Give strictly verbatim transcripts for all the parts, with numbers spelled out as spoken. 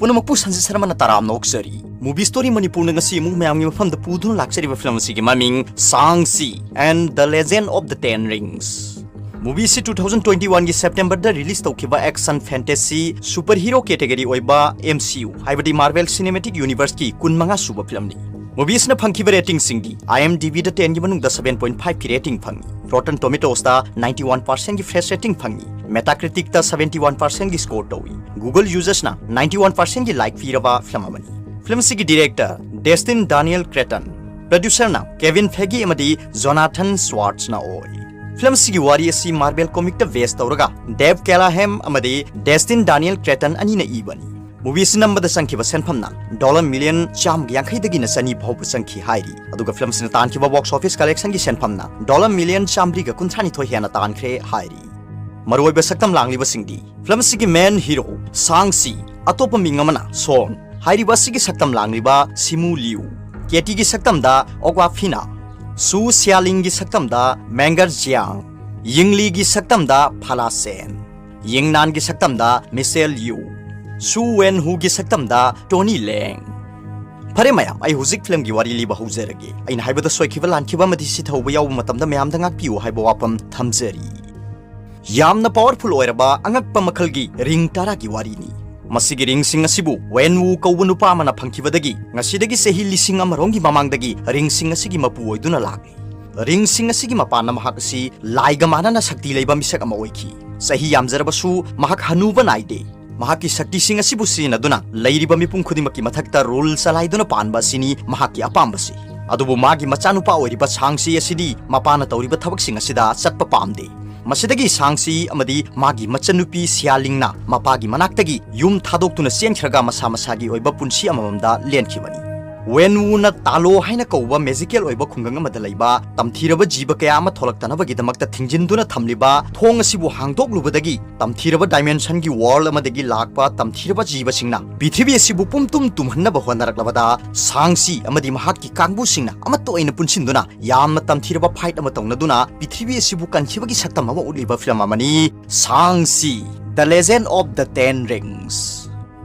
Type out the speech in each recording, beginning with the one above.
ꯄꯨꯝꯅꯃꯛꯄꯨ ꯁꯟꯖꯤꯠ ꯁꯔꯃꯅ ꯇꯔꯥꯝꯅ ꯑꯣꯛꯆꯔꯤ꯫ Movie Story ꯃꯅꯤꯄꯨꯔꯅ ꯉꯁꯤ ꯑꯃꯨꯛ ꯃꯌꯥꯝꯒꯤ ꯃꯐꯝꯗ ꯄꯨꯗꯨꯅ ꯂꯥꯛꯆꯔꯤꯕ ꯐꯤꯂꯝ ꯑꯁꯤꯒꯤ ꯃꯃꯤꯡ ꯁꯥꯡꯁꯤ and the Legend of the Ten Rings꯫ Movie ꯑꯁꯤ two thousand twenty-one ꯒꯤ September ꯗ release ꯇꯧꯈꯤꯕ action fantasy super hero category ꯑꯣꯏꯕ M C U, ꯍꯥꯏꯕꯗꯤ Marvel Cinematic Universe ꯀꯤ ꯀꯨꯟꯃꯉꯥ ꯁꯨꯕ ꯐꯤꯂꯝꯅꯤ꯫ Movie ꯑꯁꯤꯅ ꯐꯪꯈꯤꯕ rating ꯁꯤꯡꯗꯤ IMDb ꯗ ten ꯒꯤ ꯃꯅꯨꯡꯗ seven point five ꯀꯤ rating ꯐꯪꯉꯤ, Rotten Tomatoes ꯇ ninety one percent ꯒꯤ fresh rating ꯐꯪꯉꯤ, Metacritic ꯇ seventy one percent ꯒꯤ score ꯇꯧꯏ, Google users ꯅ ninety one percent ꯒꯤ like ꯄꯤꯔꯕ ꯐꯤꯂꯝ ꯑꯃꯅꯤ꯫ ꯐꯤꯂꯝ ꯑꯁꯤꯒꯤ director Destin Daniel Cretton, producer ꯅ Kevin Feige ꯑꯃꯗꯤ Jonathan Schwartz ꯅ ꯑꯣꯏ꯫ ꯐꯤꯂꯝ ꯑꯁꯤꯒꯤ ꯋꯥꯔꯤ ꯑꯁꯤ Marvel comic ꯇ base ꯇꯧꯔꯒ Dave Callaham ꯑꯃꯗꯤ Destin Daniel Cretton ꯑꯅꯤꯅ ꯏꯕꯅꯤ꯫ Movie ꯑꯁꯤ ꯅꯝꯕꯗ ꯆꯪꯈꯤꯕ ꯁꯦꯟꯐꯝꯅ dollar million ꯆꯥꯝꯃꯒ ꯌꯥꯡꯈꯩꯗꯒꯤꯅ ꯆꯅꯤ ꯐꯥꯎꯕ ꯆꯪꯈꯤ ꯍꯥꯏꯔꯤ꯫ ꯑꯗꯨꯒ ꯐꯤꯂꯝ ꯑꯁꯤꯅ ꯇꯥꯟꯈꯤꯕ box office collection ꯒꯤ ꯁꯦꯟꯐꯝꯅ dollar million ꯆꯥꯃꯔꯤꯒ ꯀꯨꯟꯊ꯭ꯔꯥꯅꯤꯊꯣꯏ ꯍꯦꯟꯅ ꯇꯥꯟꯈ꯭ꯔꯦ ꯍꯥꯏꯔꯤ꯫ ꯃꯔꯨꯑꯣꯏꯕ ꯁꯛꯇꯝ ꯂꯥꯡꯂꯤꯕꯁꯤꯡꯗꯤ, ꯐꯤꯂꯝ ꯑꯁꯤꯒꯤ main hero ꯁꯥꯡꯁꯤ, ꯑꯇꯣꯞꯄ ꯃꯤꯡ ꯑꯃꯅ ꯁꯣꯟ, ꯍꯥꯏꯔꯤꯕ ꯑꯁꯤꯒꯤ ꯁꯛꯇꯝ ꯂꯥꯡꯂꯤꯕ ꯁꯤꯃꯨ ꯂꯤꯌꯨ, ꯀꯦꯇꯤꯒꯤ ꯁꯛꯇꯝꯗ ꯑꯣꯒ꯭ꯋꯥꯐꯤꯅꯥ, ꯁꯨ ꯁꯤꯌꯥꯂꯤꯡꯒꯤ ꯁꯛꯇꯝꯗ ꯃꯦꯡꯒꯔ ꯖꯤꯌꯥꯡ, ꯌꯤꯡꯂꯤꯒꯤ ꯁꯛꯇꯝꯗ ꯐꯥꯂꯥ ꯁꯦꯟ, ꯌꯤꯡꯅꯥꯟꯒꯤ ꯁꯛꯇꯝꯗ ꯃꯤꯁꯦꯜ ꯌꯨ, ꯁꯨ ꯋꯦꯟ ꯍꯨꯒꯤ ꯁꯛꯇꯝꯗ ꯇꯣꯅꯤ ꯂꯦꯡ꯫ ꯐꯔꯦ ꯃꯌꯥꯝ, ꯑꯩ ꯍꯧꯖꯤꯛ ꯐꯤꯂꯝꯒꯤ ꯋꯥꯔꯤ ꯂꯤꯕ ꯍꯧꯖꯔꯒꯦ꯫ ꯑꯩꯅ ꯍꯥꯏꯕꯗ ꯁꯣꯏꯈꯤꯕ, ꯂꯥꯟꯈꯤꯕ ꯑꯃꯗꯤ ꯁꯤꯊꯧꯕ ꯌꯥꯎꯕ ꯃꯇꯝꯗ ꯃꯌꯥꯝꯗ ꯉꯥꯛꯄꯤꯌꯨ ꯍꯥꯏꯕ ꯋꯥꯐꯝ ꯊꯝꯖꯔꯤ꯫ ꯌꯥꯝꯅ powerful ꯑꯣꯏꯔꯕ ꯑꯉꯛꯄ ꯃꯈꯜꯒꯤ ring ꯇꯔꯥꯒꯤ ꯋꯥꯔꯤꯅꯤ꯫ ꯃꯁꯤꯒꯤ ring ꯁꯤꯡ ꯑꯁꯤꯕꯨ ꯋꯦꯟ ꯋꯨ ꯀꯧꯕ ꯅꯨꯄꯥ ꯑꯃꯅ ꯐꯪꯈꯤꯕꯗꯒꯤ ꯉꯁꯤꯗꯒꯤ ꯆꯍꯤ ꯂꯤꯁꯤꯡ ꯑꯃꯔꯣꯝꯒꯤ ꯃꯃꯥꯡꯗꯒꯤ ring ꯁꯤꯡ ꯑꯁꯤꯒꯤ ꯃꯄꯨ ꯑꯣꯏꯗꯨꯅ ꯂꯥꯛꯂꯤ꯫ Ring ꯁꯤꯡ ꯑꯁꯤꯒꯤ ꯃꯄꯥꯟꯅ ꯃꯍꯥꯛ ꯑꯁꯤ ꯂꯥꯏꯒ ꯃꯥꯟꯅꯅ ꯁꯛꯇꯤ ꯂꯩꯕ ꯃꯤꯁꯛ ꯑꯃ ꯑꯣꯏꯈꯤ꯫ ꯆꯍꯤ ꯌꯥꯝꯖꯔꯕꯁꯨ ꯃꯍꯥꯛ ꯍꯅꯨꯕ ꯅꯥꯏꯗꯦ꯫ ꯃꯍꯥꯛꯀꯤ ꯁꯛꯇꯤꯁꯤꯡ ꯑꯁꯤꯕꯨ ꯁꯤꯖꯤꯟꯅꯗꯨꯅ ꯂꯩꯔꯤꯕ ꯃꯤꯄꯨꯝ ꯈꯨꯗꯤꯡꯃꯛꯀꯤ ꯃꯊꯛꯇ rule ꯆꯂꯥꯏꯗꯨꯅ ꯄꯥꯟꯕ ꯑꯁꯤꯅꯤ ꯃꯍꯥꯛꯀꯤ ꯑꯄꯥꯝꯕꯁꯤ꯫ ꯑꯗꯨꯕꯨ ꯃꯥꯒꯤ ꯃꯆꯥꯅꯨꯄꯥ ꯑꯣꯏꯔꯤꯕ ꯁꯥꯡꯁꯤ ꯑꯁꯤꯗꯤ ꯃꯄꯥꯅ ꯇꯧꯔꯤꯕ ꯊꯕꯛꯁꯤꯡ ꯑꯁꯤꯗ ꯆꯠꯄ ꯄꯥꯝꯗꯦ꯫ ꯃꯁꯤꯗꯒꯤ ꯁꯥꯡꯁꯤ ꯑꯃꯗꯤ ꯃꯥꯒꯤ ꯃꯆꯟꯅꯨꯄꯤ ꯁꯤꯌꯥꯂꯤꯡꯅ ꯃꯄꯥꯒꯤ ꯃꯅꯥꯛꯇꯒꯤ ꯌꯨꯝ ꯊꯥꯗꯣꯛꯇꯨꯅ ꯆꯦꯟꯈ꯭ꯔꯒ ꯃꯁꯥ ꯃꯁꯥꯒꯤ ꯑꯣꯏꯕ ꯄꯨꯟꯁꯤ ꯑꯃꯃꯝꯗ ꯂꯦꯟꯈꯤꯕꯅꯤ꯫ ꯋꯦꯟ ꯋꯨꯅ ꯇꯥꯂꯣ ꯍꯥꯏꯅ ꯀꯧꯕ magical ꯑꯣꯏꯕ ꯈꯨꯡꯒꯪ ꯑꯃꯗ ꯂꯩꯕ ꯇꯝꯊꯤꯔꯕ ꯖꯤꯕ ꯀꯌꯥ ꯑꯃ ꯊꯣꯛꯂꯛꯇꯅꯕꯒꯤꯗꯃꯛꯇ ꯊꯤꯡꯖꯤꯟꯗꯨꯅ ꯊꯝꯂꯤꯕ ꯊꯣꯡ ꯑꯁꯤꯕꯨ ꯍꯥꯡꯗꯣꯛꯂꯨꯕꯗꯒꯤ ꯇꯝꯊꯤꯔꯕ dimension ꯒꯤ world ꯑꯃꯗꯒꯤ ꯂꯥꯛꯄ ꯇꯝꯊꯤꯔꯕ ꯖꯤꯕꯁꯤꯡꯅ ꯄ꯭ꯔꯤꯊꯤꯕꯤ ꯑꯁꯤꯕꯨ ꯄꯨꯝꯇꯨꯝ ꯇꯨꯝꯍꯟꯅꯕ ꯍꯣꯠꯅꯔꯛꯂꯕꯗ ꯁꯥꯡꯁꯤ ꯑꯃꯗꯤ ꯃꯍꯥꯛꯀꯤ ꯀꯥꯡꯕꯨꯁꯤꯡꯅ ꯑꯃꯠꯇ ꯑꯣꯏꯅ ꯄꯨꯟꯁꯤꯟꯗꯨꯅ ꯌꯥꯝꯅ ꯇꯝꯊꯤꯔꯕ fight ꯑꯃ ꯇꯧꯅꯗꯨꯅ ꯄ꯭ꯔꯤꯊꯤꯕꯤ ꯑꯁꯤꯕꯨ ꯀꯟꯈꯤꯕꯒꯤ ꯁꯛꯇꯝ ꯑꯃ ꯎꯠꯂꯤꯕ ꯐꯤꯂꯝ ꯑꯃꯅꯤ ꯁꯥꯡꯁꯤ, The Legend of the Ten Rings꯫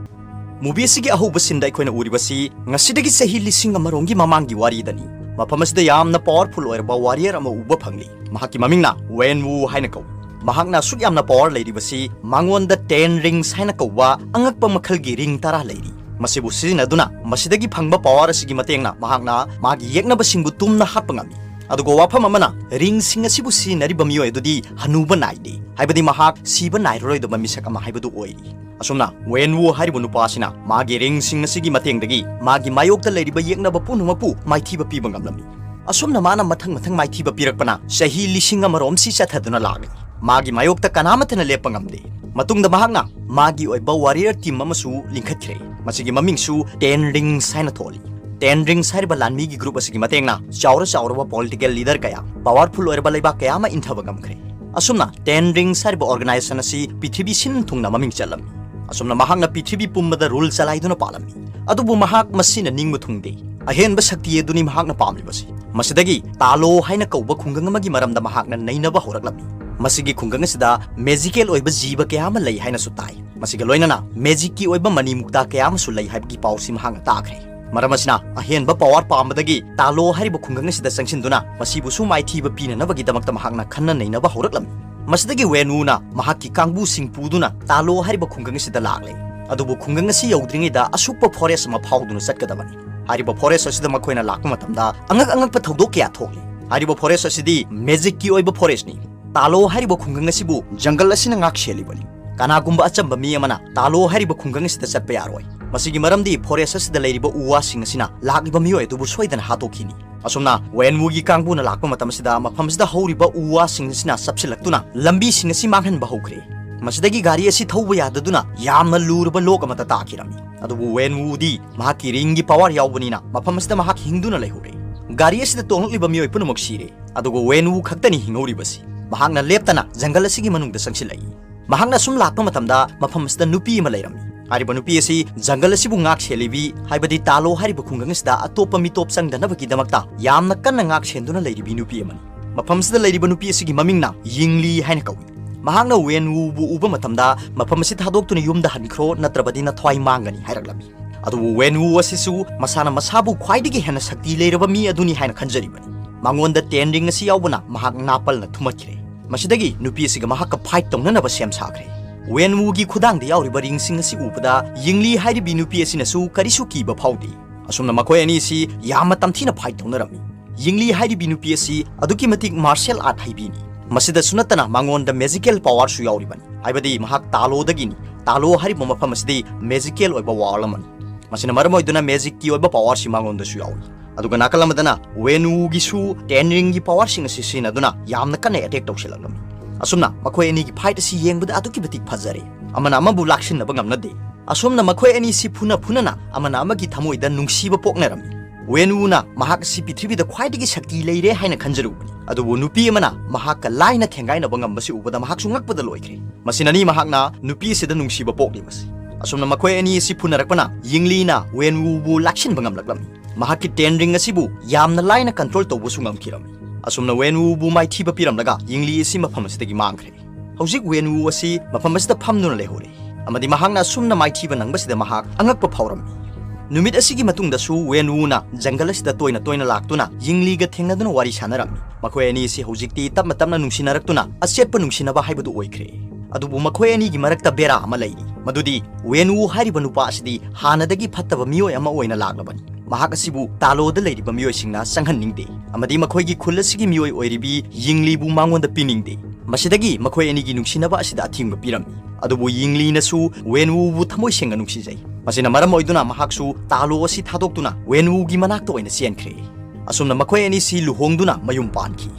Movie ꯑꯁꯤꯒꯤ ꯑꯍꯧꯕ ꯁꯤꯟꯗ ꯑꯩꯈꯣꯏꯅ ꯎꯔꯤꯕꯁꯤ ꯉꯁꯤꯗꯒꯤ ꯆꯍꯤ ꯂꯤꯁꯤꯡ ꯑꯃꯔꯣꯝꯒꯤ ꯃꯃꯥꯡꯒꯤ ꯋꯥꯔꯤꯗꯅꯤ꯫ ꯃꯐꯝ ꯑꯁꯤꯗ ꯌꯥꯝꯅ powerful ꯑꯣꯏꯔꯕ warrior ꯑꯃ ꯎꯕ ꯐꯪꯂꯤ꯫ ꯃꯍꯥꯛꯀꯤ ꯃꯃꯤꯡꯅ ꯋꯦꯟ ꯋꯨ ꯍꯥꯏꯅ ꯀꯧꯏ꯫ ꯃꯍꯥꯛꯅ ꯑꯁꯨꯛ ꯌꯥꯝꯅ power ꯂꯩꯔꯤꯕꯁꯤ ꯃꯉꯣꯟꯗ ten rings ꯍꯥꯏꯅ ꯀꯧꯕ ꯑꯉꯛꯄ ꯃꯈꯜꯒꯤ ring ꯇꯔꯥ ꯂꯩꯔꯤ꯫ ꯃꯁꯤꯕꯨ ꯁꯤꯖꯤꯟꯅꯗꯨꯅ ꯃꯁꯤꯗꯒꯤ ꯐꯪꯕ power ꯑꯁꯤꯒꯤ ꯃꯇꯦꯡꯅ ꯃꯍꯥꯛꯅ ꯃꯥꯒꯤ ꯌꯦꯛꯅꯕꯁꯤꯡꯕꯨ ꯇꯨꯝꯅ ꯍꯥꯠꯄ ꯉꯝꯃꯤ꯫ ꯑꯗꯨꯒ ꯋꯥꯐꯝ ꯑꯃꯅ, ringꯁꯤꯡ ꯑꯁꯤꯕꯨ ꯁꯤꯖꯤꯟꯅꯔꯤꯕ ꯃꯤꯑꯣꯏ ꯑꯗꯨꯗꯤ ꯍꯅꯨꯕ ꯅꯥꯏꯗꯦ, ꯍꯥꯏꯕꯗꯤ ꯃꯍꯥꯛ ꯁꯤꯕ ꯅꯥꯏꯔꯔꯣꯏꯗꯕ ꯃꯤꯁꯛ ꯑꯃ ꯍꯥꯏꯕꯗꯨ ꯑꯣꯏꯔꯤ꯫ ꯑꯁꯨꯝꯅ ꯋꯦꯟ ꯋꯨ ꯍꯥꯏꯔꯤꯕ ꯅꯨꯄꯥ ꯑꯁꯤꯅ ꯃꯥꯒꯤ ringꯁꯤꯡ ꯑꯁꯤꯒꯤ ꯃꯇꯦꯡꯗꯒꯤ ꯃꯥꯒꯤ ꯃꯥꯌꯣꯛꯇ ꯂꯩꯔꯤꯕ ꯌꯦꯛꯅꯕ ꯄꯨꯝꯅꯃꯛꯄꯨ ꯃꯥꯏꯊꯤꯕ ꯄꯤꯕ ꯉꯝꯂꯝꯃꯤ꯫ ꯑꯁꯨꯝꯅ ꯃꯥꯅ ꯃꯊꯪ ꯃꯊꯪ ꯃꯥꯏꯊꯤꯕ ꯄꯤꯔꯛꯄꯅ ꯆꯍꯤ ꯂꯤꯁꯤꯡ ꯑꯃꯔꯣꯝꯁꯤ ꯆꯠꯊꯗꯨꯅ ꯂꯥꯛꯂꯤ꯫ ꯃꯥꯒꯤ ꯃꯥꯌꯣꯛꯇ ꯀꯅꯥꯃꯠꯇꯅ ꯂꯦꯞꯄ ꯉꯝꯗꯦ꯫ ꯃꯇꯨꯡꯗ ꯃꯍꯥꯛꯅ ꯃꯥꯒꯤ ꯑꯣꯏꯕ warrior team ꯑꯃꯁꯨ ꯂꯤꯡꯈꯠꯈ꯭ꯔꯦ꯫ ꯃꯁꯤꯒꯤ ꯃꯃꯤꯡꯁꯨ ten rings ꯍꯥꯏꯅ ꯊꯣꯜꯂꯤ꯫ Ten rings ꯍꯥꯏꯔꯤꯕ ꯂꯥꯟꯃꯤꯒꯤ group ꯑꯁꯤꯒꯤ ꯃꯇꯦꯡꯅ ꯆꯥꯎꯔ ꯆꯥꯎꯔꯕ political leader ꯀꯌꯥ, powerful ꯑꯣꯏꯔꯕ ꯂꯩꯕꯥꯛ ꯀꯌꯥ ꯑꯃ ꯏꯟꯊꯕ ꯉꯝꯈ꯭ꯔꯦ꯫ ꯑꯁꯨꯝꯅ ten rings ꯍꯥꯏꯔꯤꯕ organization ꯑꯁꯤ ꯄ꯭ꯔꯤꯊꯤꯕꯤ ꯁꯤꯟ ꯊꯨꯡꯅ ꯃꯃꯤꯡ ꯆꯠꯂꯝꯃꯤ꯫ ꯑꯁꯨꯝꯅ ꯃꯍꯥꯛꯅ ꯄ꯭ꯔꯤꯊꯤꯕꯤ ꯄꯨꯝꯕꯗ rule ꯆꯂꯥꯏꯗꯨꯅ ꯄꯥꯜꯂꯝꯃꯤ꯫ ꯑꯗꯨꯕꯨ ꯃꯍꯥꯛ ꯃꯁꯤꯅ ꯅꯤꯡꯕ ꯊꯨꯡꯗꯦ꯫ ꯑꯍꯦꯟꯕ ꯁꯛꯇꯤ ꯑꯗꯨꯅꯤ ꯃꯍꯥꯛꯅ ꯄꯥꯝꯂꯤꯕꯁꯤ꯫ ꯃꯁꯤꯗꯒꯤ ꯇꯥꯂꯣ ꯍꯥꯏꯅ ꯀꯧꯕ ꯈꯨꯡꯒꯪ ꯑꯃꯒꯤ ꯃꯔꯝꯗ ꯃꯍꯥꯛꯅ ꯅꯩꯅꯕ ꯍꯧꯔꯛꯂꯝꯃꯤ꯫ ꯃꯁꯤꯒꯤ ꯈꯨꯡꯒꯪ ꯑꯁꯤꯗ magical ꯑꯣꯏꯕ ꯖꯤꯕ ꯀꯌꯥ ꯑꯃ ꯂꯩ ꯍꯥꯏꯅꯁꯨ ꯇꯥꯏ꯫ ꯃꯁꯤꯒ ꯂꯣꯏꯅꯅ magicꯀꯤ ꯑꯣꯏꯕ ꯃꯅꯤ ꯃꯨꯛꯇꯥ ꯀꯌꯥ ꯑꯃꯁꯨ ꯂꯩ ꯍꯥꯏꯕꯒꯤ ꯄꯥꯎꯁꯤ ꯃꯍꯥꯛꯅ ꯇꯥꯈ꯭ꯔꯦ꯫ ꯃꯔꯝ ꯑꯁꯤꯅ ꯑꯍꯦꯟꯕ power ꯄꯥꯝꯕꯗꯒꯤ ꯇꯥꯂꯣ ꯍꯥꯏꯔꯤꯕ ꯈꯨꯡꯒꯪ ꯑꯁꯤꯗ ꯆꯪꯁꯤꯟꯗꯨꯅ ꯃꯁꯤꯕꯨꯁꯨ ꯃꯥꯏꯊꯤꯕ ꯄꯤꯅꯅꯕꯒꯤꯗꯃꯛꯇ ꯃꯍꯥꯛꯅ ꯈꯟꯅ ꯅꯩꯅꯕ ꯍꯧꯔꯛꯂꯝꯃꯤ꯫ ꯃꯁꯤꯗꯒꯤ ꯋꯦꯟ ꯋꯨꯅ ꯃꯍꯥꯛꯀꯤ ꯀꯥꯡꯕꯨꯁꯤꯡ ꯄꯨꯗꯨꯅ ꯇꯥꯂꯣ ꯍꯥꯏꯔꯤꯕ ꯈꯨꯡꯒꯪ ꯑꯁꯤꯗ ꯂꯥꯛꯂꯦ꯫ ꯑꯗꯨꯕꯨ ꯈꯨꯡꯒꯪ ꯑꯁꯤ ꯌꯧꯗ꯭ꯔꯤꯉꯩꯗ ꯑꯁꯨꯛꯄ forest ꯑꯃ ꯐꯥꯎꯗꯨꯅ ꯆꯠꯀꯗꯕꯅꯤ꯫ ꯍꯥꯏꯔꯤꯕ forest ꯑꯁꯤꯗ ꯃꯈꯣꯏꯅ ꯂꯥꯛꯄ ꯃꯇꯝꯗ ꯑꯉꯛ ꯑꯉꯛꯄ ꯊꯧꯗꯣꯛ ꯀꯌꯥ ꯊꯣꯛꯂꯤ꯫ ꯍꯥꯏꯔꯤꯕ forest ꯑꯁꯤꯗꯤ magicꯀꯤ ꯑꯣꯏꯕ forestꯅꯤ꯫ ꯇꯥꯂꯣ ꯍꯥꯏꯔꯤꯕ ꯈꯨꯡꯒꯪ ꯑꯁꯤꯕꯨ ꯖꯪꯒꯜ ꯑꯁꯤꯅ ꯉꯥꯛ ꯁꯦꯜꯂꯤꯕꯅꯤ꯫ ꯀꯅꯥꯒꯨꯝꯕ ꯑꯆꯝꯕ ꯃꯤ ꯑꯃꯅ ꯇꯥꯂꯣ ꯍꯥꯏꯔꯤꯕ ꯈꯨꯡꯒꯪ ꯑꯁꯤꯗ ꯆꯠꯄ ꯌꯥꯔꯣꯏ꯫ ꯃꯁꯤꯒꯤ ꯃꯔꯝꯗꯤ forest ꯑꯁꯤꯗ ꯂꯩꯔꯤꯕ ꯎ ꯋꯥꯁꯤꯡ ꯑꯁꯤꯅ ꯂꯥꯛꯂꯤꯕ ꯃꯤꯑꯣꯏ ꯑꯗꯨꯕꯨ ꯁꯣꯏꯗꯅ ꯍꯥꯠꯇꯣꯛꯈꯤꯅꯤ꯫ ꯑꯁꯨꯝꯅ ꯋꯦꯟ ꯋꯨꯒꯤ ꯀꯥꯡꯕꯨꯅ ꯂꯥꯛꯄ ꯃꯇꯝ ꯑꯁꯤꯗ ꯃꯐꯝ ꯑꯁꯤꯗ ꯍꯧꯔꯤꯕ ꯎ ꯋꯥꯁꯤꯡ ꯑꯁꯤꯅ ꯆꯞꯁꯤꯜꯂꯛꯇꯨꯅ ꯂꯝꯕꯤꯁꯤꯡ ꯑꯁꯤ ꯃꯥꯡꯍꯟꯕ ꯍꯧꯈ꯭ꯔꯦ꯫ ꯃꯁꯤꯗꯒꯤ ꯒꯥꯔꯤ ꯑꯁꯤ ꯊꯧꯕ ꯌꯥꯗꯗꯨꯅ ꯌꯥꯝꯅ ꯂꯨꯔꯕ ꯂꯣꯛ ꯑꯃꯗ ꯇꯥꯈꯤꯔꯝꯃꯤ꯫ ꯑꯗꯨꯕꯨ ꯋꯦꯟ ꯋꯨꯗꯤ ꯃꯍꯥꯛꯀꯤ ringꯒꯤ power ꯌꯥꯎꯕꯅꯤꯅ ꯃꯐꯝ ꯑꯁꯤꯗ ꯃꯍꯥꯛ ꯍꯤꯡꯗꯨꯅ ꯂꯩꯍꯧꯔꯦ꯫ ꯒꯥꯔꯤ ꯑꯁꯤꯗ ꯇꯣꯡꯂꯛꯂꯤꯕ ꯃꯤꯑꯣꯏ ꯄꯨꯝꯅꯃꯛ ꯁꯤꯔꯦ꯫ ꯑꯗꯨꯒ ꯋꯦꯟ ꯋꯨ ꯈꯛꯇꯅꯤ ꯍꯤꯡꯍꯧꯔꯤꯕꯁꯤ꯫ ꯃꯍꯥꯛꯅ ꯂꯦꯞꯇꯅ ꯖꯪꯒꯜ ꯑꯁꯤꯒꯤ ꯃꯅꯨꯡꯗ ꯆꯪꯁꯤꯜꯂꯛꯏ꯫ ꯃꯍꯥꯛꯅ ꯁꯨꯝ ꯂꯥꯛꯄ ꯃꯇꯝꯗ ꯃꯐꯝ ꯑꯁꯤꯗ ꯅꯨꯄꯤ ꯑꯃ ꯂꯩꯔꯝꯃꯤ꯫ ꯍꯥꯏꯔꯤꯕ ꯅꯨꯄꯤ ꯑꯁꯤ ꯖꯪꯒꯜ ꯑꯁꯤꯕꯨ ꯉꯥꯛ ꯁꯦꯜꯂꯤꯕꯤ, ꯍꯥꯏꯕꯗꯤ ꯇꯥꯂꯣ ꯍꯥꯏꯔꯤꯕ ꯈꯨꯡꯒꯪ ꯑꯁꯤꯗ ꯑꯇꯣꯞꯄ ꯃꯤꯇꯣꯞ ꯆꯪꯗꯅꯕꯒꯤꯗꯃꯛꯇ ꯌꯥꯝꯅ ꯀꯟꯅ ꯉꯥꯛ ꯁꯦꯟꯗꯨꯅ ꯂꯩꯔꯤꯕꯤ ꯅꯨꯄꯤ ꯑꯃꯅꯤ꯫ ꯃꯐꯝ ꯑꯁꯤꯗ ꯂꯩꯔꯤꯕ ꯅꯨꯄꯤ ꯑꯁꯤꯒꯤ ꯃꯃꯤꯡꯅ ꯌꯤꯡꯂꯤ ꯍꯥꯏꯅ ꯀꯧꯏ꯫ ꯃꯍꯥꯛꯅ ꯋꯦꯟ ꯋꯨꯕꯨ ꯎꯕ ꯃꯇꯝꯗ, "ꯃꯐꯝ ꯑꯁꯤ ꯊꯥꯗꯣꯛꯇꯨꯅ ꯌꯨꯝꯗ ꯍꯟꯈ꯭ꯔꯣ, ꯅꯠꯇ꯭ꯔꯕꯗꯤ ꯅꯊ꯭ꯋꯥꯏ ꯃꯥꯡꯒꯅꯤ" ꯍꯥꯏꯔꯛꯂꯝꯃꯤ꯫ ꯑꯗꯨꯕꯨ ꯋꯦꯟ ꯋꯨ ꯑꯁꯤꯁꯨ ꯃꯁꯥꯅ ꯃꯁꯥꯕꯨ ꯈ꯭ꯋꯥꯏꯗꯒꯤ ꯍꯦꯟꯅ ꯁꯛꯇꯤ ꯂꯩꯔꯕ ꯃꯤ ꯑꯗꯨꯅꯤ ꯍꯥꯏꯅ ꯈꯟꯖꯔꯤꯕꯅꯤ꯫ ꯃꯉꯣꯟꯗ ꯇꯦꯟ ꯔꯤꯡ ꯑꯁꯤ ꯌꯥꯎꯕꯅ ꯃꯍꯥꯛ ꯅꯥꯄꯜꯅ ꯊꯨꯝꯍꯠꯈ꯭ꯔꯦ꯫ ꯃꯁꯤꯗꯒꯤ ꯅꯨꯄꯤ ꯑꯁꯤꯒ ꯃꯍꯥꯛꯀ ꯐꯥꯏꯠ ꯇꯧꯅꯅꯕ ꯁꯦꯝ ꯁꯥꯈ꯭ꯔꯦ꯫ ꯋꯦꯟ ꯋꯨꯒꯤ ꯈꯨꯗꯥꯡꯗ ꯌꯥꯎꯔꯤꯕ ꯔꯤꯡꯁꯤꯡ ꯑꯁꯤ ꯎꯕꯗ, ꯌꯤꯡꯂꯤ ꯍꯥꯏꯔꯤꯕꯤ ꯅꯨꯄꯤ ꯑꯁꯤꯅꯁꯨ ꯀꯔꯤꯁꯨ ꯀꯤꯕ ꯐꯥꯎꯗꯦ꯫ ꯑꯁꯨꯝꯅ ꯃꯈꯣꯏ ꯑꯅꯤꯁꯤ ꯌꯥꯝꯅ ꯇꯝꯊꯤꯅ ꯐꯥꯏꯠ ꯇꯧꯅꯔꯝꯃꯤ꯫ ꯌꯤꯡꯂꯤ ꯍꯥꯏꯔꯤꯕꯤ ꯅꯨꯄꯤ ꯑꯁꯤ ꯑꯗꯨꯛꯀꯤ ꯃꯇꯤꯛ ꯃꯥꯔꯁꯦꯜ ꯑꯥꯔꯠ ꯍꯩꯕꯤꯅꯤ꯫ ꯃꯁꯤꯗꯁꯨ ꯅꯠꯇꯅ ꯃꯉꯣꯟꯗ ꯃꯦꯖꯤꯀꯦꯜ ꯄꯋꯥꯔꯁꯨ ꯌꯥꯎꯔꯤꯕꯅꯤ, ꯍꯥꯏꯕꯗꯤ ꯃꯍꯥꯛ ꯇꯥꯂꯣꯗꯒꯤꯅꯤ꯫ ꯇꯥꯂꯣ ꯍꯥꯏꯔꯤꯕ ꯃꯐꯝ ꯑꯁꯤꯗꯤ ꯃꯦꯖꯤꯀꯦꯜ ꯑꯣꯏꯕ ꯋꯥꯔꯜ ꯑꯃꯅꯤ꯫ ꯃꯁꯤꯅ ꯃꯔꯝ ꯑꯣꯏꯗꯨꯅ ꯃꯦꯖꯤꯛꯀꯤ ꯑꯣꯏꯕ ꯄꯋꯥꯔꯁꯤ ꯃꯉꯣꯟꯗꯁꯨ ꯌꯥꯎꯏ꯫ ꯑꯗꯨꯒ ꯅꯥꯀꯜ ꯑꯃꯗꯅ ꯋꯦꯟ ꯋꯨꯒꯤꯁꯨ ꯇꯦꯟ ꯔꯤꯡꯒꯤ ꯄꯋꯥꯔꯁꯤꯡ ꯑꯁꯤ ꯁꯤꯖꯤꯟꯅꯗꯨꯅ ꯌꯥꯝꯅ ꯀꯟꯅ ꯑꯦꯇꯦꯛ ꯇꯧꯁꯤꯜꯂꯛꯂꯝꯃꯤ꯫ ꯑꯁꯨꯝꯅ ꯃꯈꯣꯏ ꯑꯅꯤꯒꯤ ꯐꯥꯏꯠ ꯑꯁꯤ ꯌꯦꯡꯕꯗ ꯑꯗꯨꯛꯀꯤ ꯃꯇꯤꯛ ꯐꯖꯔꯦ꯫ ꯑꯃꯅ ꯑꯃꯕꯨ ꯂꯥꯛꯁꯤꯟꯅꯕ ꯉꯝꯅꯗꯦ꯫ ꯑꯁꯨꯝꯅ ꯃꯈꯣꯏ ꯑꯅꯤꯁꯤ ꯐꯨꯅ ꯐꯨꯅꯅ ꯑꯃꯅ ꯑꯃꯒꯤ ꯊꯃꯣꯏꯗ ꯅꯨꯡꯁꯤꯕ ꯄꯣꯛꯅꯔꯝꯃꯤ꯫ ꯋꯦꯟ ꯋꯨꯅ ꯃꯍꯥꯛ ꯑꯁꯤ ꯄ꯭ꯔꯤꯊꯤꯕꯤꯗ ꯈ꯭ꯋꯥꯏꯗꯒꯤ ꯁꯛꯇꯤ ꯂꯩꯔꯦ ꯍꯥꯏꯅ ꯈꯟꯖꯔꯨꯕꯅꯤ, ꯑꯗꯨꯕꯨ ꯅꯨꯄꯤ ꯑꯃꯅ ꯃꯍꯥꯛꯀ ꯂꯥꯏꯅ ꯊꯦꯡꯒꯥꯏꯅꯕ ꯉꯝꯕꯁꯤ ꯎꯕꯗ ꯃꯍꯥꯛꯁꯨ ꯉꯛꯄꯗ ꯂꯣꯏꯈ꯭ꯔꯦ꯫ ꯃꯁꯤꯅꯅꯤ ꯃꯍꯥꯛꯅ ꯅꯨꯄꯤ ꯑꯁꯤꯗ ꯅꯨꯡꯁꯤꯕ ꯄꯣꯛꯂꯤꯕꯁꯤ꯫ ꯑꯁꯨꯝꯅ ꯃꯈꯣꯏ ꯑꯅꯤ ꯑꯁꯤ ꯐꯨꯅꯔꯛꯄꯅ ꯌꯤꯡꯂꯤꯅ ꯋꯦꯟ ꯋꯨꯕꯨ ꯂꯥꯛꯁꯤꯟꯕ ꯉꯝꯂꯛꯂꯝꯃꯤ꯫ ꯃꯍꯥꯛꯀꯤ ꯇꯦꯟ ꯔꯤꯡ ꯑꯁꯤꯕꯨ ꯌꯥꯝꯅ ꯂꯥꯏꯅ ꯀꯟꯇ꯭ꯔꯣꯜ ꯇꯧꯕꯁꯨ ꯉꯝꯈꯤꯔꯝꯃꯤ꯫ ꯑꯁꯨꯝꯅ ꯋꯦꯟ ꯋꯨꯕꯨ ꯃꯥꯏꯊꯤꯕ ꯄꯤꯔꯝꯂꯒ ꯌꯤꯡꯂꯤ ꯑꯁꯤ ꯃꯐꯝ ꯑꯁꯤꯗꯒꯤ ꯃꯥꯡꯈ꯭ꯔꯦ꯫ ꯍꯧꯖꯤꯛ ꯋꯦꯟ ꯋꯨ ꯑꯁꯤ ꯃꯐꯝ ꯑꯁꯤꯗ ꯐꯝꯗꯨꯅ ꯂꯩꯍꯧꯔꯦ, ꯑꯃꯗꯤ ꯃꯍꯥꯛꯅ ꯑꯁꯨꯝꯅ ꯃꯥꯏꯊꯤꯕ ꯅꯪꯕꯁꯤꯗ ꯃꯍꯥꯛ ꯑꯉꯛꯄ ꯐꯥꯎꯔꯝꯃꯤ꯫ ꯅꯨꯃꯤꯠ ꯑꯁꯤꯒꯤ ꯃꯇꯨꯡꯗꯁꯨ ꯋꯦꯟ ꯋꯨꯅ ꯖꯪꯒꯜ ꯑꯁꯤꯗ ꯇꯣꯏꯅ ꯇꯣꯏꯅ ꯂꯥꯛꯇꯨꯅ ꯌꯤꯡꯂꯤꯒ ꯊꯦꯡꯅꯗꯨꯅ ꯋꯥꯔꯤ ꯁꯥꯟꯅꯔꯝꯃꯤ꯫ ꯃꯈꯣꯏ ꯑꯅꯤ ꯑꯁꯤ ꯍꯧꯖꯤꯛꯇꯤ ꯇꯞꯅ ꯇꯞꯅ ꯅꯨꯡꯁꯤꯅꯔꯛꯇꯨꯅ ꯑꯆꯦꯠꯄ ꯅꯨꯡꯁꯤꯅꯕ ꯍꯥꯏꯕꯗꯨ ꯑꯣꯏꯈ꯭ꯔꯦ꯫ ꯑꯗꯨꯕꯨ ꯃꯈꯣꯏ ꯑꯅꯤꯒꯤ ꯃꯔꯛꯇ ꯕꯦꯔꯥ ꯑꯃ ꯂꯩꯔꯤ, ꯃꯗꯨꯗꯤ ꯋꯦꯟ ꯋꯨ ꯍꯥꯏꯔꯤꯕ ꯅꯨꯄꯥ ꯑꯁꯤꯗꯤ ꯍꯥꯟꯅꯗꯒꯤ ꯐꯠꯇꯕ ꯃꯤꯑꯣꯏ ꯑꯃ ꯑꯣꯏꯅ ꯂꯥꯛꯂꯕꯅꯤ꯫ ꯃꯍꯥꯛ ꯑꯁꯤꯕꯨ ꯇꯥꯂꯣꯗ ꯂꯩꯔꯤꯕ ꯃꯤꯑꯣꯏꯁꯤꯡꯅ ꯆꯪꯍꯟꯅꯤꯡꯗꯦ, ꯑꯃꯗꯤ ꯃꯈꯣꯏꯒꯤ ꯈꯨꯜ ꯑꯁꯤꯒꯤ ꯃꯤꯑꯣꯏ ꯑꯣꯏꯔꯤꯕꯤ ꯌꯤꯡꯂꯤꯕꯨ ꯃꯉꯣꯟꯗ ꯄꯤꯅꯤꯡꯗꯦ꯫ ꯃꯁꯤꯗꯒꯤ ꯃꯈꯣꯏ ꯑꯅꯤꯒꯤ ꯅꯨꯡꯁꯤꯅꯕ ꯑꯁꯤꯗ ꯑꯊꯤꯡꯕ ꯄꯤꯔꯝꯃꯤ꯫ ꯑꯗꯨꯕꯨ ꯌꯤꯡꯂꯤꯅꯁꯨ ꯋꯦꯟ ꯋꯨꯕꯨ ꯊꯃꯣꯏ ꯁꯦꯡꯅ ꯅꯨꯡꯁꯤꯖꯩ꯫ ꯃꯁꯤꯅ ꯃꯔꯝ ꯑꯣꯏꯗꯨꯅ ꯃꯍꯥꯛꯁꯨ ꯇꯥꯂꯣ ꯑꯁꯤ ꯊꯥꯗꯣꯛꯇꯨꯅ ꯋꯦꯟ ꯋꯨꯒꯤ ꯃꯅꯥꯛꯇ ꯑꯣꯏꯅ ꯆꯦꯟꯈ꯭ꯔꯦ꯫ ꯑꯁꯨꯝꯅ ꯃꯈꯣꯏ ꯑꯅꯤꯁꯤ ꯂꯨꯍꯣꯡꯗꯨꯅ ꯃꯌꯨꯝ ꯄꯥꯟꯈꯤ꯫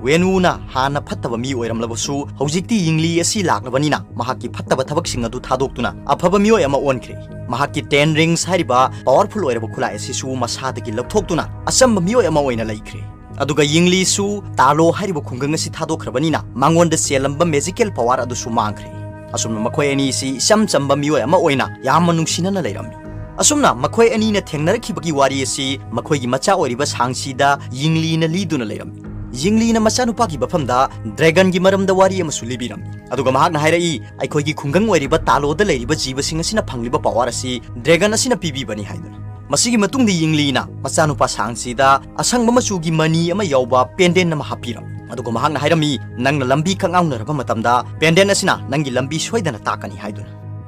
ꯋꯦꯟ ꯋꯨꯅ ꯍꯥꯟꯅ ꯐꯠꯇꯕ ꯃꯤ ꯑꯣꯏꯔꯝꯂꯕꯁꯨ, ꯍꯧꯖꯤꯛꯇꯤ ꯌꯤꯡꯂꯤ ꯑꯁꯤ ꯂꯥꯛꯂꯕꯅꯤꯅ ꯃꯍꯥꯛꯀꯤ ꯐꯠꯇꯕ ꯊꯕꯛꯁꯤꯡ ꯑꯗꯨ ꯊꯥꯗꯣꯛꯇꯨꯅ ꯑꯐꯕ ꯃꯤꯑꯣꯏ ꯑꯃ ꯑꯣꯟꯈ꯭ꯔꯦ꯫ ꯃꯍꯥꯛꯀꯤ ꯇꯦꯟ ꯔꯤꯡꯁ ꯍꯥꯏꯔꯤꯕ ꯄꯋꯥꯔꯐꯨꯜ ꯑꯣꯏꯔꯕ ꯈꯨꯠꯂꯥꯏ ꯑꯁꯤꯁꯨ ꯃꯁꯥꯗꯒꯤ ꯂꯧꯊꯣꯛꯇꯨꯅ ꯑꯆꯝꯕ ꯃꯤꯑꯣꯏ ꯑꯃ ꯑꯣꯏꯅ ꯂꯩꯈ꯭ꯔꯦ꯫ ꯑꯗꯨꯒ ꯌꯤꯡꯂꯤꯁꯨ ꯇꯥꯂꯣ ꯍꯥꯏꯔꯤꯕ ꯈꯨꯡꯒꯪ ꯑꯁꯤ ꯊꯥꯗꯣꯛꯈ꯭ꯔꯕꯅꯤꯅ ꯃꯉꯣꯟꯗ ꯆꯦꯜꯂꯝꯕ ꯃꯦꯖꯤꯀꯦꯜ ꯄꯋꯥꯔ ꯑꯗꯨꯁꯨ ꯃꯥꯡꯈ꯭ꯔꯦ꯫ ꯑꯁꯨꯝꯅ ꯃꯈꯣꯏ ꯑꯅꯤꯁꯤ ꯏꯆꯝ ꯆꯝꯕ ꯃꯤꯑꯣꯏ ꯑꯃ ꯑꯣꯏꯅ ꯌꯥꯝꯅ ꯅꯨꯡꯁꯤꯅꯅ ꯂꯩꯔꯝꯃꯤ꯫ ꯑꯁꯨꯝꯅ ꯃꯈꯣꯏ ꯑꯅꯤꯅ ꯊꯦꯡꯅꯔꯛꯈꯤꯕꯒꯤ ꯋꯥꯔꯤ ꯑꯁꯤ ꯃꯈꯣꯏꯒꯤ ꯃꯆꯥ ꯑꯣꯏꯔꯤꯕ ꯁꯥꯡꯁꯤꯗ ꯌꯤꯡꯂꯤꯅ ꯂꯤꯗꯨꯅ ꯂꯩꯔꯝꯃꯤ꯫ ꯌꯤꯡꯂꯤꯅ ꯃꯆꯥꯅꯨꯄꯥꯒꯤ ꯃꯐꯝꯗ ꯗ꯭ꯔꯦꯒꯟꯒꯤ ꯃꯔꯝꯗ ꯋꯥꯔꯤ ꯑꯃꯁꯨ ꯂꯤꯕꯤꯔꯝꯃꯤ꯫ ꯑꯗꯨꯒ ꯃꯍꯥꯛꯅ ꯍꯥꯏꯔꯛꯏ, ꯑꯩꯈꯣꯏꯒꯤ ꯈꯨꯡꯒꯪ ꯑꯣꯏꯔꯤꯕ ꯇꯥꯂꯣꯗ ꯂꯩꯔꯤꯕ ꯖꯤꯕꯁꯤꯡ ꯑꯁꯤꯅ ꯐꯪꯂꯤꯕ ꯄꯋꯥꯔ ꯑꯁꯤ ꯗ꯭ꯔꯦꯒꯟ ꯑꯁꯤꯅ ꯄꯤꯕꯤꯕꯅꯤ ꯍꯥꯏꯗꯨꯅ꯫ ꯃꯁꯤꯒꯤ ꯃꯇꯨꯡꯗ ꯌꯤꯡꯂꯤꯅ ꯃꯆꯥꯅꯨꯄꯥ ꯁꯥꯡꯁꯤꯗ ꯑꯁꯪꯕ ꯃꯆꯨꯒꯤ ꯃꯅꯤ ꯑꯃ ꯌꯥꯎꯕ ꯄꯦꯟꯗꯦꯟ ꯑꯃ ꯍꯥꯞꯄꯤꯔꯝꯃꯤ꯫ ꯑꯗꯨꯒ ꯃꯍꯥꯛꯅ ꯍꯥꯏꯔꯝꯃꯤ, "ꯅꯪꯅ ꯂꯝꯕꯤ ꯈꯪꯉꯥꯎꯅꯔꯕ ꯃꯇꯝꯗ ꯄꯦꯟꯗꯦꯟ ꯑꯁꯤꯅ ꯅꯪꯒꯤ ꯂꯝꯕꯤ ꯁꯣꯏꯗꯅ ꯇꯥꯛꯀꯅꯤ" ꯍꯥꯏꯗꯨꯅ꯫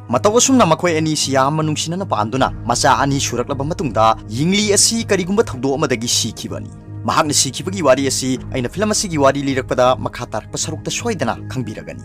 ꯃꯇꯧ ꯑꯁꯨꯝꯅ ꯃꯈꯣꯏ ꯑꯅꯤꯁꯤ ꯌꯥꯝꯅ ꯅꯨꯡꯁꯤꯅꯅ ꯄꯥꯟꯗꯨꯅ ꯃꯆꯥ ꯑꯅꯤ ꯁꯨꯔꯛꯂꯕ ꯃꯇꯨꯡꯗ, ꯌꯤꯡꯂꯤ ꯑꯁꯤ ꯀꯔꯤꯒꯨꯝꯕ ꯊꯧꯗꯣꯛ ꯑꯃꯗꯒꯤ ꯁꯤꯈꯤꯕꯅꯤ꯫ ꯃꯍꯥꯛꯅ ꯁꯤꯈꯤꯕꯒꯤ ꯋꯥꯔꯤ ꯑꯁꯤ ꯑꯩꯅ ꯐꯤꯂꯝ ꯑꯁꯤꯒꯤ ꯋꯥꯔꯤ ꯂꯤꯔꯛꯄꯗ ꯃꯈꯥ ꯇꯥꯔꯛꯄ ꯁꯔꯨꯛꯇ ꯁꯣꯏꯗꯅ ꯈꯪꯕꯤꯔꯒꯅꯤ꯫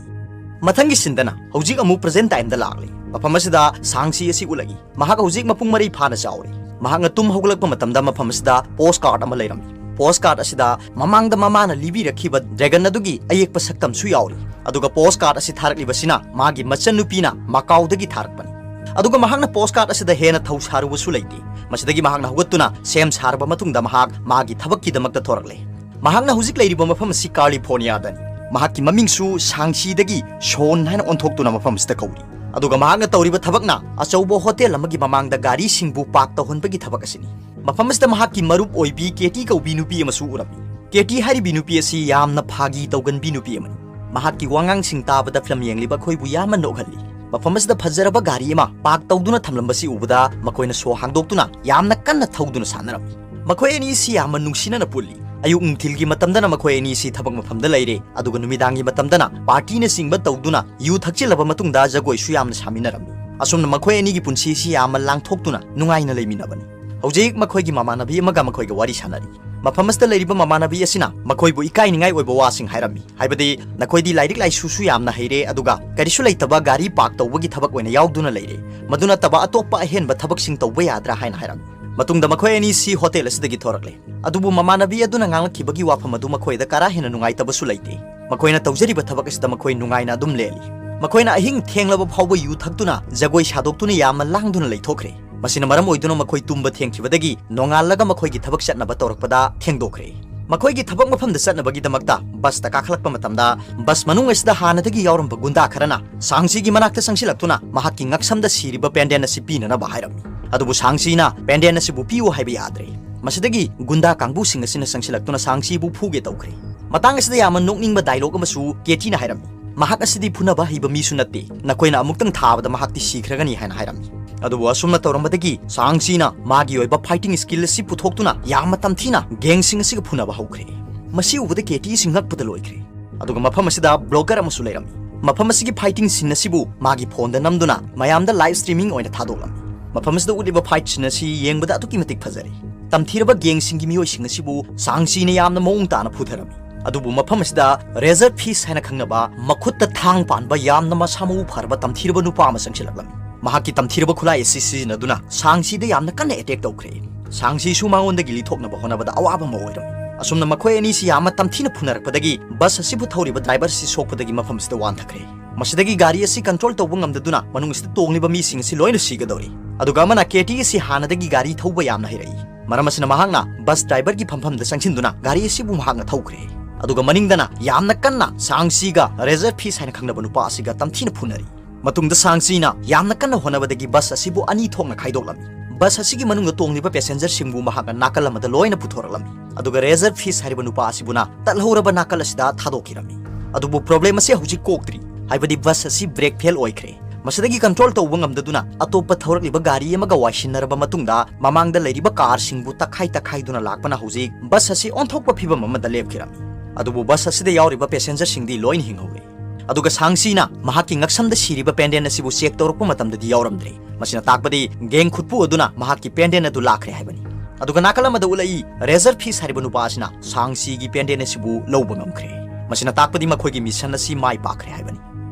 ꯃꯊꯪꯒꯤ ꯁꯤꯟꯗꯅ ꯍꯧꯖꯤꯛ ꯑꯃꯨꯛ ꯄ꯭ꯔꯖꯦꯟ ꯇꯥꯏꯝꯗ ꯂꯥꯛꯂꯤ꯫ ꯃꯐꯝ ꯑꯁꯤꯗ ꯁꯥꯡꯁꯤ ꯑꯁꯤ ꯎꯠꯂꯛꯏ꯫ ꯃꯍꯥꯛ ꯍꯧꯖꯤꯛ ꯃꯄꯨꯡ ꯃꯔꯩ ꯐꯥꯅ ꯆꯥꯎꯔꯦ꯫ ꯃꯍꯥꯛꯅ ꯇꯨꯝ ꯍꯧꯒꯠꯂꯛꯄ ꯃꯇꯝꯗ ꯃꯐꯝ ꯑꯁꯤꯗ ꯄꯣꯁ ꯀꯥꯔꯗ ꯑꯃ ꯂꯩꯔꯝꯃꯤ꯫ ꯄꯣꯁ ꯀꯥꯔꯗ ꯑꯁꯤꯗ ꯃꯃꯥꯡꯗ ꯃꯃꯥꯅ ꯂꯤꯕꯤꯔꯛꯈꯤꯕ ꯗ꯭ꯔꯦꯒꯟ ꯑꯗꯨꯒꯤ ꯑꯌꯦꯛꯄ ꯁꯛꯇꯝꯁꯨ ꯌꯥꯎꯔꯤ꯫ ꯑꯗꯨꯒ ꯄꯣꯁ ꯀꯥꯔꯗ ꯑꯁꯤ ꯊꯥꯔꯛꯂꯤꯕꯁꯤꯅ ꯃꯥꯒꯤ ꯃꯆꯟꯅꯨꯄꯤꯅ ꯃꯀꯥꯎꯗꯒꯤ ꯊꯥꯔꯛꯄꯅꯤ꯫ ꯑꯗꯨꯒ ꯃꯍꯥꯛꯅ ꯄꯣꯁ ꯀꯥꯔꯗ ꯑꯁꯤꯗ ꯍꯦꯟꯅ ꯊꯧ ꯁꯥꯔꯨꯕꯁꯨ ꯂꯩꯇꯦ꯫ ꯃꯁꯤꯗꯒꯤ ꯃꯍꯥꯛꯅ ꯍꯧꯒꯠꯇꯨꯅ ꯁꯦꯝ ꯁꯥꯔꯕ ꯃꯇꯨꯡꯗ ꯃꯍꯥꯛ ꯃꯥꯒꯤ ꯊꯕꯛꯀꯤꯗꯃꯛꯇ ꯊꯣꯔꯛꯂꯦ꯫ ꯃꯍꯥꯛꯅ ꯍꯧꯖꯤꯛ ꯂꯩꯔꯤꯕ ꯃꯐꯝ ꯑꯁꯤ ꯀꯥꯂꯤꯐꯣꯔꯅꯤꯌꯥꯗꯅꯤ꯫ ꯃꯍꯥꯛꯀꯤ ꯃꯃꯤꯡꯁꯨ ꯁꯥꯡꯁꯤꯗꯒꯤ ꯁꯣꯟ ꯍꯥꯏꯅ ꯑꯣꯟꯊꯣꯛꯇꯨꯅ ꯃꯐꯝ ꯑꯁꯤꯗ ꯀꯧꯔꯤ꯫ ꯑꯗꯨꯒ ꯃꯍꯥꯛꯅ ꯇꯧꯔꯤꯕ ꯊꯕꯛꯅ ꯑꯆꯧꯕ ꯍꯣꯇꯦꯜ ꯑꯃꯒꯤ ꯃꯃꯥꯡꯗ ꯒꯥꯔꯤꯁꯤꯡꯕꯨ ꯄꯥꯔꯛ ꯇꯧꯍꯟꯕꯒꯤ ꯊꯕꯛ ꯑꯁꯤꯅꯤ꯫ ꯃꯐꯝ ꯑꯁꯤꯗ ꯃꯍꯥꯛꯀꯤ ꯃꯔꯨꯞ ꯑꯣꯏꯕꯤ ꯀꯦꯇꯤ ꯀꯧꯕꯤ ꯅꯨꯄꯤ ꯑꯃꯁꯨ ꯎꯔꯝꯃꯤ꯫ ꯀꯦꯇꯤ ꯍꯥꯏꯔꯤꯕꯤ ꯅꯨꯄꯤ ꯑꯁꯤ ꯌꯥꯝꯅ ꯐꯥꯒꯤ ꯇꯧꯒꯟꯕꯤ ꯅꯨꯄꯤ ꯑꯃꯅꯤ꯫ ꯃꯍꯥꯛꯀꯤ ꯋꯥꯉꯥꯡꯁꯤꯡ ꯇꯥꯕꯗ ꯐꯤꯂꯝ ꯌꯦꯡꯂꯤꯕ ꯑꯩꯈꯣꯏꯕꯨ ꯌꯥꯝꯅ ꯅꯣꯛꯍꯜꯂꯤ꯫ ꯃꯐꯝ ꯑꯁꯤꯗ ꯐꯖꯔꯕ ꯒꯥꯔꯤ ꯑꯃ ꯄꯥꯔꯛ ꯇꯧꯗꯨꯅ ꯊꯝꯂꯝꯕꯁꯤ ꯎꯕꯗ ꯃꯈꯣꯏꯅ ꯁꯣ ꯍꯥꯡꯗꯣꯛꯇꯨꯅ ꯌꯥꯝꯅ ꯀꯟꯅ ꯊꯧꯗꯨꯅ ꯁꯥꯟꯅꯔꯝꯃꯤ꯫ ꯃꯈꯣꯏ ꯑꯅꯤ ꯑꯁꯤ ꯌꯥꯝꯅ ꯅꯨꯡꯁꯤꯅꯅ ꯄꯨꯜꯂꯤ꯫ ꯑꯌꯨꯛ ꯅꯨꯡꯊꯤꯜꯒꯤ ꯃꯇꯝꯗꯅ ꯃꯈꯣꯏ ꯑꯅꯤ ꯑꯁꯤ ꯊꯕꯛ ꯃꯐꯝꯗ ꯂꯩꯔꯦ, ꯑꯗꯨꯒ ꯅꯨꯃꯤꯗꯥꯡꯒꯤ ꯃꯇꯝꯗꯅ ꯄꯥꯔꯇꯤꯅꯆꯤꯡꯕ ꯇꯧꯗꯨꯅ ꯌꯨ ꯊꯛꯆꯤꯜꯂꯕ ꯃꯇꯨꯡꯗ ꯖꯒꯣꯏꯁꯨ ꯌꯥꯝꯅ ꯁꯥꯃꯤꯟꯅꯔꯝꯃꯤ꯫ ꯑꯁꯨꯝꯅ ꯃꯈꯣꯏ ꯑꯅꯤꯒꯤ ꯄꯨꯟꯁꯤ ꯑꯁꯤ ꯌꯥꯝꯅ ꯂꯥꯡꯊꯣꯛꯇꯨꯅ ꯅꯨꯡꯉꯥꯏꯅ ꯂꯩꯃꯤꯟꯅꯕꯅꯤ꯫ ꯍꯧꯖꯤꯛ ꯃꯈꯣꯏꯒꯤ ꯃꯃꯥꯟꯅꯕꯤ ꯑꯃꯒ ꯃꯈꯣꯏꯒ ꯋꯥꯔꯤ ꯁꯥꯟꯅꯔꯤ꯫ ꯃꯐꯝ ꯑꯁꯤꯗ ꯂꯩꯔꯤꯕ ꯃꯃꯥꯟꯅꯕꯤ ꯑꯁꯤꯅ ꯃꯈꯣꯏꯕꯨ ꯏꯀꯥꯏꯅꯤꯡꯉꯥꯏ ꯑꯣꯏꯕ ꯋꯥꯁꯤꯡ ꯍꯥꯏꯔꯝꯃꯤ꯫ ꯍꯥꯏꯕꯗꯤ, "ꯅꯈꯣꯏꯗꯤ ꯂꯥꯏꯔꯤꯛ ꯂꯥꯏꯁꯨꯁꯨ ꯌꯥꯝꯅ ꯍꯩꯔꯦ, ꯑꯗꯨꯒ ꯀꯔꯤꯁꯨ ꯂꯩꯇꯕ ꯒꯥꯔꯤ ꯄꯥꯔꯛ ꯇꯧꯕꯒꯤ ꯊꯕꯛ ꯑꯣꯏꯅ ꯌꯥꯎꯗꯨꯅ ꯂꯩꯔꯦ꯫ ꯃꯗꯨ ꯅꯠꯇꯕ ꯑꯇꯣꯞꯄ ꯑꯍꯦꯟꯕ ꯊꯕꯛꯁꯤꯡ ꯇꯧꯕ ꯌꯥꯗ꯭ꯔꯥ?" ꯍꯥꯏꯅ ꯍꯥꯏꯔꯝꯃꯤ꯫ ꯃꯇꯨꯡꯗ ꯃꯈꯣꯏ ꯑꯅꯤꯁꯤ ꯍꯣꯇꯦꯜ ꯑꯁꯤꯗꯒꯤ ꯊꯣꯔꯛꯂꯦ꯫ ꯑꯗꯨꯕꯨ ꯃꯃꯥꯟꯅꯕꯤ ꯑꯗꯨꯅ ꯉꯥꯡꯂꯛꯈꯤꯕꯒꯤ ꯋꯥꯐꯝ ꯑꯗꯨ ꯃꯈꯣꯏꯗ ꯀꯔꯥ ꯍꯦꯟꯅ ꯅꯨꯡꯉꯥꯏꯇꯕꯁꯨ ꯂꯩꯇꯦ꯫ ꯃꯈꯣꯏꯅ ꯇꯧꯖꯔꯤꯕ ꯊꯕꯛ ꯑꯁꯤꯗ ꯃꯈꯣꯏ ꯅꯨꯡꯉꯥꯏꯅ ꯑꯗꯨꯝ ꯂꯦꯜꯂꯤ꯫ ꯃꯈꯣꯏꯅ ꯑꯍꯤꯡ ꯊꯦꯡꯂꯕ ꯐꯥꯎꯕ ꯌꯨ ꯊꯛꯇꯨꯅ, ꯖꯒꯣꯏ ꯁꯥꯗꯣꯛꯇꯨꯅ ꯌꯥꯝꯅ ꯂꯥꯡꯗꯨꯅ ꯂꯩꯊꯣꯛꯈ꯭ꯔꯦ꯫ ꯃꯁꯤꯅ ꯃꯔꯝ ꯑꯣꯏꯗꯨꯅ ꯃꯈꯣꯏ ꯇꯨꯝꯕ ꯊꯦꯡꯈꯤꯕꯗꯒꯤ ꯅꯣꯡꯉꯥꯜꯂꯒ ꯃꯈꯣꯏꯒꯤ ꯊꯕꯛ ꯆꯠꯅꯕ ꯇꯧꯔꯛꯄꯗ ꯊꯦꯡꯗꯣꯛꯈ꯭ꯔꯦ꯫ ꯃꯈꯣꯏꯒꯤ ꯊꯕꯛ ꯃꯐꯝꯗ ꯆꯠꯅꯕꯒꯤꯗꯃꯛꯇ ꯕꯁꯇ ꯀꯥꯈꯠꯂꯛꯄ ꯃꯇꯝꯗ, ꯕꯁ ꯃꯅꯨꯡ ꯑꯁꯤꯗ ꯍꯥꯟꯅꯗꯒꯤ ꯌꯥꯎꯔꯝꯕ ꯒꯨꯟꯗꯥ ꯈꯔꯅ ꯁꯥꯡꯁꯤꯒꯤ ꯃꯅꯥꯛꯇ ꯆꯪꯁꯤꯜꯂꯛꯇꯨꯅ ꯃꯍꯥꯛꯀꯤ ꯉꯛꯁꯝꯗ ꯁꯤꯔꯤꯕ ꯄꯦꯟꯗꯦꯟ ꯑꯁꯤ ꯄꯤꯅꯅꯕ ꯍꯥꯏꯔꯝꯃꯤ꯫ ꯑꯗꯨꯕꯨ ꯁꯥꯡꯁꯤꯅ ꯄꯦꯟꯗꯦꯟ ꯑꯁꯤꯕꯨ ꯄꯤꯌꯨ ꯍꯥꯏꯕ ꯌꯥꯗ꯭ꯔꯦ꯫ ꯃꯁꯤꯗꯒꯤ ꯒꯨꯟꯗꯥ ꯀꯥꯡꯕꯨꯁꯤꯡ ꯑꯁꯤꯅ ꯆꯪꯁꯤꯜꯂꯛꯇꯨꯅ ꯁꯥꯡꯆꯤꯕꯨ ꯐꯨꯒꯦ ꯇꯧꯈ꯭ꯔꯦ꯫ ꯃꯇꯥꯡ ꯑꯁꯤꯗ ꯌꯥꯝꯅ ꯅꯣꯛꯅꯤꯡꯕ ꯗꯥꯏꯂꯣꯒ ꯑꯃꯁꯨ ꯀꯦꯇꯤꯅ ꯍꯥꯏꯔꯝꯃꯤ, "ꯃꯍꯥꯛ ꯑꯁꯤꯗꯤ ꯐꯨꯅꯕ ꯍꯩꯕ ꯃꯤꯁꯨ ꯅꯠꯇꯦ, ꯅꯈꯣꯏꯅ ꯑꯃꯨꯛꯇꯪ ꯊꯥꯕꯗ ꯃꯍꯥꯛꯇꯤ ꯁꯤꯈ꯭ꯔꯒꯅꯤ" ꯍꯥꯏꯅ ꯍꯥꯏꯔꯝꯃꯤ꯫ ꯑꯗꯨꯕꯨ ꯑꯁꯨꯝꯅ ꯇꯧꯔꯝꯕꯗꯒꯤ ꯁꯥꯡꯆꯤꯅ ꯃꯥꯒꯤ ꯑꯣꯏꯕ ꯐꯥꯏꯇꯤꯡ ꯁ꯭ꯀꯤꯜ ꯑꯁꯤ ꯄꯨꯊꯣꯛꯇꯨꯅ ꯌꯥꯝꯅ ꯇꯝꯊꯤꯅ ꯒꯦꯡꯁꯤꯡ ꯑꯁꯤꯒ ꯐꯨꯅꯕ ꯍꯧꯈ꯭ꯔꯦ꯫ ꯃꯁꯤ ꯎꯕꯗ ꯀꯦꯇꯤ ꯑꯁꯤ ꯉꯛꯄꯗ ꯂꯣꯏꯈ꯭ꯔꯦ꯫ ꯑꯗꯨꯒ ꯃꯐꯝ ꯑꯁꯤꯗ ꯕ꯭ꯂꯣꯒꯔ ꯑꯃꯁꯨ ꯂꯩꯔꯝꯃꯤ꯫ ꯃꯐꯝ ꯑꯁꯤꯒꯤ ꯐꯥꯏꯇꯤꯡ ꯁꯤꯟ ꯑꯁꯤꯕꯨ ꯃꯥꯒꯤ ꯐꯣꯟꯗ ꯅꯝꯗꯨꯅ ꯃꯌꯥꯝꯗ ꯂꯥꯏꯚ ꯁ꯭ꯇ꯭ꯔꯤꯃꯤꯡ ꯑꯣꯏꯅ ꯊꯥꯗꯣꯛꯂꯝꯃꯤ꯫ ꯃꯐꯝ ꯑꯁꯤꯗ ꯎꯠꯂꯤꯕ ꯐꯥꯏꯠ ꯁꯤꯟ ꯑꯁꯤ ꯌꯦꯡꯕꯗ ꯑꯗꯨꯛꯀꯤ ꯃꯇꯤꯛ ꯐꯖꯔꯤ꯫ ꯇꯝꯊꯤꯔꯕ ꯒꯦꯡꯁꯤꯡꯒꯤ ꯃꯤꯑꯣꯏꯁꯤꯡ ꯑꯁꯤꯕꯨ ꯁꯥꯡꯆꯤꯅ ꯌꯥꯝꯅ ꯃꯑꯣꯡ ꯇꯥꯅ ꯐꯨꯊꯔꯝꯃꯤ꯫ ꯑꯗꯨꯕꯨ ꯃꯐꯝ ꯑꯁꯤꯗ ꯔꯦꯖꯔ ꯐꯤꯁ ꯍꯥꯏꯅ ꯈꯪꯅꯕ ꯃꯈꯨꯠꯇ ꯊꯥꯡ ꯄꯥꯟꯕ ꯌꯥꯝꯅ ꯃꯁꯥ ꯃꯎ ꯐꯔꯕ ꯇꯝꯊꯤꯔꯕ ꯅꯨꯄꯥ ꯑꯃ ꯆꯪꯁꯤꯜꯂꯛꯂꯝꯃꯤ꯫ ꯃꯍꯥꯛꯀꯤ ꯇꯝꯊꯤꯔꯕ ꯈꯨꯠꯂꯥꯏ ꯑꯁꯤ ꯁꯤꯖꯤꯟꯅꯗꯨꯅ ꯁꯥꯡꯆꯤꯗ ꯌꯥꯝꯅ ꯀꯟꯅ ꯑꯦꯇꯦꯛ ꯇꯧꯈ꯭ꯔꯦ꯫ ꯁꯥꯡꯆꯤꯁꯨ ꯃꯉꯣꯟꯗꯒꯤ ꯂꯤꯊꯣꯛꯅꯕ ꯍꯣꯠꯅꯕꯗ ꯑꯋꯥꯕ ꯑꯃ ꯑꯣꯏꯔꯝꯃꯤ꯫ ꯑꯁꯨꯝꯅ ꯃꯈꯣꯏ ꯑꯅꯤꯁꯤ ꯌꯥꯝꯅ ꯇꯝꯊꯤꯅ ꯐꯨꯅꯔꯛꯄꯗꯒꯤ ꯕꯁ ꯑꯁꯤꯕꯨ ꯊꯧꯔꯤꯕ ꯗ꯭ꯔꯥꯏꯚꯔ ꯑꯁꯤ ꯁꯣꯛꯄꯗꯒꯤ ꯃꯐꯝ ꯑꯁꯤꯗ ꯋꯥꯟꯊꯈ꯭ꯔꯦ꯫ ꯃꯁꯤꯗꯒꯤ ꯒꯥꯔꯤ ꯑꯁꯤ ꯀꯟꯇ꯭ꯔꯣꯜ ꯇꯧꯕ ꯉꯝꯗꯗꯨꯅ ꯃꯅꯨꯡ ꯑꯁꯤꯗ ꯇꯣꯡꯂꯤꯕ ꯃꯤꯁꯤꯡ ꯑꯁꯤ ꯂꯣꯏꯅ ꯁꯤꯒꯗꯧꯔꯤ꯫ ꯑꯗꯨꯒ ꯑꯃꯅ ꯀꯦꯇꯤ ꯑꯁꯤ ꯍꯥꯟꯅꯗꯒꯤ ꯒꯥꯔꯤ ꯊꯧꯕ ꯌꯥꯝꯅ ꯍꯩꯔꯛꯏ꯫ ꯃꯔꯝ ꯑꯁꯤꯅ ꯃꯍꯥꯛꯅ ꯕꯁ ꯗ꯭ꯔꯥꯏꯚꯔꯒꯤ ꯐꯝꯐꯝꯗ ꯆꯪꯁꯤꯟꯗꯨꯅ ꯒꯥꯔꯤ ꯑꯁꯤꯕꯨ ꯃꯍꯥꯛꯅ ꯊꯧꯈ꯭ꯔꯦ꯫ ꯑꯗꯨꯒ ꯃꯅꯤꯡꯗꯅ ꯌꯥꯝꯅ ꯀꯟꯅ ꯁꯥꯡꯆꯤꯒ ꯔꯦꯖꯔ ꯐꯤꯁ ꯍꯥꯏꯅ ꯈꯪꯅꯕ ꯅꯨꯄꯥ ꯑꯁꯤꯒ ꯇꯝꯊꯤꯅ ꯐꯨꯅꯔꯤ꯫ ꯃꯇꯨꯡꯗ ꯁꯥꯡꯆꯤꯅ ꯌꯥꯝꯅ ꯀꯟꯅ ꯍꯣꯠꯅꯕꯗꯒꯤ ꯕꯁ ꯑꯁꯤꯕꯨ ꯑꯅꯤ ꯊꯣꯛꯅ ꯈꯥꯏꯗꯣꯛꯂꯝꯃꯤ꯫ ꯕꯁ ꯑꯁꯤꯒꯤ ꯃꯅꯨꯡꯗ ꯇꯣꯡꯂꯤꯕ ꯄꯦꯁꯦꯟꯖꯔꯁꯤꯡꯕꯨ ꯃꯍꯥꯛꯅ ꯅꯥꯀꯜ ꯑꯃꯗ ꯂꯣꯏꯅ ꯄꯨꯊꯣꯔꯛꯂꯝꯃꯤ꯫ ꯑꯗꯨꯒ ꯔꯦꯖꯔ ꯐꯤꯁ ꯍꯥꯏꯔꯤꯕ ꯅꯨꯄꯥ ꯑꯁꯤꯕꯨꯅ ꯇꯠꯍꯧꯔꯕ ꯅꯥꯀꯜ ꯑꯁꯤꯗ ꯊꯥꯗꯣꯛꯈꯤꯔꯝꯃꯤ꯫ ꯑꯗꯨꯕꯨ ꯄ꯭ꯔꯣꯕ꯭ꯂꯦꯝ ꯑꯁꯤ ꯍꯧꯖꯤꯛ ꯀꯣꯛꯇ꯭ꯔꯤ, ꯍꯥꯏꯕꯗꯤ ꯕꯁ ꯑꯁꯤ ꯕ꯭ꯔꯦꯛ ꯐꯦꯜ ꯑꯣꯏꯈ꯭ꯔꯦ꯫ ꯃꯁꯤꯗꯒꯤ ꯀꯟꯇ꯭ꯔꯣꯜ ꯇꯧꯕ ꯉꯝꯗꯗꯨꯅ ꯑꯇꯣꯞꯄ ꯊꯧꯔꯛꯂꯤꯕ ꯒꯥꯔꯤ ꯑꯃꯒ ꯋꯥꯏꯁꯤꯟꯅꯔꯕ ꯃꯇꯨꯡꯗ ꯃꯃꯥꯡꯗ ꯂꯩꯔꯤꯕ ꯀꯥꯔꯁꯤꯡꯕꯨ ꯇꯛꯈꯥꯏ ꯇꯛꯈꯥꯏꯗꯨꯅ ꯂꯥꯛꯄꯅ ꯍꯧꯖꯤꯛ ꯕꯁ ꯑꯁꯤ ꯑꯣꯟꯊꯣꯛꯄ ꯐꯤꯕꯝ ꯑꯃꯗ ꯂꯦꯞꯈꯤꯔꯝꯃꯤ꯫ ꯑꯗꯨꯕꯨ ꯕꯁ ꯑꯁꯤꯗ ꯌꯥꯎꯔꯤꯕ ꯄꯦꯁꯦꯟꯖꯔꯁꯤꯡꯗꯤ ꯂꯣꯏꯅ ꯍꯤꯡꯍꯧꯔꯦ꯫ ꯑꯗꯨꯒ ꯁꯥꯡꯆꯤꯅ ꯃꯍꯥꯛꯀꯤ ꯉꯛꯁꯝꯗ ꯁꯤꯔꯤꯕ ꯄꯦꯟꯗꯦꯟ ꯑꯁꯤꯕꯨ ꯆꯦꯛ ꯇꯧꯔꯛꯄ ꯃꯇꯝꯗꯗꯤ ꯌꯥꯎꯔꯝꯗ꯭ꯔꯦ꯫ ꯃꯁꯤꯅ ꯇꯥꯛꯄꯗꯤ ꯒꯦꯡ ꯈꯨꯠꯄꯨ ꯑꯗꯨꯅ ꯃꯍꯥꯛꯀꯤ ꯄꯦꯟꯗꯦꯟ ꯑꯗꯨ ꯂꯥꯛꯈ꯭ꯔꯦ ꯍꯥꯏꯕꯅꯤ꯫ ꯑꯗꯨꯒ ꯅꯥꯀꯜ ꯑꯃꯗ ꯎꯠꯂꯛꯏ, ꯔꯦꯖꯔ ꯐꯤꯁ ꯍꯥꯏꯔꯤꯕ ꯅꯨꯄꯥ ꯑꯁꯤꯅ ꯁꯥꯡꯆꯤꯒꯤ ꯄꯦꯟꯗꯦꯟ ꯑꯁꯤꯕꯨ ꯂꯧꯕ ꯉꯝꯈ꯭ꯔꯦ꯫ ꯃꯁꯤꯅ ꯇꯥꯛꯄꯗꯤ ꯃꯈꯣꯏꯒꯤ ꯃꯤꯁꯟ ꯑꯁꯤ ꯃꯥꯏ ꯄꯥꯛꯈ꯭ꯔꯦ ꯍꯥꯏꯕꯅꯤ꯫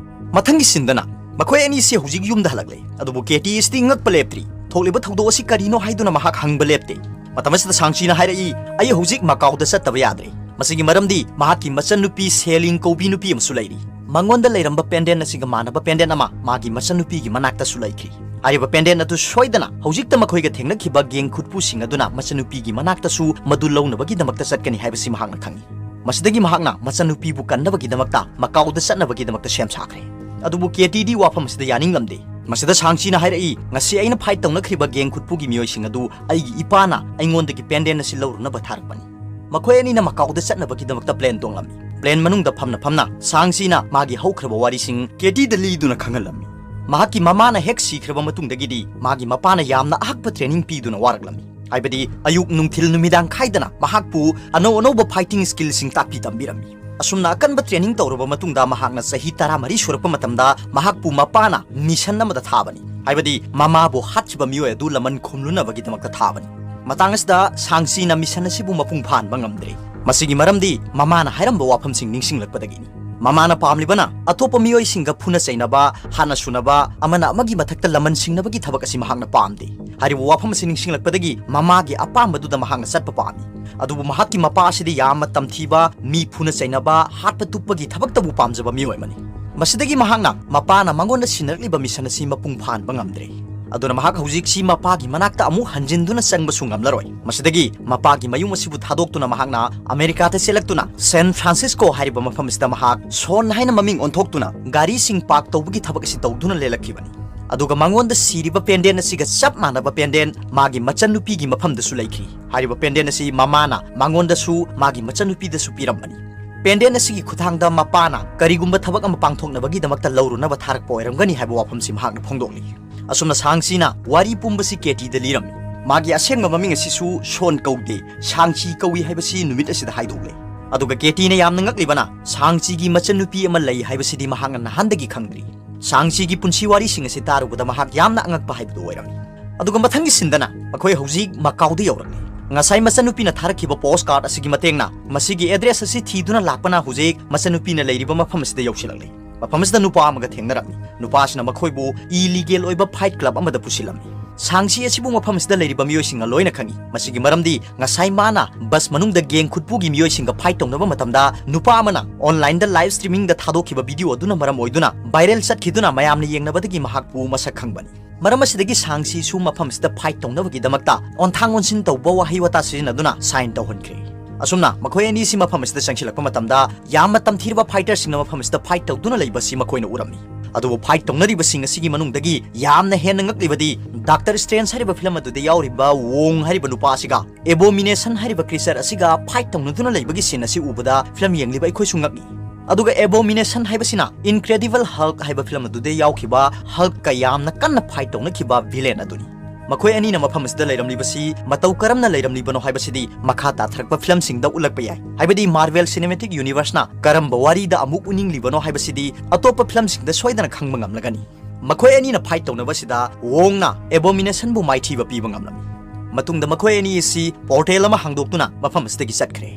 ꯃꯊꯪꯒꯤ ꯁꯤꯟꯗꯅ ꯃꯈꯣꯏ ꯑꯅꯤꯁꯤ ꯍꯧꯖꯤꯛ ꯌꯨꯝꯗ ꯍꯜꯂꯛꯂꯦ꯫ ꯑꯗꯨꯕꯨ ꯀꯦꯇꯤ ꯑꯁꯤꯗꯤ ꯉꯛꯄ ꯂꯦꯞꯇ꯭ꯔꯤ꯫ ꯊꯣꯛꯂꯤꯕ ꯊꯧꯗꯣꯛ ꯑꯁꯤ ꯀꯔꯤꯅꯣ ꯍꯥꯏꯗꯨꯅ ꯃꯍꯥꯛ ꯍꯪꯕ ꯂꯦꯞꯇꯦ꯫ ꯃꯇꯝ ꯑꯁꯤꯗ ꯁꯥꯡꯆꯤꯅ ꯍꯥꯏꯔꯛꯏ, "ꯑꯩ ꯍꯧꯖꯤꯛ ꯃꯀꯥꯎꯗ ꯆꯠꯇꯕ ꯌꯥꯗ꯭ꯔꯦ꯫ ꯃꯁꯤꯒꯤ ꯃꯔꯝꯗꯤ ꯃꯍꯥꯛꯀꯤ ꯃꯆꯟꯅꯨꯄꯤ ꯁꯦꯂꯤꯡ ꯀꯧꯕꯤ ꯅꯨꯄꯤ ꯑꯃꯁꯨ ꯂꯩꯔꯤ꯫ ꯃꯉꯣꯟꯗ ꯂꯩꯔꯝꯕ ꯄꯦꯟꯗꯦꯟ ꯑꯁꯤꯒ ꯃꯥꯟꯅꯕ ꯄꯦꯟꯗꯦꯟ ꯑꯃ ꯃꯥꯒꯤ ꯃꯆꯟꯅꯨꯄꯤꯒꯤ ꯃꯅꯥꯛꯇꯁꯨ ꯂꯩꯈ꯭ꯔꯤ꯫ ꯍꯥꯏꯔꯤꯕ ꯄꯦꯟꯗꯦꯟ ꯑꯗꯨ ꯁꯣꯏꯗꯅ ꯍꯧꯖꯤꯛꯇ ꯃꯈꯣꯏꯒ ꯊꯦꯡꯅꯈꯤꯕ ꯒꯦꯡ ꯈꯨꯠꯄꯨꯁꯤꯡ ꯑꯗꯨꯅ ꯃꯆꯟꯅꯨꯄꯤꯒꯤ ꯃꯅꯥꯛꯇꯁꯨ ꯃꯗꯨ ꯂꯧꯅꯕꯒꯤꯗꯃꯛꯇ ꯆꯠꯀꯅꯤ ꯍꯥꯏꯕꯁꯤ ꯃꯍꯥꯛꯅ ꯈꯪꯏ꯫ ꯃꯁꯤꯗꯒꯤ ꯃꯍꯥꯛꯅ ꯃꯆꯟꯅꯨꯄꯤꯕꯨ ꯀꯟꯅꯕꯒꯤꯗꯃꯛꯇ ꯃꯀꯥꯎꯗ ꯆꯠꯅꯕꯒꯤꯗꯃꯛꯇ ꯁꯦꯝ ꯁꯥꯈ꯭ꯔꯦ꯫ ꯑꯗꯨꯕꯨ ꯀꯦꯇꯤꯗꯤ ꯋꯥꯐꯝ ꯑꯁꯤꯗ ꯌꯥꯅꯤꯡꯂꯝꯗꯦ꯫ ꯃꯁꯤꯗ ꯁꯥꯡꯆꯤꯅ ꯍꯥꯏꯔꯛꯏ, "ꯉꯁꯤ ꯑꯩꯅ ꯐꯥꯏꯠ ꯇꯧꯅꯈ꯭ꯔꯤꯕ ꯒꯦꯡ ꯈꯨꯠꯄꯨꯒꯤ ꯃꯤꯑꯣꯏꯁꯤꯡ ꯑꯗꯨ ꯑꯩꯒꯤ ꯏꯄꯥꯅ ꯑꯩꯉꯣꯟꯗꯒꯤ ꯄꯦꯟꯗꯦꯟ ꯑꯁꯤ ꯂꯧꯔꯨꯅꯕ ꯊꯥꯔꯛꯄꯅꯤ"꯫ ꯃꯈꯣꯏ ꯑꯅꯤꯅ ꯃꯀꯥꯎꯗ ꯆꯠꯅꯕꯒꯤꯗꯃꯛꯇ ꯄ꯭ꯂꯦꯟ ꯇꯣꯡꯂꯝꯃꯤ꯫ ꯄ꯭ꯂꯦꯟ ꯃꯅꯨꯡꯗ ꯐꯝꯅ ꯐꯝꯅ ꯁꯥꯡꯆꯤꯅ ꯃꯥꯒꯤ ꯍꯧꯈ꯭ꯔꯕ ꯋꯥꯔꯤꯁꯤꯡ ꯀꯦꯇꯤꯗ ꯂꯤꯗꯨꯅ ꯈꯪꯍꯜꯂꯝꯃꯤ꯫ ꯃꯍꯥꯛꯀꯤ ꯃꯃꯥꯅ ꯍꯦꯛ ꯁꯤꯈ꯭ꯔꯕ ꯃꯇꯨꯡꯗꯒꯤꯗꯤ ꯃꯥꯒꯤ ꯃꯄꯥꯅ ꯌꯥꯝꯅ ꯑꯍꯛꯄ ꯇ꯭ꯔꯦꯅꯤꯡ ꯄꯤꯗꯨꯅ ꯋꯥꯔꯛꯂꯝꯃꯤ꯫ ꯍꯥꯏꯕꯗꯤ ꯑꯌꯨꯛ, ꯅꯨꯡꯊꯤꯜ, ꯅꯨꯃꯤꯗꯥꯡ ꯈꯥꯏꯗꯅ ꯃꯍꯥꯛꯄꯨ ꯑꯅꯧ ꯑꯅꯧꯕ ꯐꯥꯏꯇꯤꯡ ꯁ꯭ꯀꯤꯜꯁꯤꯡ ꯇꯥꯛꯄꯤ ꯇꯝꯕꯤꯔꯝꯃꯤ꯫ ꯑꯁꯨꯝꯅ ꯑꯀꯟꯕ ꯇ꯭ꯔꯦꯅꯤꯡ ꯇꯧꯔꯕ ꯃꯇꯨꯡꯗ ꯃꯍꯥꯛꯅ ꯆꯍꯤ ꯇꯔꯥꯃꯔꯤ ꯁꯨꯔꯛꯄ ꯃꯇꯝꯗ ꯃꯍꯥꯛꯄꯨ ꯃꯄꯥꯅ ꯃꯤꯁꯟ ꯑꯃꯗ ꯊꯥꯕꯅꯤ꯫ ꯍꯥꯏꯕꯗꯤ ꯃꯃꯥꯕꯨ ꯍꯥꯠꯈꯤꯕ ꯃꯤꯑꯣꯏ ꯑꯗꯨ ꯂꯃꯟ ꯈꯨꯝꯂꯨꯅꯕꯒꯤꯗꯃꯛꯇ ꯊꯥꯕꯅꯤ꯫ ꯃꯇꯥꯡ ꯑꯁꯤꯗ ꯁꯥꯡꯆꯤꯅ ꯃꯤꯁꯟ ꯑꯁꯤꯕꯨ ꯃꯄꯨꯡ ꯐꯥꯍꯟꯕ ꯉꯝꯗ꯭ꯔꯦ꯫ ꯃꯁꯤꯒꯤ ꯃꯔꯝꯗꯤ ꯃꯃꯥꯅ ꯍꯥꯏꯔꯝꯕ ꯋꯥꯐꯝꯁꯤꯡ ꯅꯤꯡꯁꯤꯡꯂꯛꯄꯗꯒꯤꯅꯤ꯫ ꯃꯃꯥꯅ ꯄꯥꯝꯂꯤꯕꯅ ꯑꯇꯣꯞꯄ ꯃꯤꯑꯣꯏꯁꯤꯡꯒ ꯐꯨꯅ ꯆꯩꯅꯕ, ꯍꯥꯠꯅ ꯁꯨꯅꯕ, ꯑꯃꯅ ꯑꯃꯒꯤ ꯃꯊꯛꯇ ꯂꯃꯟ ꯁꯤꯡꯅꯕꯒꯤ ꯊꯕꯛ ꯑꯁꯤ ꯃꯍꯥꯛꯅ ꯄꯥꯝꯗꯦ꯫ ꯍꯥꯏꯔꯤꯕ ꯋꯥꯐꯝ ꯑꯁꯤ ꯅꯤꯡꯁꯤꯡꯂꯛꯄꯗꯒꯤ ꯃꯃꯥꯒꯤ ꯑꯄꯥꯝꯕꯗꯨꯗ ꯃꯍꯥꯛꯅ ꯆꯠꯄ ꯄꯥꯝꯃꯤ꯫ ꯑꯗꯨꯕꯨ ꯃꯍꯥꯛꯀꯤ ꯃꯄꯥ ꯑꯁꯤꯗꯤ ꯌꯥꯝꯅ ꯇꯝꯊꯤꯕ, ꯃꯤ ꯐꯨꯅ ꯆꯩꯅꯕ, ꯍꯥꯠꯄ ꯇꯨꯞꯄꯒꯤ ꯊꯕꯛꯇꯕꯨ ꯄꯥꯝꯖꯕ ꯃꯤꯑꯣꯏ ꯑꯃꯅꯤ꯫ ꯃꯁꯤꯗꯒꯤ ꯃꯍꯥꯛꯅ ꯃꯄꯥꯅ ꯃꯉꯣꯟꯗ ꯁꯤꯟꯅꯔꯛꯂꯤꯕ ꯃꯤꯁꯟ ꯑꯁꯤ ꯃꯄꯨꯡ ꯐꯥꯍꯟꯕ ꯉꯝꯗ꯭ꯔꯦ꯫ ꯑꯗꯨꯅ ꯃꯍꯥꯛ ꯍꯧꯖꯤꯛꯁꯤ ꯃꯄꯥꯒꯤ ꯃꯅꯥꯛꯇ ꯑꯃꯨꯛ ꯍꯟꯖꯤꯟꯗꯨꯅ ꯆꯪꯕꯁꯨ ꯉꯝꯂꯔꯣꯏ꯫ ꯃꯁꯤꯗꯒꯤ ꯃꯄꯥꯒꯤ ꯃꯌꯨꯝ ꯑꯁꯤꯕꯨ ꯊꯥꯗꯣꯛꯇꯨꯅ ꯃꯍꯥꯛꯅ ꯑꯃꯦꯔꯤꯀꯥꯗ ꯆꯦꯜꯂꯛꯇꯨꯅ ꯁꯦꯟ ꯐ꯭ꯔꯥꯟꯁꯤꯁꯀꯣ ꯍꯥꯏꯔꯤꯕ ꯃꯐꯝ ꯑꯁꯤꯗ ꯃꯍꯥꯛ ꯁꯣꯟ ꯍꯥꯏꯅ ꯃꯃꯤꯡ ꯑꯣꯟꯊꯣꯛꯇꯨꯅ ꯒꯥꯔꯤꯁꯤꯡ ꯄꯥꯔꯛ ꯇꯧꯕꯒꯤ ꯊꯕꯛ ꯑꯁꯤ ꯇꯧꯗꯨꯅ ꯂꯦꯜꯂꯛꯈꯤꯕꯅꯤ꯫ ꯑꯗꯨꯒ ꯃꯉꯣꯟꯗ ꯁꯤꯔꯤꯕ ꯄꯦꯟꯗꯦꯟ ꯑꯁꯤꯒ ꯆꯞ ꯃꯥꯟꯅꯕ ꯄꯦꯟꯗꯦꯟ ꯃꯥꯒꯤ ꯃꯆꯟꯅꯨꯄꯤꯒꯤ ꯃꯐꯝꯗꯁꯨ ꯂꯩꯈ꯭ꯔꯤ꯫ ꯍꯥꯏꯔꯤꯕ ꯄꯦꯟꯗꯦꯟ ꯑꯁꯤ ꯃꯃꯥꯅ ꯃꯉꯣꯟꯗꯁꯨ ꯃꯥꯒꯤ ꯃꯆꯟꯅꯨꯄꯤꯗꯁꯨ ꯄꯤꯔꯝꯕꯅꯤ꯫ ꯄꯦꯟꯗꯦꯟ ꯑꯁꯤꯒꯤ ꯈꯨꯠꯊꯥꯡꯗ ꯃꯄꯥꯅ ꯀꯔꯤꯒꯨꯝꯕ ꯊꯕꯛ ꯑꯃ ꯄꯥꯡꯊꯣꯛꯅꯕꯒꯤꯗꯃꯛꯇ ꯂꯧꯔꯨꯅꯕ ꯊꯥꯔꯛꯄ ꯑꯣꯏꯔꯝꯒꯅꯤ ꯍꯥꯏꯕ ꯋꯥꯐꯝꯁꯤ ꯃꯍꯥꯛꯅ ꯐꯣꯡꯗꯣꯛꯂꯤ꯫ ꯑꯁꯨꯝꯅ ꯁꯥꯡꯆꯤꯅ ꯋꯥꯔꯤ ꯄꯨꯝꯕꯁꯤ ꯀꯦꯇꯤꯗ ꯂꯤꯔꯝꯃꯤ꯫ ꯃꯥꯒꯤ ꯑꯁꯦꯡꯕ ꯃꯃꯤꯡ ꯑꯁꯤꯁꯨ ꯁꯣꯟ ꯀꯧꯗꯦ, ꯁꯥꯡꯆꯤ ꯀꯧꯏ ꯍꯥꯏꯕꯁꯤ ꯅꯨꯃꯤꯠ ꯑꯁꯤꯗ ꯍꯥꯏꯗꯣꯛꯂꯦ꯫ ꯑꯗꯨꯒ ꯀꯦꯇꯤꯅ ꯌꯥꯝꯅ ꯉꯛꯂꯤꯕꯅ ꯁꯥꯡꯆꯤꯒꯤ ꯃꯆꯟꯅꯨꯄꯤ ꯑꯃ ꯂꯩ ꯍꯥꯏꯕꯁꯤꯗꯤ ꯃꯍꯥꯛꯅ ꯅꯍꯥꯟꯗꯒꯤ ꯈꯪꯗ꯭ꯔꯤ꯫ ꯁꯥꯡꯆꯤꯒꯤ ꯄꯨꯟꯁꯤ ꯋꯥꯔꯤꯁꯤꯡ ꯑꯁꯤ ꯇꯥꯔꯨꯕꯗ ꯃꯍꯥꯛ ꯌꯥꯝꯅ ꯑꯉꯛꯄ ꯍꯥꯏꯕꯗꯨ ꯑꯣꯏꯔꯝꯃꯤ꯫ ꯑꯗꯨꯒ ꯃꯊꯪꯒꯤ ꯁꯤꯟꯗꯅ ꯑꯩꯈꯣꯏ ꯍꯧꯖꯤꯛ ꯃꯀꯥꯎꯗ ꯌꯧꯔꯛꯂꯤ꯫ ꯉꯁꯥꯏ ꯃꯆꯟꯅꯨꯄꯤꯅ ꯊꯥꯔꯛꯈꯤꯕ ꯄꯣꯁ ꯀꯥꯔꯗ ꯑꯁꯤꯒꯤ ꯃꯇꯦꯡꯅ ꯃꯁꯤꯒꯤ ꯑꯦꯗ꯭ꯔꯦꯁ ꯑꯁꯤ ꯊꯤꯗꯨꯅ ꯂꯥꯛꯄꯅ ꯍꯧꯖꯤꯛ ꯃꯆꯟꯅꯨꯄꯤꯅ ꯂꯩꯔꯤꯕ ꯃꯐꯝ ꯑꯁꯤꯗ ꯌꯧꯁꯤꯜꯂꯛꯂꯤ꯫ ꯃꯐꯝ ꯑꯁꯤꯗ ꯅꯨꯄꯥ ꯑꯃꯒ ꯊꯦꯡꯅꯔꯛꯂꯤ꯫ ꯅꯨꯄꯥ ꯑꯁꯤꯅ ꯃꯈꯣꯏꯕꯨ ꯏꯂꯤꯒꯦꯜ ꯑꯣꯏꯕ ꯐꯥꯏꯠ ꯀ꯭ꯂꯕ ꯑꯃꯗ ꯄꯨꯁꯤꯜꯂꯝꯃꯤ꯫ ꯁꯥꯡꯆꯤ ꯑꯁꯤꯕꯨ ꯃꯐꯝ ꯑꯁꯤꯗ ꯂꯩꯔꯤꯕ ꯃꯤꯑꯣꯏꯁꯤꯡꯅ ꯂꯣꯏꯅ ꯈꯪꯏ꯫ ꯃꯁꯤꯒꯤ ꯃꯔꯝꯗꯤ ꯉꯁꯥꯏ ꯃꯥꯅ ꯕꯁ ꯃꯅꯨꯡꯗ ꯒꯦꯡ ꯈꯨꯠꯄꯨꯒꯤ ꯃꯤꯑꯣꯏꯁꯤꯡꯒ ꯐꯥꯏꯠ ꯇꯧꯅꯕ ꯃꯇꯝꯗ ꯅꯨꯄꯥ ꯑꯃꯅ ꯑꯣꯟꯂꯥꯏꯟꯗ ꯂꯥꯏꯚ ꯁ꯭ꯇ꯭ꯔꯤꯃꯤꯡꯗ ꯊꯥꯗꯣꯛꯈꯤꯕ ꯚꯤꯗꯤꯑꯣ ꯑꯗꯨꯅ ꯃꯔꯝ ꯑꯣꯏꯗꯨꯅ ꯚꯥꯏꯔꯦꯜ ꯆꯠꯈꯤꯗꯨꯅ ꯃꯌꯥꯝꯅ ꯌꯦꯡꯅꯕꯗꯒꯤ ꯃꯍꯥꯛꯄꯨ ꯃꯁꯛ ꯈꯪꯕꯅꯤ꯫ ꯃꯔꯝ ꯑꯁꯤꯗꯒꯤ ꯁꯥꯡꯆꯤꯁꯨ ꯃꯐꯝ ꯑꯁꯤꯗ ꯐꯥꯏꯠ ꯇꯧꯅꯕꯒꯤꯗꯃꯛꯇ ꯑꯣꯟꯊꯥꯡ ꯑꯣꯟꯁꯤꯟ ꯇꯧꯕ ꯋꯥꯍꯩ ꯋꯥꯇꯥ ꯁꯤꯖꯤꯟꯅꯗꯨꯅ ꯁꯥꯏꯟ ꯇꯧꯍꯟꯈ꯭ꯔꯦ꯫ ꯑꯁꯨꯝꯅ ꯃꯈꯣꯏ ꯑꯅꯤꯁꯤ ꯃꯐꯝ ꯑꯁꯤꯗ ꯆꯪꯁꯤꯜꯂꯛꯄ ꯃꯇꯝꯗ ꯌꯥꯝꯅ ꯇꯝꯊꯤꯔꯕ ꯐꯥꯏꯇꯔꯁꯤꯡꯅ ꯃꯐꯝ ꯑꯁꯤꯗ ꯐꯥꯏꯠ ꯇꯧꯗꯨꯅ ꯂꯩꯕ ꯑꯁꯤ ꯃꯈꯣꯏꯅ ꯎꯔꯝꯃꯤ꯫ ꯑꯗꯨꯕꯨ fight ꯇꯧꯅꯔꯤꯕꯁꯤꯡ ꯑꯁꯤꯒꯤ ꯃꯅꯨꯡꯗꯒꯤ ꯌꯥꯝꯅ ꯍꯦꯟꯅ ꯉꯛꯂꯤꯕꯗꯤ Doctor Strange ꯍꯥꯏꯔꯤꯕ film ꯑꯗꯨꯗ ꯌꯥꯎꯔꯤꯕ Wong ꯍꯥꯏꯔꯤꯕ ꯅꯨꯄꯥ ꯑꯁꯤꯒ Abomination ꯍꯥꯏꯔꯤꯕ creature ꯑꯁꯤꯒ fight ꯇꯧꯅꯗꯨꯅ ꯂꯩꯕꯒꯤ scene ꯑꯁꯤ ꯎꯕꯗ film ꯌꯦꯡꯂꯤꯕ ꯑꯩꯈꯣꯏꯁꯨ ꯉꯛꯏ꯫ ꯑꯗꯨꯒ Abomination ꯍꯥꯏꯕꯁꯤꯅ Incredible Hulk ꯍꯥꯏꯕ film ꯑꯗꯨꯗ ꯌꯥꯎꯈꯤꯕ Hulkꯀ ꯌꯥꯝꯅ ꯀꯟꯅ fight ꯇꯧꯅꯈꯤꯕ villain ꯑꯗꯨꯅꯤ꯫ ꯃꯈꯣꯏ ꯑꯅꯤꯅ ꯃꯐꯝ ꯑꯁꯤꯗ ꯂꯩꯔꯝꯂꯤꯕꯁꯤ ꯃꯇꯧ ꯀꯔꯝꯅ ꯂꯩꯔꯝꯂꯤꯕꯅꯣ ꯍꯥꯏꯕꯁꯤꯗꯤ ꯃꯈꯥ ꯇꯥꯊꯔꯛꯄ filmꯁꯤꯡꯗ ꯎꯠꯂꯛꯄ ꯌꯥꯏ꯫ ꯍꯥꯏꯕꯗꯤ Marvel Cinematic Universeꯅ ꯀꯔꯝꯕ ꯋꯥꯔꯤꯗ ꯑꯃꯨꯛ ꯎꯅꯤꯡꯂꯤꯕꯅꯣ ꯍꯥꯏꯕꯁꯤꯗꯤ ꯑꯇꯣꯞꯄ filmꯁꯤꯡꯗ ꯁꯣꯏꯗꯅ ꯈꯪꯕ ꯉꯝꯂꯒꯅꯤ꯫ ꯃꯈꯣꯏ ꯑꯅꯤꯅ fight ꯇꯧꯅꯕꯁꯤꯗ Wongꯅ Abominationꯕꯨ ꯃꯥꯏꯊꯤꯕ ꯄꯤꯕ ꯉꯝꯂꯝꯃꯤ꯫ ꯃꯇꯨꯡꯗ ꯃꯈꯣꯏ ꯑꯅꯤ ꯑꯁꯤ portal ꯑꯃ ꯍꯥꯡꯗꯣꯛꯇꯨꯅ ꯃꯐꯝ ꯑꯁꯤꯗꯒꯤ ꯆꯠꯈ꯭ꯔꯦ꯫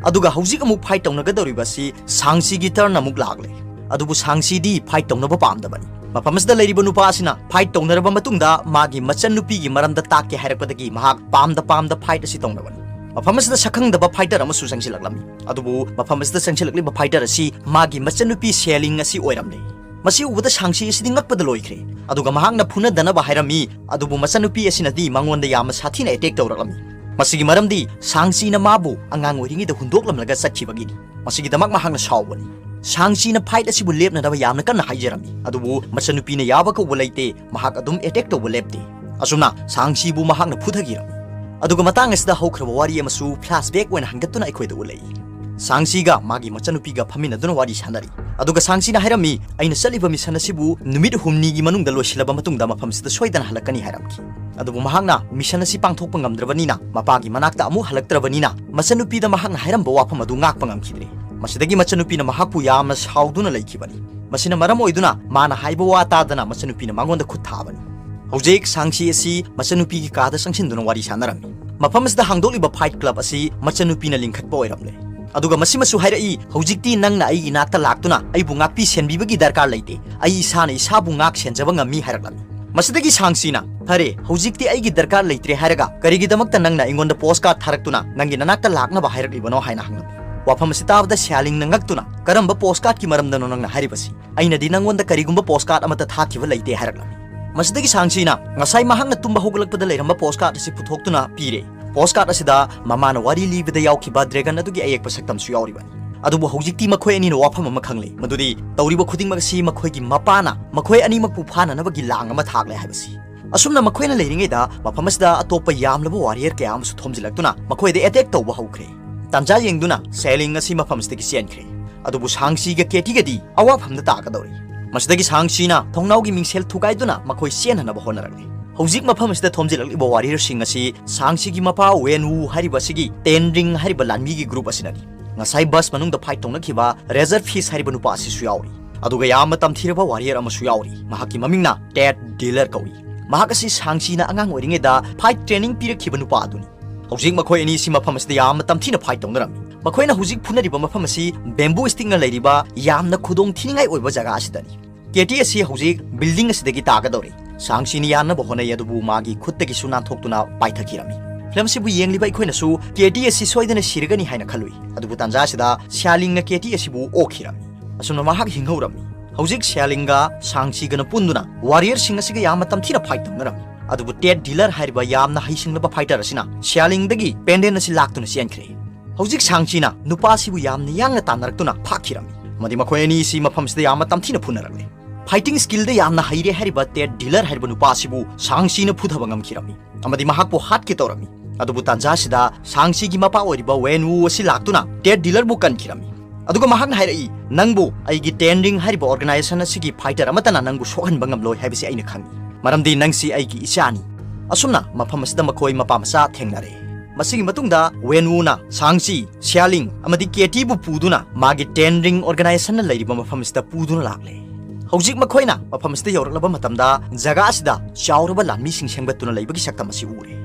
ꯑꯗꯨꯒ ꯍꯧꯖꯤꯛ ꯑꯃꯨꯛ fight ꯇꯧꯅꯒꯗꯧꯔꯤꯕ ꯑꯁꯤ Shang-Chiꯒꯤ turn ꯑꯃꯨꯛ ꯂꯥꯛꯂꯦ꯫ ꯑꯗꯨꯕꯨ Shang-Chiꯗꯤ fight ꯇꯧꯅꯕ ꯄꯥꯝꯗꯕꯅꯤ꯫ ꯃꯐꯝ ꯑꯁꯤꯗ ꯂꯩꯔꯤꯕ ꯅꯨꯄꯥ ꯑꯁꯤꯅ fight ꯇꯧꯅꯔꯕ ꯃꯇꯨꯡꯗ ꯃꯥꯒꯤ ꯃꯆꯟꯅꯨꯄꯤꯒꯤ ꯃꯔꯝꯗ ꯇꯥꯛꯀꯦ ꯍꯥꯏꯔꯛꯄꯗꯒꯤ ꯃꯍꯥꯛ ꯄꯥꯝꯗ ꯄꯥꯝꯗ fight ꯑꯁꯤ ꯇꯧꯅꯕꯅꯤ꯫ ꯃꯐꯝ ꯑꯁꯤꯗ ꯁꯛꯈꯪꯗꯕ fighter ꯑꯃꯁꯨ ꯆꯪꯁꯤꯜꯂꯛꯂꯝꯃꯤ꯫ ꯑꯗꯨꯕꯨ ꯃꯐꯝ ꯑꯁꯤꯗ ꯆꯪꯁꯤꯜꯂꯛꯂꯤꯕ fighter ꯑꯁꯤ ꯃꯥꯒꯤ ꯃꯆꯟꯅꯨꯄꯤ Xia Ling ꯑꯁꯤ ꯑꯣꯏꯔꯝꯂꯦ꯫ ꯃꯁꯤ ꯎꯕꯗ Shang-Chi ꯑꯁꯤꯗꯤ ꯉꯛꯄꯗ ꯂꯣꯏꯈ꯭ꯔꯦ꯫ ꯑꯗꯨꯒ ꯃꯍꯥꯛꯅ ꯐꯨꯅꯗꯅꯕ ꯍꯥꯏꯔꯝꯃꯤ, ꯑꯗꯨꯕꯨ ꯃꯆꯟꯅꯨꯄꯤ ꯑꯁꯤꯅꯗꯤ ꯃꯉꯣꯟꯗ ꯌꯥꯝꯅ ꯁꯥꯊꯤꯅ attack ꯇꯧꯔꯛꯂꯝꯃꯤ꯫ ꯃꯁꯤꯒꯤ ꯃꯔꯝꯗꯤ Shang-Chiꯅ ꯃꯥꯕꯨ ꯑꯉꯥꯡ ꯑꯣꯏꯔꯤꯉꯩꯗ ꯍꯨꯟꯗꯣꯛꯂꯝꯂꯒ ꯆꯠꯈꯤꯕꯒꯤꯅꯤ꯫ ꯃꯁꯤꯒꯤꯗꯃꯛ ꯃꯍꯥꯛꯅ ꯁꯥꯎꯕꯅꯤ꯫ Shang-Chiꯅ fight ꯑꯁꯤꯕꯨ ꯂꯦꯞꯅꯅꯕ ꯌꯥꯝꯅ ꯀꯟꯅ ꯍꯥꯏꯖꯔꯝꯃꯤ, ꯑꯗꯨꯕꯨ ꯃꯆꯟꯅꯨꯄꯤꯅ ꯌꯥꯕ ꯀꯧꯕ ꯂꯩꯇꯦ, ꯃꯍꯥꯛ ꯑꯗꯨꯝ attack ꯇꯧꯕ ꯂꯦꯞꯇꯦ꯫ ꯑꯁꯨꯝꯅ Shang-Chiꯕꯨ ꯃꯍꯥꯛꯅ ꯐꯨꯊꯈꯤꯔꯝꯃꯤ꯫ ꯑꯗꯨꯒ ꯃꯇꯥꯡ ꯑꯁꯤꯗ ꯍꯧꯈ꯭ꯔꯕ ꯋꯥꯔꯤ ꯑꯃꯁꯨ flashback ꯑꯣꯏꯅ ꯍꯟꯒꯠꯇꯨꯅ ꯑꯩꯈꯣꯏꯗ ꯎꯠꯂꯛꯏ꯫ Shang-Chiꯒ ꯃꯥꯒꯤ ꯃꯆꯟꯅꯨꯄꯤꯒ ꯐꯝꯃꯤꯟꯅꯗꯨꯅ ꯋꯥꯔꯤ ꯁꯥꯟꯅꯔꯤ꯫ ꯑꯗꯨꯒ Shang-Chiꯅ ꯍꯥꯏꯔꯝꯃꯤ, "ꯑꯩꯅ ꯆꯠꯂꯤꯕ mission ꯑꯁꯤꯕꯨ ꯅꯨꯃꯤꯠ ꯍꯨꯝꯅꯤꯒꯤ ꯃꯅꯨꯡꯗ ꯂꯣꯏꯁꯤꯜꯂꯕ ꯃꯇꯨꯡꯗ ꯃꯐꯝꯁꯤꯗ ꯁꯣꯏꯗꯅ ꯍꯜꯂꯛꯀꯅꯤ" ꯍꯥꯏꯔꯝꯈꯤ꯫ ꯑꯗꯨꯕꯨ ꯃꯍꯥꯛꯅ mission ꯑꯁꯤ ꯄꯥꯡꯊꯣꯛꯄ ꯉꯝꯗ꯭ꯔꯕꯅꯤꯅ, ꯃꯄꯥꯒꯤ ꯃꯅꯥꯛꯇ ꯑꯃꯨꯛ ꯍꯜꯂꯛꯇ꯭ꯔꯕꯅꯤꯅ, ꯃꯆꯟꯅꯨꯄꯤꯗ ꯃꯍꯥꯛꯅ ꯍꯥꯏꯔꯝꯕ ꯋꯥꯐꯝ ꯑꯗꯨ ꯉꯥꯛꯄ ꯉꯝꯈꯤꯗ꯭ꯔꯦ꯫ ꯃꯁꯤꯗꯒꯤ ꯃꯆꯟꯅꯨꯄꯤꯅ ꯃꯍꯥꯛꯄꯨ ꯌꯥꯝꯅ ꯁꯥꯎꯗꯨꯅ ꯂꯩꯈꯤꯕꯅꯤ꯫ ꯃꯁꯤꯅ ꯃꯔꯝ ꯑꯣꯏꯗꯨꯅ ꯃꯥꯅ ꯍꯥꯏꯕ ꯋꯥ ꯇꯥꯗꯅ ꯃꯆꯟꯅꯨꯄꯤꯅ ꯃꯉꯣꯟꯗ ꯈꯨꯠ ꯊꯥꯕꯅꯤ꯫ ꯍꯧꯖꯤꯛ Shang-Chi ꯑꯁꯤ ꯃꯆꯟꯅꯨꯄꯤꯒꯤ ꯀꯥꯗ ꯆꯪꯁꯤꯟꯗꯨꯅ ꯋꯥꯔꯤ ꯁꯥꯟꯅꯔꯝꯃꯤ꯫ ꯃꯐꯝ ꯑꯁꯤꯗ ꯍꯥꯡꯗꯣꯛꯂꯤꯕ fight club ꯑꯁꯤ ꯃꯆꯟꯅꯨꯄꯤꯅ ꯂꯤꯡꯈꯠꯄ ꯑꯣꯏꯔꯝꯂꯦ꯫ ꯑꯗꯨꯒ ꯃꯁꯤꯃꯁꯨ ꯍꯥꯏꯔꯛꯏ, "ꯍꯧꯖꯤꯛꯇꯤ ꯅꯪꯅ ꯑꯩꯒꯤ ꯏꯅꯥꯛꯇ ꯂꯥꯛꯇꯨꯅ ꯑꯩꯕꯨ ꯉꯥꯛꯄꯤ ꯁꯦꯟꯕꯤꯕꯒꯤ ꯗꯔꯀꯥꯔ ꯂꯩꯇꯦ꯫ ꯑꯩ ꯏꯁꯥꯅ ꯏꯁꯥꯕꯨ ꯉꯥꯛ ꯁꯦꯟꯖꯕ ꯉꯝꯃꯤ" ꯍꯥꯏꯔꯛꯂꯝꯃꯤ꯫ ꯃꯁꯤꯗꯒꯤ Shang-Chiꯅ, "ꯐꯔꯦ, ꯍꯧꯖꯤꯛꯇꯤ ꯑꯩꯒꯤ ꯗꯔꯀꯥꯔ ꯂꯩꯇ꯭ꯔꯦ ꯍꯥꯏꯔꯒ ꯀꯔꯤꯒꯤꯗꯃꯛꯇ ꯅꯪꯅ ꯑꯩꯉꯣꯟꯗ postcard ꯊꯥꯔꯛꯇꯨꯅ ꯅꯪꯒꯤ ꯅꯅꯥꯛꯇ ꯂꯥꯛꯅꯕ ꯍꯥꯏꯔꯛꯂꯤꯕꯅꯣ?" ꯍꯥꯏꯅ ꯍꯪꯂꯝꯃꯤ꯫ ꯋꯥꯐꯝ ꯑꯁꯤ ꯇꯥꯕꯗ Xia Lingꯅ ꯉꯛꯇꯨꯅ, "ꯀꯔꯝꯕ postcardꯀꯤ ꯃꯔꯝꯗꯅꯣ ꯅꯪꯅ ꯍꯥꯏꯔꯤꯕꯁꯤ? ꯑꯩꯅꯗꯤ ꯅꯪꯉꯣꯟꯗ ꯀꯔꯤꯒꯨꯝꯕ postcard ꯑꯃꯠꯇ ꯊꯥꯈꯤꯕ ꯂꯩꯇꯦ" ꯍꯥꯏꯔꯛꯂꯝꯃꯤ꯫ ꯃꯁꯤꯗꯒꯤ Shang-Chiꯅ ꯉꯁꯥꯏ ꯃꯍꯥꯛꯅ ꯇꯨꯝꯕ ꯍꯧꯒꯠꯂꯛꯄꯗ ꯂꯩꯔꯝꯕ postcard ꯑꯁꯤ ꯄꯨꯊꯣꯛꯇꯨꯅ ꯄꯤꯔꯦ꯫ Postcard ꯑꯁꯤꯗ ꯃꯃꯥꯅ ꯋꯥꯔꯤ ꯂꯤꯕꯗ ꯌꯥꯎꯈꯤꯕ dragon ꯑꯗꯨꯒꯤ ꯑꯌꯦꯛꯄ ꯁꯛꯇꯝꯁꯨ ꯌꯥꯎꯔꯤꯕꯅꯤ꯫ ꯑꯗꯨꯕꯨ ꯍꯧꯖꯤꯛꯇꯤ ꯃꯈꯣꯏ ꯑꯅꯤꯅ ꯋꯥꯐꯝ ꯑꯃ ꯈꯪꯂꯦ, ꯃꯗꯨꯗꯤ ꯇꯧꯔꯤꯕ ꯈꯨꯗꯤꯡꯃꯛ ꯑꯁꯤ ꯃꯈꯣꯏꯒꯤ ꯃꯄꯥꯅ ꯃꯈꯣꯏ ꯑꯅꯤꯃꯛꯄꯨ ꯐꯥꯅꯅꯕꯒꯤ ꯂꯥꯡ ꯑꯃ ꯊꯥꯛꯂꯦ ꯍꯥꯏꯕꯁꯤ꯫ ꯑꯁꯨꯝꯅ ꯃꯈꯣꯏꯅ ꯂꯩꯔꯤꯉꯩꯗ ꯃꯐꯝ ꯑꯁꯤꯗ ꯑꯇꯣꯞꯄ ꯌꯥꯝꯂꯕ warrior ꯀꯌꯥ ꯑꯃꯁꯨ ꯊꯣꯝꯖꯤꯜꯂꯛꯇꯨꯅ ꯃꯈꯣꯏꯗ attack ꯇꯧꯕ ꯍꯧꯈ꯭ꯔꯦ꯫ ꯇꯥꯟꯖꯥ ꯌꯦꯡꯗꯨꯅ ꯁꯦꯂꯤꯡ ꯑꯁꯤ ꯃꯐꯝ ꯑꯁꯤꯗꯒꯤ ꯆꯦꯟꯈ꯭ꯔꯦ꯫ ꯑꯗꯨꯕꯨ ꯁꯥꯡꯁꯤꯒ ꯀꯦꯇꯤꯒꯗꯤ ꯑꯋꯥꯐꯝꯗ ꯇꯥꯒꯗꯧꯔꯤ꯫ ꯃꯁꯤꯗꯒꯤ ꯁꯥꯡꯁꯤꯅ ꯊꯣꯡꯅꯥꯎꯒꯤ ꯃꯤꯡꯁꯦꯜ ꯊꯨꯒꯥꯏꯗꯨꯅ ꯃꯈꯣꯏ ꯆꯦꯟꯅꯅꯕ ꯍꯣꯠꯅꯔꯛꯂꯤ꯫ ꯍꯧꯖꯤꯛ ꯃꯐꯝ ꯑꯁꯤꯗ ꯊꯣꯝꯖꯤꯜꯂꯛꯂꯤꯕ warriorꯁꯤꯡ ꯑꯁꯤ ꯁꯥꯡꯁꯤꯒꯤ ꯃꯄꯥ ꯋꯦꯟ ꯋꯨ ꯍꯥꯏꯔꯤꯕ ꯑꯁꯤꯒꯤ ꯇꯦꯟ ꯔꯤꯡ ꯍꯥꯏꯔꯤꯕ ꯂꯥꯟꯃꯤꯒꯤ group ꯑꯁꯤꯅꯅꯤ꯫ ꯉꯁꯥꯏ bus ꯃꯅꯨꯡꯗ fight ꯇꯧꯅꯈꯤꯕ ꯔꯦꯖꯔ ꯐꯤꯁ ꯍꯥꯏꯔꯤꯕ ꯅꯨꯄꯥ ꯑꯁꯤꯁꯨ ꯌꯥꯎꯔꯤ꯫ ꯑꯗꯨꯒ ꯌꯥꯝꯅ ꯇꯝꯊꯤꯔꯕ warrior ꯑꯃꯁꯨ ꯌꯥꯎꯔꯤ꯫ ꯃꯍꯥꯛꯀꯤ ꯃꯃꯤꯡꯅ ꯇꯦꯠ ꯗꯤꯂꯔ ꯀꯧꯏ꯫ ꯃꯍꯥꯛ ꯑꯁꯤ ꯁꯥꯡꯁꯤꯅ ꯑꯉꯥꯡ ꯑꯣꯏꯔꯤꯉꯩꯗ fight training ꯄꯤꯔꯛꯈꯤꯕ ꯅꯨꯄꯥ ꯑꯗꯨꯅꯤ꯫ ꯍꯧꯖꯤꯛ ꯃꯈꯣꯏ ꯑꯅꯤ ꯑꯁꯤ ꯃꯐꯝ ꯑꯁꯤꯗ ꯌꯥꯝꯅ ꯇꯝꯊꯤꯅ fight ꯇꯧꯅꯔꯝꯃꯤ꯫ ꯃꯈꯣꯏꯅ ꯍꯧꯖꯤꯛ ꯐꯨꯅꯔꯤꯕ ꯃꯐꯝ ꯑꯁꯤ bamboo stickꯅ ꯂꯩꯔꯤꯕ ꯌꯥꯝꯅ ꯈꯨꯗꯣꯡ ꯊꯤꯅꯤꯡꯉꯥꯏ ꯑꯣꯏꯕ ꯖꯒꯥ ꯑꯁꯤꯗꯅꯤ꯫ ꯀꯦꯇꯤ ꯑꯁꯤ ꯍꯧꯖꯤꯛ building ꯑꯁꯤꯗꯒꯤ ꯇꯥꯒꯗꯧꯔꯤ꯫ ꯁꯥꯡꯁꯤꯅ ꯌꯥꯟꯅꯕ ꯍꯣꯠꯅꯩ, ꯑꯗꯨꯕꯨ ꯃꯥꯒꯤ ꯈꯨꯠꯇꯒꯤꯁꯨ ꯅꯥꯟꯊꯣꯛꯇꯨꯅ ꯄꯥꯏꯊꯈꯤꯔꯝꯃꯤ꯫ Film ꯑꯁꯤꯕꯨ ꯌꯦꯡꯂꯤꯕ ꯑꯩꯈꯣꯏꯅꯁꯨ ꯀꯦꯇꯤ ꯑꯁꯤ ꯁꯣꯏꯗꯅ ꯁꯤꯔꯒꯅꯤ ꯍꯥꯏꯅ ꯈꯜꯂꯨꯏ꯫ ꯑꯗꯨꯕꯨ ꯇꯥꯟꯖꯥ ꯑꯁꯤꯗ ꯁ꯭ꯌꯥꯂꯤꯡꯅ ꯀꯦꯇꯤ ꯑꯁꯤꯕꯨ ꯑꯣꯛꯈꯤꯔꯝꯃꯤ꯫ ꯑꯁꯨꯝꯅ ꯃꯍꯥꯛ ꯍꯤꯡꯍꯧꯔꯝꯃꯤ꯫ ꯍꯧꯖꯤꯛ ꯁ꯭ꯌꯥꯂꯤꯡꯒ ꯁꯥꯡꯁꯤꯒꯅ ꯄꯨꯟꯗꯨꯅ warriorꯁꯤꯡ ꯑꯁꯤꯒ ꯌꯥꯝꯅ ꯇꯝꯊꯤꯅ fight ꯇꯧꯅꯔꯝꯃꯤ꯫ ꯑꯗꯨꯕꯨ ꯇꯦꯠ ꯗꯤꯂꯔ ꯍꯥꯏꯔꯤꯕ ꯌꯥꯝꯅ ꯍꯩꯁꯤꯡꯂꯕ fighter ꯑꯁꯤꯅ ꯁ꯭ꯌꯥꯂꯤꯡꯗꯒꯤ pendant ꯑꯁꯤ ꯂꯥꯛꯇꯨꯅ ꯆꯦꯟꯈ꯭ꯔꯦ꯫ ꯍꯧꯖꯤꯛ ꯁꯥꯡꯁꯤꯅ ꯅꯨꯄꯥ ꯑꯁꯤꯕꯨ ꯌꯥꯝꯅ ꯌꯥꯡꯅ ꯇꯥꯟꯅꯔꯛꯇꯨꯅ ꯐꯥꯈꯤꯔꯝꯃꯤ ꯑꯃꯗꯤ ꯃꯈꯣꯏ ꯑꯅꯤ ꯑꯁꯤ ꯃꯐꯝ ꯑꯁꯤꯗ ꯌꯥꯝꯅ ꯇꯝꯊꯤꯅ ꯐꯨꯅꯔꯛꯂꯦ꯫ Fighting skillꯗ ꯌꯥꯝꯅ ꯍꯩꯔꯦ ꯍꯥꯏꯔꯤꯕ ꯇꯦꯠ ꯗꯤꯂꯔ ꯍꯥꯏꯔꯤꯕ ꯅꯨꯄꯥ ꯑꯁꯤꯕꯨ ꯁꯥꯡꯁꯤꯅ ꯐꯨꯊꯕ ꯉꯝꯈꯤꯔꯝꯃꯤ ꯑꯃꯗꯤ ꯃꯍꯥꯛꯄꯨ ꯍꯥꯠꯀꯦ ꯇꯧꯔꯝꯃꯤ꯫ ꯑꯗꯨꯕꯨ ꯇꯥꯟꯖꯥ ꯑꯁꯤꯗ ꯁꯥꯡꯁꯤꯒꯤ ꯃꯄꯥ ꯑꯣꯏꯔꯤꯕ ꯋꯦꯟ ꯋꯨ ꯑꯁꯤ ꯂꯥꯛꯇꯨꯅ ꯇꯦꯠ ꯗꯤꯂꯔꯕꯨ ꯀꯟꯈꯤꯔꯝꯃꯤ꯫ ꯑꯗꯨꯒ ꯃꯍꯥꯛꯅ ꯍꯥꯏꯔꯛꯏ, "ꯅꯪꯕꯨ ꯑꯩꯒꯤ ꯇꯦꯟ ꯔꯤꯡ ꯍꯥꯏꯔꯤꯕ organization ꯑꯁꯤꯒꯤ fighter ꯑꯃꯠꯇꯅ ꯅꯪꯕꯨ ꯁꯣꯛꯍꯟꯕ ꯉꯝꯂꯣꯏ ꯍꯥꯏꯕꯁꯤ ꯑꯩꯅ ꯈꯪꯏ, ꯃꯔꯝꯗꯤ ꯅꯪꯁꯤ ꯑꯩꯒꯤ ꯏꯆꯥꯅꯤ꯫" ꯑꯁꯨꯝꯅ ꯃꯐꯝ ꯑꯁꯤꯗ ꯃꯈꯣꯏ ꯃꯄꯥ ꯃꯆꯥ ꯊꯦꯡꯅꯔꯦ꯫ ꯃꯁꯤꯒꯤ ꯃꯇꯨꯡꯗ ꯋꯦꯟ ꯋꯨꯅ ꯁꯥꯡꯁꯤ, ꯁ꯭ꯌꯥꯂꯤꯡ ꯑꯃꯗꯤ ꯀꯦꯇꯤꯕꯨ ꯄꯨꯗꯨꯅ ꯃꯥꯒꯤ ꯇꯦꯟ ꯔꯤꯡ organizationꯅ ꯂꯩꯔꯤꯕ ꯃꯐꯝ ꯑꯁꯤꯗ ꯄꯨꯗꯨꯅ ꯂꯥꯛꯂꯦ꯫ ꯍꯧꯖꯤꯛ ꯃꯈꯣꯏꯅ ꯃꯐꯝ ꯑꯁꯤꯗ ꯌꯧꯔꯛꯂꯕ ꯃꯇꯝꯗ ꯖꯒꯥ ꯑꯁꯤꯗ ꯆꯥꯎꯔꯕ ꯂꯥꯟꯃꯤꯁꯤꯡ ꯁꯦꯝꯒꯠꯇꯨꯅ ꯂꯩꯕꯒꯤ ꯁꯛꯇꯝ ꯑꯁꯤ ꯎꯔꯦ꯫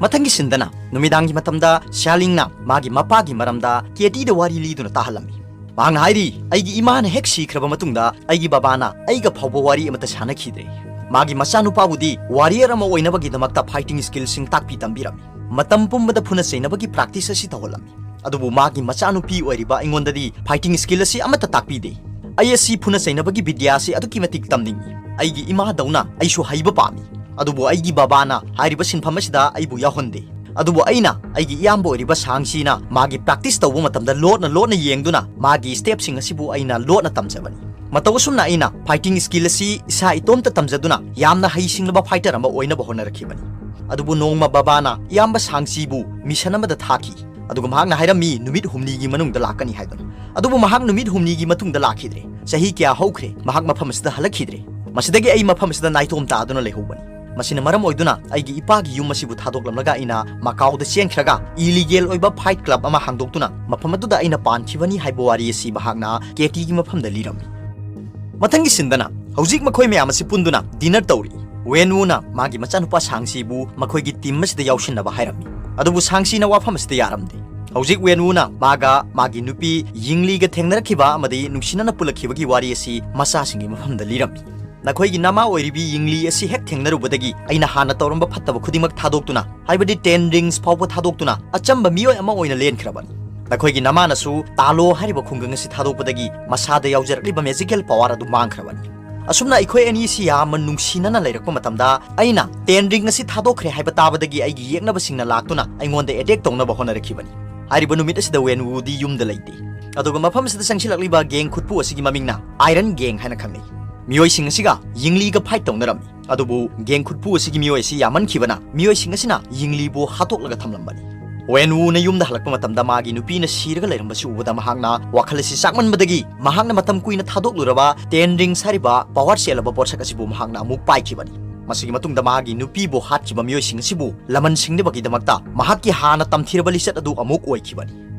ꯃꯊꯪꯒꯤ ꯁꯤꯟꯗꯅ ꯅꯨꯃꯤꯗꯥꯡꯒꯤ ꯃꯇꯝꯗ ꯁ꯭ꯌꯥꯂꯤꯡꯅ ꯃꯥꯒꯤ ꯃꯄꯥꯒꯤ ꯃꯔꯝꯗ ꯀꯦꯇꯤꯗ ꯋꯥꯔꯤ ꯂꯤꯗꯨꯅ ꯇꯥꯍꯜꯂꯝꯃꯤ꯫ ꯃꯍꯥꯛꯅ ꯍꯥꯏꯔꯤ, "ꯑꯩꯒꯤ ꯏꯃꯥꯅ ꯍꯦꯛ ꯁꯤꯈ꯭ꯔꯕ ꯃꯇꯨꯡꯗ ꯑꯩꯒꯤ ꯕꯕꯥꯅ ꯑꯩꯒ ꯐꯥꯎꯕ ꯋꯥꯔꯤ ꯑꯃꯠꯇ ꯁꯥꯟꯅꯈꯤꯗ꯭ꯔꯦ꯫ ꯃꯥꯒꯤ ꯃꯆꯥꯅꯨꯄꯥꯕꯨꯗꯤ warrior ꯑꯃ ꯑꯣꯏꯅꯕꯒꯤꯗꯃꯛꯇ fighting skillꯁꯤꯡ ꯇꯥꯛꯄꯤ ꯇꯝꯕꯤꯔꯝꯃꯤ꯫ ꯃꯇꯝ ꯄꯨꯝꯕꯗ ꯐꯨꯅ ꯆꯩꯅꯕꯒꯤ practice ꯑꯁꯤ ꯇꯧꯍꯜꯂꯝꯃꯤ꯫ ꯑꯗꯨꯕꯨ ꯃꯥꯒꯤ ꯃꯆꯥꯅꯨꯄꯤ ꯑꯣꯏꯔꯤꯕ ꯑꯩꯉꯣꯟꯗꯗꯤ fighting skill ꯑꯁꯤ ꯑꯃꯠꯇ ꯇꯥꯛꯄꯤꯗꯦ꯫ ꯑꯩ ꯑꯁꯤ ꯐꯨꯅ ꯆꯩꯅꯕꯒꯤ ꯕꯤꯗ꯭ꯌꯥ ꯑꯁꯤ ꯑꯗꯨꯛꯀꯤ ꯃꯇꯤꯛ ꯇꯝꯅꯤꯡꯏ꯫ ꯑꯩꯒꯤ ꯏꯃꯥꯗꯧꯅ ꯑꯩꯁꯨ ꯍꯩꯕ ꯄꯥꯝꯃꯤ꯫ ꯑꯗꯨꯕꯨ ꯑꯩꯒꯤ ꯕꯕꯥꯅ ꯍꯥꯏꯔꯤꯕ ꯁꯤꯟꯐꯝ ꯑꯁꯤꯗ ꯑꯩꯕꯨ ꯌꯥꯎꯍꯟꯗꯦ꯫ ꯑꯗꯨꯕꯨ ꯑꯩꯅ ꯑꯩꯒꯤ ꯏꯌꯥꯝꯕ ꯑꯣꯏꯔꯤꯕ ꯁꯥꯡꯁꯤꯅ ꯃꯥꯒꯤ practice ꯇꯧꯕ ꯃꯇꯝꯗ ꯂꯣꯠꯅ ꯂꯣꯠꯅ ꯌꯦꯡꯗꯨꯅ ꯃꯥꯒꯤ stepꯁꯤꯡ ꯑꯁꯤꯕꯨ ꯑꯩꯅ ꯂꯣꯠꯅ ꯇꯝꯖꯕꯅꯤ꯫ ꯃꯇꯧ ꯑꯁꯨꯝꯅ ꯑꯩꯅ fighting skill ꯑꯁꯤ ꯏꯁꯥ ꯏꯇꯣꯝꯇ ꯇꯝꯖꯗꯨꯅ ꯌꯥꯝꯅ ꯍꯩꯁꯤꯡꯂꯕ fighter ꯑꯃ ꯑꯣꯏꯅꯕ ꯍꯣꯠꯅꯔꯛꯈꯤꯕꯅꯤ꯫ ꯑꯗꯨꯕꯨ ꯅꯣꯡꯃ ꯕꯕꯥꯅ ꯏꯌꯥꯝꯕ ꯁꯥꯡꯁꯤꯕꯨ mission ꯑꯃꯗ ꯊꯥꯈꯤ꯫ ꯑꯗꯨꯒ ꯃꯍꯥꯛꯅ ꯍꯥꯏꯔꯝꯃꯤ, "ꯅꯨꯃꯤꯠ ꯍꯨꯝꯅꯤꯒꯤ ꯃꯅꯨꯡꯗ ꯂꯥꯛꯀꯅꯤ" ꯍꯥꯏꯗꯨꯅ꯫ ꯑꯗꯨꯕꯨ ꯃꯍꯥꯛ ꯅꯨꯃꯤꯠ ꯍꯨꯝꯅꯤꯒꯤ ꯃꯇꯨꯡꯗ ꯂꯥꯛꯈꯤꯗ꯭ꯔꯦ꯫ ꯆꯍꯤ ꯀꯌꯥ ꯍꯧꯈ꯭ꯔꯦ, ꯃꯍꯥꯛ ꯃꯐꯝ ꯑꯁꯤꯗ ꯍꯜꯂꯛꯈꯤꯗ꯭ꯔꯦ꯫ ꯃꯁꯤꯗꯒꯤ ꯑꯩ ꯃꯐꯝ ꯑꯁꯤꯗ ꯅꯥꯏꯇꯣꯝ ꯇꯥꯗꯨꯅ ꯂꯩꯍꯧꯕꯅꯤ꯫ ꯃꯁꯤꯅ ꯃꯔꯝ ꯑꯣꯏꯗꯨꯅ ꯑꯩꯒꯤ ꯏꯄꯥꯒꯤ ꯌꯨꯝ ꯑꯁꯤꯕꯨ ꯊꯥꯗꯣꯛꯂꯝꯂꯒ ꯑꯩꯅ ꯃꯀꯥꯎꯗ ꯆꯦꯟꯈ꯭ꯔꯒ illegal ꯑꯣꯏꯕ fight club ꯑꯃ ꯍꯥꯡꯗꯣꯛꯇꯨꯅ ꯃꯐꯝ ꯑꯗꯨꯗ ꯑꯩꯅ ꯄꯥꯟꯈꯤꯕꯅꯤ ꯍꯥꯏꯕ ꯋꯥꯔꯤ ꯑꯁꯤ ꯃꯍꯥꯛꯅ ꯀꯦꯇꯤꯒꯤ ꯃꯐꯝꯗ ꯂꯤꯔꯝꯃꯤ꯫ ꯃꯊꯪꯒꯤ ꯁꯤꯟꯗꯅ ꯍꯧꯖꯤꯛ ꯃꯈꯣꯏ ꯃꯌꯥꯝ ꯑꯁꯤ ꯄꯨꯟꯗꯨꯅ dinner ꯇꯧꯔꯤ꯫ ꯋꯦꯟ ꯋꯨꯅ ꯃꯥꯒꯤ ꯃꯆꯥꯅꯨꯄꯥ ꯁꯥꯡꯁꯤꯕꯨ ꯃꯈꯣꯏꯒꯤ team ꯑꯁꯤꯗ ꯌꯥꯎꯁꯤꯟꯅꯕ ꯍꯥꯏꯔꯝꯃꯤ꯫ ꯑꯗꯨꯕꯨ ꯁꯥꯡꯁꯤꯅ ꯋꯥꯐꯝ ꯑꯁꯤꯗ ꯌꯥꯔꯝꯗꯦ꯫ ꯍꯧꯖꯤꯛ ꯋꯦꯟ ꯋꯨꯅ ꯃꯥꯒ ꯃꯥꯒꯤ ꯅꯨꯄꯤ ꯌꯤꯡꯂꯤꯒ ꯊꯦꯡꯅꯔꯛꯈꯤꯕ ꯑꯃꯗꯤ ꯅꯨꯡꯁꯤꯅꯅ ꯄꯨꯜꯂꯛꯈꯤꯕꯒꯤ ꯋꯥꯔꯤ ꯑꯁꯤ ꯃꯆꯥꯁꯤꯡꯒꯤ ꯃꯐꯝꯗ ꯂꯤꯔꯝꯃꯤ꯫ "ꯅꯈꯣꯏꯒꯤ ꯅꯃꯥ ꯑꯣꯏꯔꯤꯕꯤ ꯌꯤꯡꯂꯤ ꯑꯁꯤ ꯍꯦꯛ ꯊꯦꯡꯅꯔꯨꯕꯗꯒꯤ ꯑꯩꯅ ꯍꯥꯟꯅ ꯇꯧꯔꯝꯕ ꯐꯠꯇꯕ ꯈꯨꯗꯤꯡꯃꯛ ꯊꯥꯗꯣꯛꯇꯨꯅ, ꯍꯥꯏꯕꯗꯤ ten rings ꯐꯥꯎꯕ ꯊꯥꯗꯣꯛꯇꯨꯅ ꯑꯆꯝꯕ ꯃꯤꯑꯣꯏ ꯑꯃ ꯑꯣꯏꯅ ꯂꯦꯟꯈ꯭ꯔꯕꯅꯤ꯫ ꯅꯈꯣꯏꯒꯤ ꯅꯃꯥꯅꯁꯨ ꯇꯥꯂꯣ ꯍꯥꯏꯔꯤꯕ ꯈꯨꯡꯒꯪ ꯑꯁꯤ ꯊꯥꯗꯣꯛꯄꯗꯒꯤ ꯃꯁꯥꯗ ꯌꯥꯎꯖꯔꯛꯂꯤꯕ magical power ꯑꯗꯨ ꯃꯥꯡꯈ꯭ꯔꯕꯅꯤ꯫ ꯑꯁꯨꯝꯅ ꯑꯩꯈꯣꯏ ꯑꯅꯤꯁꯤ ꯌꯥꯝꯅ ꯅꯨꯡꯁꯤꯅꯅ ꯂꯩꯔꯛꯄ ꯃꯇꯝꯗ ꯑꯩꯅ ten ring ꯑꯁꯤ ꯊꯥꯗꯣꯛꯈ꯭ꯔꯦ ꯍꯥꯏꯕ ꯇꯥꯕꯗꯒꯤ ꯑꯩꯒꯤ ꯌꯦꯛꯅꯕꯁꯤꯡꯅ ꯂꯥꯛꯇꯨꯅ ꯑꯩꯉꯣꯟꯗ attack ꯇꯧꯅꯕ ꯍꯣꯠꯅꯔꯛꯈꯤꯕꯅꯤ꯫ ꯍꯥꯏꯔꯤꯕ ꯅꯨꯃꯤꯠ ꯑꯁꯤꯗ ꯋꯦꯟ ꯋꯨꯗꯤ ꯌꯨꯝꯗ ꯂꯩꯇꯦ꯫ ꯑꯗꯨꯒ ꯃꯐꯝ ꯑꯁꯤꯗ ꯆꯪꯁꯤꯜꯂꯛꯂꯤꯕ gang ꯈꯨꯠꯄꯨ ꯑꯁꯤꯒꯤ ꯃꯃꯤꯡꯅ Iron Gang ꯍꯥꯏꯅ ꯈꯪꯅꯩ꯫ ꯃꯤꯑꯣꯏꯁꯤꯡ ꯑꯁꯤꯒ ꯌꯤꯡꯂꯤꯒ fight ꯇꯧꯅꯔꯝꯃꯤ꯫ ꯑꯗꯨꯕꯨ gang ꯈꯨꯠꯄꯨ ꯑꯁꯤꯒꯤ ꯃꯤꯑꯣꯏ ꯑꯁꯤ ꯌꯥꯝꯃꯟꯈꯤꯕꯅ ꯃꯤꯑꯣꯏꯁꯤꯡ ꯑꯁꯤꯅ ꯌꯤꯡꯂꯤꯕꯨ ꯍꯥꯠꯇꯣꯛꯂꯒ ꯊꯝꯂꯝꯕꯅꯤ꯫ ꯋꯦꯟ ꯋꯨꯅ ꯌꯨꯝꯗ ꯍꯜꯂꯛꯄ ꯃꯇꯝꯗ ꯃꯥꯒꯤ ꯅꯨꯄꯤꯅ ꯁꯤꯔꯒ ꯂꯩꯔꯝꯕꯁꯤ ꯎꯕꯗ ꯃꯍꯥꯛꯅ ꯋꯥꯈꯜ ꯑꯁꯤ ꯆꯥꯛꯃꯟꯕꯗꯒꯤ ꯃꯍꯥꯛꯅ ꯃꯇꯝ ꯀꯨꯏꯅ ꯊꯥꯗꯣꯛꯂꯨꯔꯕ ten rings ꯍꯥꯏꯔꯤꯕ power ꯆꯦꯜꯂꯕ ꯄꯣꯠꯁꯛ ꯑꯁꯤꯕꯨ ꯃꯍꯥꯛꯅ ꯑꯃꯨꯛ ꯄꯥꯏꯈꯤꯕꯅꯤ꯫ ꯃꯁꯤꯒꯤ ꯃꯇꯨꯡꯗ ꯃꯍꯥꯛꯀꯤ ꯅꯨꯄꯤꯕꯨ ꯍꯥꯠꯈꯤꯕ ꯃꯤꯑꯣꯏꯁꯤꯡ ꯑꯁꯤꯕꯨ ꯂꯃꯟ ꯁꯤꯡꯅꯕꯒꯤꯗꯃꯛꯇ ꯃꯍꯥꯛꯀꯤ ꯍꯥꯟꯅ ꯇꯝꯊꯤꯔꯕ ꯂꯤꯆꯠ ꯑꯗꯨ ꯑꯃꯨꯛ ꯑꯣꯏꯈꯤꯕꯅꯤ꯫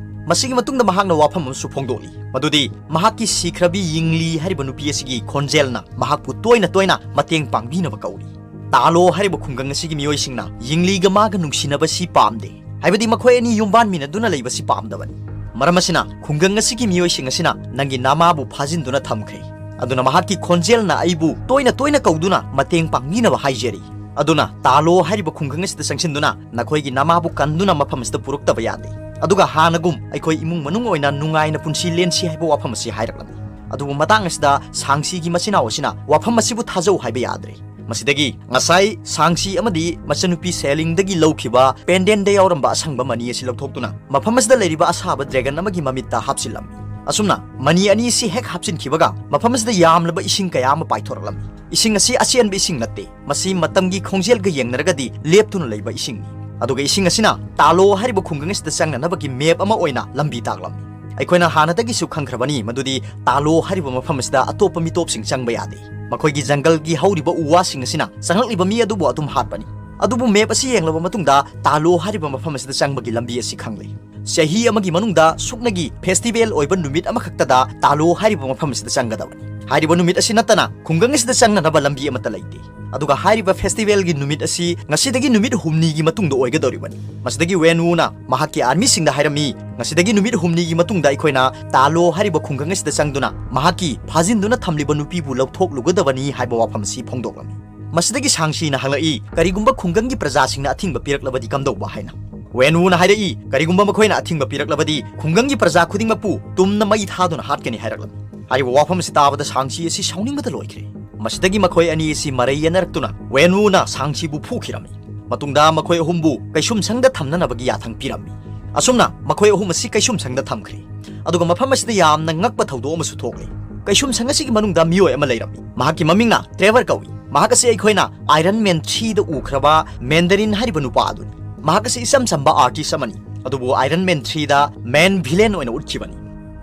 ꯃꯁꯤꯒꯤ ꯃꯇꯨꯡꯗ ꯃꯍꯥꯛꯅ ꯋꯥꯐꯝ ꯑꯃꯁꯨ ꯐꯣꯡꯗꯣꯛꯂꯤ, ꯃꯗꯨꯗꯤ ꯃꯍꯥꯛꯀꯤ ꯁꯤꯈ꯭ꯔꯕꯤ ꯌꯤꯡꯂꯤ ꯍꯥꯏꯔꯤꯕ ꯅꯨꯄꯤ ꯑꯁꯤꯒꯤ ꯈꯣꯟꯖꯦꯜꯅ ꯃꯍꯥꯛꯄꯨ ꯇꯣꯏꯅ ꯇꯣꯏꯅ ꯃꯇꯦꯡ ꯄꯥꯡꯕꯤꯅꯕ ꯀꯧꯔꯤ꯫ ꯇꯥꯂꯣ ꯍꯥꯏꯔꯤꯕ ꯈꯨꯡꯒꯪ ꯑꯁꯤꯒꯤ ꯃꯤꯑꯣꯏꯁꯤꯡꯅ ꯌꯤꯡꯂꯤꯒ ꯃꯥꯒ ꯅꯨꯡꯁꯤꯅꯕꯁꯤ ꯄꯥꯝꯗꯦ, ꯍꯥꯏꯕꯗꯤ ꯃꯈꯣꯏ ꯑꯅꯤ ꯌꯨꯝꯕꯥꯟꯃꯤꯟꯅꯗꯨꯅ ꯂꯩꯕꯁꯤ ꯄꯥꯝꯗꯕꯅꯤ꯫ ꯃꯔꯝ ꯑꯁꯤꯅ ꯈꯨꯡꯒꯪ ꯑꯁꯤꯒꯤ ꯃꯤꯑꯣꯏꯁꯤꯡ ꯑꯁꯤꯅ ꯅꯪꯒꯤ ꯅꯃꯥꯕꯨ ꯐꯥꯖꯤꯟꯗꯨꯅ ꯊꯝꯈ꯭ꯔꯦ꯫ ꯑꯗꯨꯅ ꯃꯍꯥꯛꯀꯤ ꯈꯣꯟꯖꯦꯜꯅ ꯑꯩꯕꯨ ꯇꯣꯏꯅ ꯇꯣꯏꯅ ꯀꯧꯗꯨꯅ ꯃꯇꯦꯡ ꯄꯥꯡꯕꯤꯅꯕ ꯍꯥꯏꯖꯔꯤ꯫ ꯑꯗꯨꯅ ꯇꯥꯂꯣ ꯍꯥꯏꯔꯤꯕ ꯈꯨꯡꯒꯪ ꯑꯁꯤꯗ ꯆꯪꯁꯤꯟꯗꯨꯅ ꯅꯈꯣꯏꯒꯤ ꯅꯃꯥꯕꯨ ꯀꯟꯗꯨꯅ ꯃꯐꯝ ꯑꯁꯤꯗ ꯄꯨꯔꯛꯇꯕ ꯌꯥꯗꯦ꯫ ꯑꯗꯨꯒ ꯍꯥꯟꯅꯒꯨꯝ ꯑꯩꯈꯣꯏ ꯏꯃꯨꯡ ꯃꯅꯨꯡ ꯑꯣꯏꯅ ꯅꯨꯡꯉꯥꯏꯅ ꯄꯨꯟꯁꯤ ꯂꯦꯟꯁꯤ ꯍꯥꯏꯕ ꯋꯥꯐꯝ ꯑꯁꯤ ꯍꯥꯏꯔꯛꯂꯝꯃꯤ꯫ ꯑꯗꯨꯕꯨ ꯃꯇꯥꯡ ꯑꯁꯤꯗ ꯁꯥꯡꯁꯤꯒꯤ ꯃꯆꯤꯟꯅꯥꯎ ꯑꯁꯤꯅ ꯋꯥꯐꯝ ꯑꯁꯤꯕꯨ ꯊꯥꯖꯧ ꯍꯥꯏꯕ ꯌꯥꯗ꯭ꯔꯦ꯫ ꯃꯁꯤꯗꯒꯤ ꯉꯁꯥꯏ ꯁꯥꯡꯁꯤ ꯑꯃꯗꯤ ꯃꯆꯟꯅꯨꯄꯤ ꯁꯦꯂꯤꯡꯗꯒꯤ ꯂꯧꯈꯤꯕ ꯄꯦꯟꯗꯦꯟꯗ ꯌꯥꯎꯔꯝꯕ ꯑꯁꯪꯕ ꯃꯅꯤ ꯑꯁꯤ ꯂꯧꯊꯣꯛꯇꯨꯅ ꯃꯐꯝ ꯑꯁꯤꯗ ꯂꯩꯔꯤꯕ ꯑꯁꯥꯕ ꯗ꯭ꯔꯦꯒꯟ ꯑꯃꯒꯤ ꯃꯃꯤꯠꯇ ꯍꯥꯞꯆꯤꯜꯂꯝꯃꯤ꯫ ꯑꯁꯨꯝꯅ ꯃꯅꯤ ꯑꯅꯤ ꯑꯁꯤ ꯍꯦꯛ ꯍꯥꯞꯆꯤꯟꯈꯤꯕꯒ ꯃꯐꯝ ꯑꯁꯤꯗ ꯌꯥꯝꯂꯕ ꯏꯁꯤꯡ ꯀꯌꯥ ꯑꯃ ꯄꯥꯏꯊꯣꯔꯛꯂꯝꯃꯤ꯫ ꯏꯁꯤꯡ ꯑꯁꯤ ꯑꯆꯦꯟꯕ ꯏꯁꯤꯡ ꯅꯠꯇꯦ, ꯃꯁꯤ ꯃꯇꯝꯒꯤ ꯈꯣꯡꯖꯦꯜꯒ ꯌꯦꯡꯅꯔꯒꯗꯤ ꯂꯦꯞꯇꯨꯅ ꯂꯩꯕ ꯏꯁꯤꯡꯅꯤ꯫ ꯑꯗꯨꯒ ꯏꯁꯤꯡ ꯑꯁꯤꯅ ꯇꯥꯂꯣ ꯍꯥꯏꯔꯤꯕ ꯈꯨꯡꯒꯪ ꯑꯁꯤꯗ ꯆꯪꯅꯅꯕꯒꯤ ꯃꯦꯞ ꯑꯃ ꯑꯣꯏꯅ ꯂꯝꯕꯤ ꯇꯥꯛꯂꯝꯃꯤ꯫ ꯑꯩꯈꯣꯏꯅ ꯍꯥꯟꯅꯗꯒꯤꯁꯨ ꯈꯪꯈ꯭ꯔꯕꯅꯤ ꯃꯗꯨꯗꯤ ꯇꯥꯂꯣ ꯍꯥꯏꯔꯤꯕ ꯃꯐꯝ ꯑꯁꯤꯗ ꯑꯇꯣꯞꯄ ꯃꯤꯇꯣꯞꯁꯤꯡ ꯆꯪꯕ ꯌꯥꯗꯦ꯫ ꯃꯈꯣꯏꯒꯤ ꯖꯪꯒꯜꯒꯤ ꯍꯧꯔꯤꯕ ꯎ ꯋꯥꯁꯤꯡ ꯑꯁꯤꯅ ꯆꯪꯂꯛꯂꯤꯕ ꯃꯤ ꯑꯗꯨꯕꯨ ꯑꯗꯨꯝ ꯍꯥꯠꯄꯅꯤ꯫ ꯑꯗꯨꯕꯨ ꯃꯦꯞ ꯑꯁꯤ ꯌꯦꯡꯂꯕ ꯃꯇꯨꯡꯗ ꯇꯥꯂꯣ ꯍꯥꯏꯔꯤꯕ ꯃꯐꯝ ꯑꯁꯤꯗ ꯆꯪꯕꯒꯤ ꯂꯝꯕꯤ ꯑꯁꯤ ꯈꯪꯂꯦ꯫ ꯆꯍꯤ ꯑꯃꯒꯤ ꯃꯅꯨꯡꯗ ꯁꯨꯞꯅꯒꯤ ꯐꯦꯁꯇꯤꯚꯦꯜ ꯑꯣꯏꯕ ꯅꯨꯃꯤꯠ ꯑꯃꯈꯛꯇꯗ ꯇꯥꯂꯣ ꯍꯥꯏꯔꯤꯕ ꯃꯐꯝ ꯑꯁꯤꯗ ꯆꯪꯒꯗꯕꯅꯤ꯫ ꯍꯥꯏꯔꯤꯕ ꯅꯨꯃꯤꯠ ꯑꯁꯤ ꯅꯠꯇꯅ ꯈꯨꯡꯒꯪ ꯑꯁꯤꯗ ꯆꯪꯅꯅꯕ ꯂꯝꯕꯤ ꯑꯃꯠꯇ ꯂꯩꯇꯦ꯫ ꯑꯗꯨꯒ ꯍꯥꯏꯔꯤꯕ ꯐꯦꯁꯇꯤꯚꯦꯜꯒꯤ ꯅꯨꯃꯤꯠ ꯑꯁꯤ ꯉꯁꯤꯗꯒꯤ ꯅꯨꯃꯤꯠ ꯍꯨꯝꯅꯤꯒꯤ ꯃꯇꯨꯡꯗ ꯑꯣꯏꯒꯗꯧꯔꯤꯕꯅꯤ꯫ ꯃꯁꯤꯗꯒꯤ ꯋꯦꯟ ꯋꯨꯅ ꯃꯍꯥꯛꯀꯤ ꯑꯥꯔꯃꯤꯁꯤꯡꯗ ꯍꯥꯏꯔꯝꯃꯤ, "ꯉꯁꯤꯗꯒꯤ ꯅꯨꯃꯤꯠ ꯍꯨꯝꯅꯤꯒꯤ ꯃꯇꯨꯡꯗ ꯑꯩꯈꯣꯏꯅ ꯇꯥꯂꯣ ꯍꯥꯏꯔꯤꯕ ꯈꯨꯡꯒꯪ ꯑꯁꯤꯗ ꯆꯪꯗꯨꯅ ꯃꯍꯥꯛꯀꯤ ꯐꯥꯖꯤꯟꯗꯨꯅ ꯊꯝꯂꯤꯕ ꯅꯨꯄꯤꯕꯨ ꯂꯧꯊꯣꯛꯂꯨꯒꯗꯕꯅꯤ" ꯍꯥꯏꯕ ꯋꯥꯐꯝ ꯑꯁꯤ ꯐꯣꯡꯗꯣꯛꯂꯝꯃꯤ꯫ ꯃꯁꯤꯗꯒꯤ ꯁꯥꯡꯁꯤꯅ ꯍꯪꯂꯛꯏ, "ꯀꯔꯤꯒꯨꯝꯕ ꯈꯨꯡꯒꯪꯒꯤ ꯄ꯭ꯔꯖꯥꯁꯤꯡꯅ ꯑꯊꯤꯡꯕ ꯄꯤꯔꯛꯂꯕꯗꯤ ꯀꯝꯗꯧꯕ?" ꯍꯥꯏꯅ꯫ ꯋꯦꯟ ꯋꯨꯅ ꯍꯥꯏꯔꯛꯏ, "ꯀꯔꯤꯒꯨꯝꯕ ꯃꯈꯣꯏꯅ ꯑꯊꯤꯡꯕ ꯄꯤꯔꯛꯂꯕꯗꯤ ꯈꯨꯡꯒꯪꯒꯤ ꯄ꯭ꯔꯖꯥ ꯈꯨꯗꯤꯡꯃꯛꯄꯨ ꯇꯨꯝꯅ ꯃꯩ ꯊꯥꯗꯨꯅ ꯍꯥꯠꯀꯅꯤ" ꯍꯥꯏꯔꯛꯂꯝꯃꯤ꯫ ꯍꯥꯏꯔꯤꯕ ꯋꯥꯐꯝ ꯑꯁꯤ ꯇꯥꯕꯗ ꯁꯥꯡꯁꯤ ꯑꯁꯤ ꯁꯥꯎꯅꯤꯡꯕꯗ ꯂꯣꯏꯈ꯭ꯔꯦ꯫ ꯃꯁꯤꯗꯒꯤ ꯃꯈꯣꯏ ꯑꯅꯤ ꯑꯁꯤ ꯃꯔꯩ ꯌꯦꯠꯅꯔꯛꯇꯨꯅ ꯋꯦꯟ ꯋꯨꯅ ꯁꯥꯡꯁꯤꯕꯨ ꯐꯨꯈꯤꯔꯝꯃꯤ꯫ ꯃꯇꯨꯡꯗ ꯃꯈꯣꯏ ꯑꯍꯨꯝꯕꯨ ꯀꯩꯁꯨꯝꯁꯪꯗ ꯊꯝꯅꯅꯕꯒꯤ ꯌꯥꯊꯪ ꯄꯤꯔꯝꯃꯤ꯫ ꯑꯁꯨꯝꯅ ꯃꯈꯣꯏ ꯑꯍꯨꯝ ꯑꯁꯤ ꯀꯩꯁꯨꯝꯁꯪꯗ ꯊꯝꯈ꯭ꯔꯦ꯫ ꯑꯗꯨꯒ ꯃꯐꯝ ꯑꯁꯤꯗ ꯌꯥꯝꯅ ꯉꯛꯄ ꯊꯧꯗꯣꯛ ꯑꯃꯁꯨ ꯊꯣꯛꯂꯦ꯫ ꯀꯩꯁꯨꯝꯁꯪ ꯑꯁꯤꯒꯤ ꯃꯅꯨꯡꯗ ꯃꯤꯑꯣꯏ ꯑꯃ ꯂꯩꯔꯝꯃꯤ꯫ ꯃꯍꯥꯛꯀꯤ ꯃꯃꯤꯡꯅ ꯇ꯭ꯔꯦꯚꯔ ꯀꯧꯏ꯫ ꯃꯍꯥꯛ ꯑꯁꯤ ꯑꯩꯈꯣꯏꯅ ꯑꯥꯏꯔꯟ ꯃꯦꯟ ꯊ꯭ꯔꯤꯗ ꯎꯈ꯭ꯔꯕ ꯃꯦꯟꯗꯔꯤꯟ ꯍꯥꯏꯔꯤꯕ ꯅꯨꯄꯥ ꯑꯗꯨꯅꯤ꯫ ꯃꯍꯥꯛ ꯑꯁꯤ ꯏꯆꯝ ꯆꯝꯕ ꯑꯥꯔꯇꯤꯁ ꯑꯃꯅꯤ, ꯑꯗꯨꯕꯨ ꯑꯥꯏꯔꯟ ꯃꯦꯟ ꯊ꯭ꯔꯤꯗ ꯃꯦꯟ ꯚꯤꯂꯦꯟ ꯑꯣꯏꯅ ꯎꯠꯈꯤꯕꯅꯤ꯫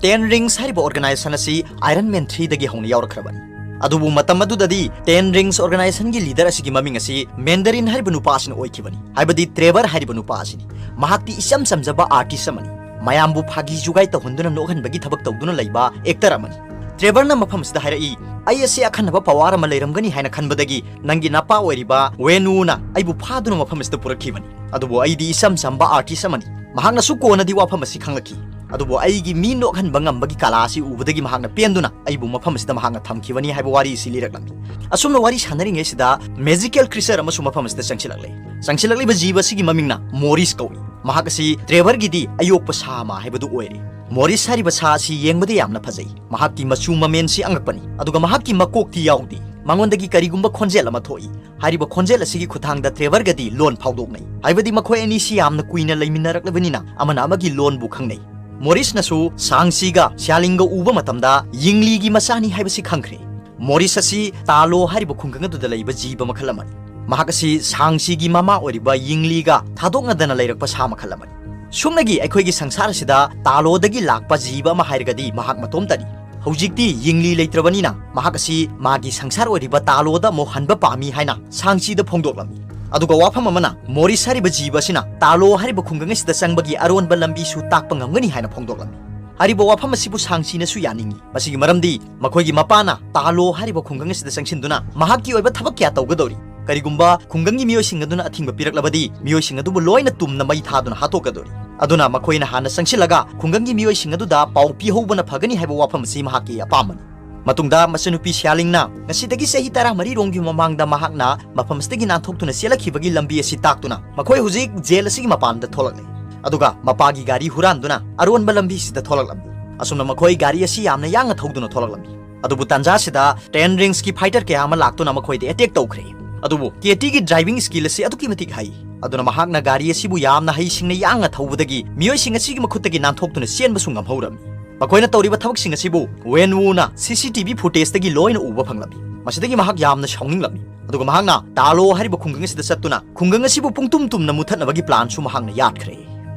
ꯇꯦꯟ ꯔꯤꯡꯁ ꯍꯥꯏꯔꯤꯕ ꯑꯣꯔꯒꯅꯥꯏꯖꯦꯁꯟ ꯑꯁꯤ ꯑꯥꯏꯔꯟ ꯃꯦꯟ ꯊ꯭ꯔꯤꯗꯒꯤ ꯍꯧꯅ ꯌꯥꯎꯔꯛꯈ꯭ꯔꯕꯅꯤ꯫ ꯑꯗꯨꯕꯨ ꯃꯇꯝ ꯑꯗꯨꯗꯗꯤ ꯇꯦꯟ ꯔꯤꯡꯁ ꯑꯣꯔꯒꯅꯥꯏꯖꯦꯁꯟꯒꯤ ꯂꯤꯗꯔ ꯑꯁꯤꯒꯤ ꯃꯃꯤꯡ ꯑꯁꯤ ꯃꯦꯟꯗꯔꯤꯟ ꯍꯥꯏꯔꯤꯕ ꯅꯨꯄꯥ ꯑꯁꯤꯅ ꯑꯣꯏꯈꯤꯕꯅꯤ, ꯍꯥꯏꯕꯗꯤ ꯇ꯭ꯔꯦꯚꯔ ꯍꯥꯏꯔꯤꯕ ꯅꯨꯄꯥ ꯑꯁꯤꯅꯤ꯫ ꯃꯍꯥꯛꯇꯤ ꯏꯆꯝ ꯆꯝꯖꯕ ꯑꯥꯔꯇꯤꯁ ꯑꯃꯅꯤ꯫ ꯃꯌꯥꯝꯕꯨ ꯐꯥꯒꯤ ꯖꯨꯒꯥꯏ ꯇꯧꯍꯟꯗꯨꯅ ꯅꯣꯛꯍꯟꯕꯒꯤ ꯊꯕꯛ ꯇꯧꯗꯨꯅ ꯂꯩꯕ ꯑꯦꯛꯇꯔ ꯑꯃꯅꯤ꯫ ꯇ꯭ꯔꯦꯚꯔꯅ ꯃꯐꯝ ꯑꯁꯤꯗ ꯍꯥꯏꯔꯛꯏ, "ꯑꯩ ꯑꯁꯤ ꯑꯈꯟꯅꯕ ꯄꯋꯥꯔ ꯑꯃ ꯂꯩꯔꯝꯒꯅꯤ ꯍꯥꯏꯅ ꯈꯟꯕꯗꯒꯤ ꯅꯪꯒꯤ ꯅꯄꯥ ꯑꯣꯏꯔꯤꯕ ꯋꯦꯟ ꯋꯨꯅ ꯑꯩꯕꯨ ꯐꯥꯗꯨꯅ ꯃꯐꯝ ꯑꯁꯤꯗ ꯄꯨꯔꯛꯈꯤꯕꯅꯤ꯫ ꯑꯗꯨꯕꯨ ꯑꯩꯗꯤ ꯏꯆꯝ ꯆꯝꯕ ꯑꯥꯔꯇꯤꯁ ꯑꯃꯅꯤ꯫" ꯃꯍꯥꯛꯅꯁꯨ ꯀꯣꯟꯅꯗꯤ ꯋꯥꯐꯝ ꯑꯁꯤ ꯈꯪꯂꯛꯈꯤ꯫ ꯑꯗꯨꯕꯨ ꯑꯩꯒꯤ ꯃꯤ ꯅꯣꯛꯍꯟꯕ ꯉꯝꯕꯒꯤ ꯀꯂꯥ ꯑꯁꯤ ꯎꯕꯗꯒꯤ ꯃꯍꯥꯛꯅ ꯄꯦꯟꯗꯨꯅ ꯑꯩꯕꯨ ꯃꯐꯝ ꯑꯁꯤꯗ ꯃꯍꯥꯛꯅ ꯊꯝꯈꯤꯕꯅꯤ ꯍꯥꯏꯕ ꯋꯥꯔꯤ ꯑꯁꯤ ꯂꯤꯔꯛꯂꯝꯃꯤ꯫ ꯑꯁꯨꯝꯅ ꯋꯥꯔꯤ ꯁꯥꯟꯅꯔꯤꯉꯩꯁꯤꯗ ꯃꯦꯖꯤꯀꯦꯜ ꯀ꯭ꯔꯤꯆꯔ ꯑꯃꯁꯨ ꯃꯐꯝ ꯑꯁꯤꯗ ꯆꯪꯁꯤꯜꯂꯛꯂꯦ꯫ ꯆꯪꯁꯤꯜꯂꯛꯂꯤꯕ ꯖꯤꯕ ꯑꯁꯤꯒꯤ ꯃꯃꯤꯡꯅ ꯃꯣꯔꯤꯁ ꯀꯧꯏ꯫ ꯃꯍꯥꯛ ꯑꯁꯤ ꯇ꯭ꯔꯦꯚꯔꯒꯤꯗꯤ ꯑꯌꯣꯛꯄ ꯁꯥ ꯑꯃ ꯍꯥꯏꯕꯗꯨ ꯑꯣꯏꯔꯦ꯫ ꯃꯣꯔꯤꯁ ꯍꯥꯏꯔꯤꯕ ꯁꯥ ꯑꯁꯤ ꯌꯦꯡꯕꯗ ꯌꯥꯝꯅ ꯐꯖꯩ꯫ ꯃꯍꯥꯛꯀꯤ ꯃꯆꯨ ꯃꯃꯦꯟꯁꯤ ꯑꯉꯛꯄꯅꯤ, ꯑꯗꯨꯒ ꯃꯍꯥꯛꯀꯤ ꯃꯀꯣꯛꯇꯤ ꯌꯥꯎꯗꯦ꯫ ꯃꯉꯣꯟꯗꯒꯤ ꯀꯔꯤꯒꯨꯝꯕ ꯈꯣꯟꯖꯦꯜ ꯑꯃ ꯊꯣꯛꯏ꯫ ꯍꯥꯏꯔꯤꯕ ꯈꯣꯟꯖꯦꯜ ꯑꯁꯤꯒꯤ ꯈꯨꯠꯊꯥꯡꯗ ꯇ꯭ꯔꯦꯚꯔꯒꯗꯤ ꯂꯣꯟ ꯐꯥꯎꯗꯣꯛꯅꯩ꯫ ꯍꯥꯏꯕꯗꯤ ꯃꯈꯣꯏ ꯑꯅꯤꯁꯤ ꯌꯥꯝꯅ ꯀꯨꯏꯅ ꯂꯩꯃꯤꯟꯅꯔꯛꯂꯕꯅꯤꯅ ꯑꯃꯅ ꯑꯃꯒꯤ ꯂꯣꯟꯕꯨ ꯈꯪꯅꯩ꯫ ꯃꯣꯔꯤꯁꯅꯁꯨ ꯁꯥꯡꯁꯤꯒ ꯁꯤꯌꯥꯂꯤꯡꯒ ꯎꯕ ꯃꯇꯝꯗ ꯌꯤꯡꯂꯤꯒꯤ ꯃꯆꯥꯅꯤ ꯍꯥꯏꯕꯁꯤ ꯈꯪꯈ꯭ꯔꯦ꯫ ꯃꯣꯔꯤꯁ ꯑꯁꯤ ꯇꯥꯂꯣ ꯍꯥꯏꯔꯤꯕ ꯈꯨꯡꯒꯪ ꯑꯗꯨꯗ ꯂꯩꯕ ꯖꯤꯕ ꯃꯈꯜ ꯑꯃꯅꯤ꯫ ꯃꯍꯥꯛ ꯑꯁꯤ ꯁꯥꯡꯁꯤꯒꯤ ꯃꯃꯥ ꯑꯣꯏꯔꯤꯕ ꯌꯤꯡꯂꯤꯒ ꯊꯥꯗꯣꯛꯅꯗꯅ ꯂꯩꯔꯛꯄ ꯁꯥ ꯃꯈꯜ ꯑꯃꯅꯤ꯫ ꯁꯨꯞꯅꯒꯤ ꯑꯩꯈꯣꯏꯒꯤ ꯁꯪꯁꯥꯔ ꯑꯁꯤꯗ ꯇꯥꯂꯣꯗꯒꯤ ꯂꯥꯛꯄ ꯖꯤꯕ ꯑꯃ ꯍꯥꯏꯔꯒꯗꯤ ꯃꯍꯥꯛ ꯃꯇꯣꯝꯇꯅꯤ꯫ ꯍꯧꯖꯤꯛꯇꯤ ꯌꯤꯡꯂꯤ ꯂꯩꯇ꯭ꯔꯕꯅꯤꯅ ꯃꯍꯥꯛ ꯑꯁꯤ ꯃꯥꯒꯤ ꯁꯪꯁꯥꯔ ꯑꯣꯏꯔꯤꯕ ꯇꯥꯂꯣꯗ ꯑꯃꯨꯛ ꯍꯟꯕ ꯄꯥꯝꯃꯤ ꯍꯥꯏꯅ ꯁꯥꯡꯁꯤꯗ ꯐꯣꯡꯗꯣꯛꯂꯝꯃꯤ꯫ ꯑꯗꯨꯒ ꯋꯥꯐꯝ ꯑꯃꯅ, ꯃꯣꯔꯤꯁ ꯍꯥꯏꯔꯤꯕ ꯖꯤꯕ ꯑꯁꯤꯅ ꯇꯥꯂꯣ ꯍꯥꯏꯔꯤꯕ ꯈꯨꯡꯒꯪ ꯑꯁꯤꯗ ꯆꯪꯕꯒꯤ ꯑꯔꯣꯟꯕ ꯂꯝꯕꯤꯁꯨ ꯇꯥꯛꯄ ꯉꯝꯒꯅꯤ ꯍꯥꯏꯅ ꯐꯣꯡꯗꯣꯛꯂꯝꯃꯤ꯫ ꯍꯥꯏꯔꯤꯕ ꯋꯥꯐꯝ ꯑꯁꯤꯕꯨ ꯁꯥꯡꯁꯤꯅꯁꯨ ꯌꯥꯅꯤꯡꯏ꯫ ꯃꯁꯤꯒꯤ ꯃꯔꯝꯗꯤ ꯃꯈꯣꯏꯒꯤ ꯃꯄꯥꯅ ꯇꯥꯂꯣ ꯍꯥꯏꯔꯤꯕ ꯈꯨꯡꯒꯪ ꯑꯁꯤꯗ ꯆꯪꯁꯤꯟꯗꯨꯅ ꯃꯍꯥꯛꯀꯤ ꯑꯣꯏꯕ ꯊꯕꯛ ꯀꯌꯥ ꯇꯧꯒꯗꯧꯔꯤ꯫ ꯀꯔꯤꯒꯨꯝꯕ ꯈꯨꯡꯒꯪꯒꯤ ꯃꯤꯑꯣꯏꯁꯤꯡ ꯑꯗꯨꯅ ꯑꯊꯤꯡꯕ ꯄꯤꯔꯛꯂꯕꯗꯤ, ꯃꯤꯑꯣꯏꯁꯤꯡ ꯑꯗꯨꯕꯨ ꯂꯣꯏꯅ ꯇꯨꯝꯅ ꯃꯩ ꯊꯥꯗꯨꯅ ꯍꯥꯠꯇꯣꯛꯀꯗꯧꯔꯤ꯫ ꯑꯗꯨꯅ ꯃꯈꯣꯏꯅ ꯍꯥꯟꯅ ꯆꯪꯁꯤꯜꯂꯒ ꯈꯨꯡꯒꯪꯒꯤ ꯃꯤꯑꯣꯏꯁꯤꯡ ꯑꯗꯨꯗ ꯄꯥꯎ ꯄꯤꯍꯧꯕꯅ ꯐꯒꯅꯤ ꯍꯥꯏꯕ ꯋꯥꯐꯝ ꯑꯁꯤ ꯃꯍꯥꯛꯀꯤ ꯑꯄꯥꯝꯕꯅꯤ꯫ ꯃꯇꯨꯡꯗ ꯃꯆꯟꯅꯨꯄꯤ ꯁꯤꯌꯥꯂꯤꯡꯅ ꯉꯁꯤꯗꯒꯤ ꯆꯍꯤ ꯇꯔꯥꯃꯔꯤ ꯔꯣꯝꯒꯤ ꯃꯃꯥꯡꯗ ꯃꯍꯥꯛꯅ ꯃꯐꯝ ꯑꯁꯤꯗꯒꯤ ꯅꯥꯟꯊꯣꯛꯇꯨꯅ ꯆꯦꯜꯂꯛꯈꯤꯕꯒꯤ ꯂꯝꯕꯤ ꯑꯁꯤ ꯇꯥꯛꯇꯨꯅ ꯃꯈꯣꯏ ꯍꯧꯖꯤꯛ ꯖꯦꯜ ꯑꯁꯤꯒꯤ ꯃꯄꯥꯟꯗ ꯊꯣꯛꯂꯛꯂꯦ꯫ ꯑꯗꯨꯒ ꯃꯄꯥꯒꯤ ꯒꯥꯔꯤ ꯍꯨꯔꯥꯟꯗꯨꯅ ꯑꯔꯣꯟꯕ ꯂꯝꯕꯤꯁꯤꯗ ꯊꯣꯛꯂꯛꯂꯝꯃꯤ꯫ ꯑꯁꯨꯝꯅ ꯃꯈꯣꯏ ꯒꯥꯔꯤ ꯑꯁꯤ ꯌꯥꯝꯅ ꯌꯥꯡꯅ ꯊꯧꯗꯨꯅ ꯊꯣꯛꯂꯛꯂꯝꯃꯤ꯫ ꯑꯗꯨꯕꯨ ꯇꯥꯟꯖꯥꯁꯤꯗ ꯇꯦꯟ ꯔꯤꯡꯁꯀꯤ ꯐꯥꯏꯇꯔ ꯀꯌꯥ ꯑꯃ ꯂꯥꯛꯇꯨꯅ ꯃꯈꯣꯏꯗ ꯑꯦꯇꯦꯛ ꯇꯧꯈ꯭ꯔꯦ꯫ ꯑꯗꯨꯕꯨ ꯀꯦꯇꯤꯒꯤ ꯗ꯭ꯔꯥꯏꯚꯤꯡ ꯁ꯭ꯀꯤꯜ ꯑꯁꯤ ꯑꯗꯨꯛꯀꯤ ꯃꯇꯤꯛ ꯍꯩ꯫ ꯑꯗꯨꯅ ꯃꯍꯥꯛꯅ ꯒꯥꯔꯤ ꯑꯁꯤꯕꯨ ꯌꯥꯝꯅ ꯍꯩꯁꯤꯡꯅ ꯌꯥꯡꯅ ꯊꯧꯕꯗꯒꯤ ꯃꯤꯑꯣꯏꯁꯤꯡ ꯑꯁꯤꯒꯤ ꯃꯈꯨꯠꯇꯒꯤ ꯅꯥꯟꯊꯣꯛꯇꯨꯅ ꯆꯦꯟꯕꯁꯨ ꯉꯝꯍꯧꯔꯝꯃꯤ꯫ ꯃꯈꯣꯏꯅ ꯇꯧꯔꯤꯕ ꯊꯕꯛꯁꯤꯡ ꯑꯁꯤꯕꯨ ꯋꯦꯟ ꯋꯨꯅ ꯁꯤ ꯁꯤ ꯇꯤ ꯚꯤ ꯐꯨꯇꯦꯖꯇꯒꯤ ꯂꯣꯏꯅ ꯎꯕ ꯐꯪꯂꯝꯃꯤ꯫ ꯃꯁꯤꯗꯒꯤ ꯃꯍꯥꯛ ꯌꯥꯝꯅ ꯁꯥꯎꯅꯤꯡꯂꯝꯃꯤ꯫ ꯑꯗꯨꯒ ꯃꯍꯥꯛꯅ ꯇꯥꯂꯣ ꯍꯥꯏꯔꯤꯕ ꯈꯨꯡꯒꯪ ꯑꯁꯤꯗ ꯆꯠꯇꯨꯅ ꯈꯨꯡꯒꯪ ꯑꯁꯤꯕꯨ ꯄꯨꯡꯇꯨꯝ ꯇꯨꯝꯅ ꯃꯨꯠꯊꯠꯅꯕꯒꯤ ꯄ꯭ꯂꯥꯟꯁꯨ ꯃꯍꯥꯛꯅ ꯌꯥꯠꯈ꯭ꯔꯦ꯫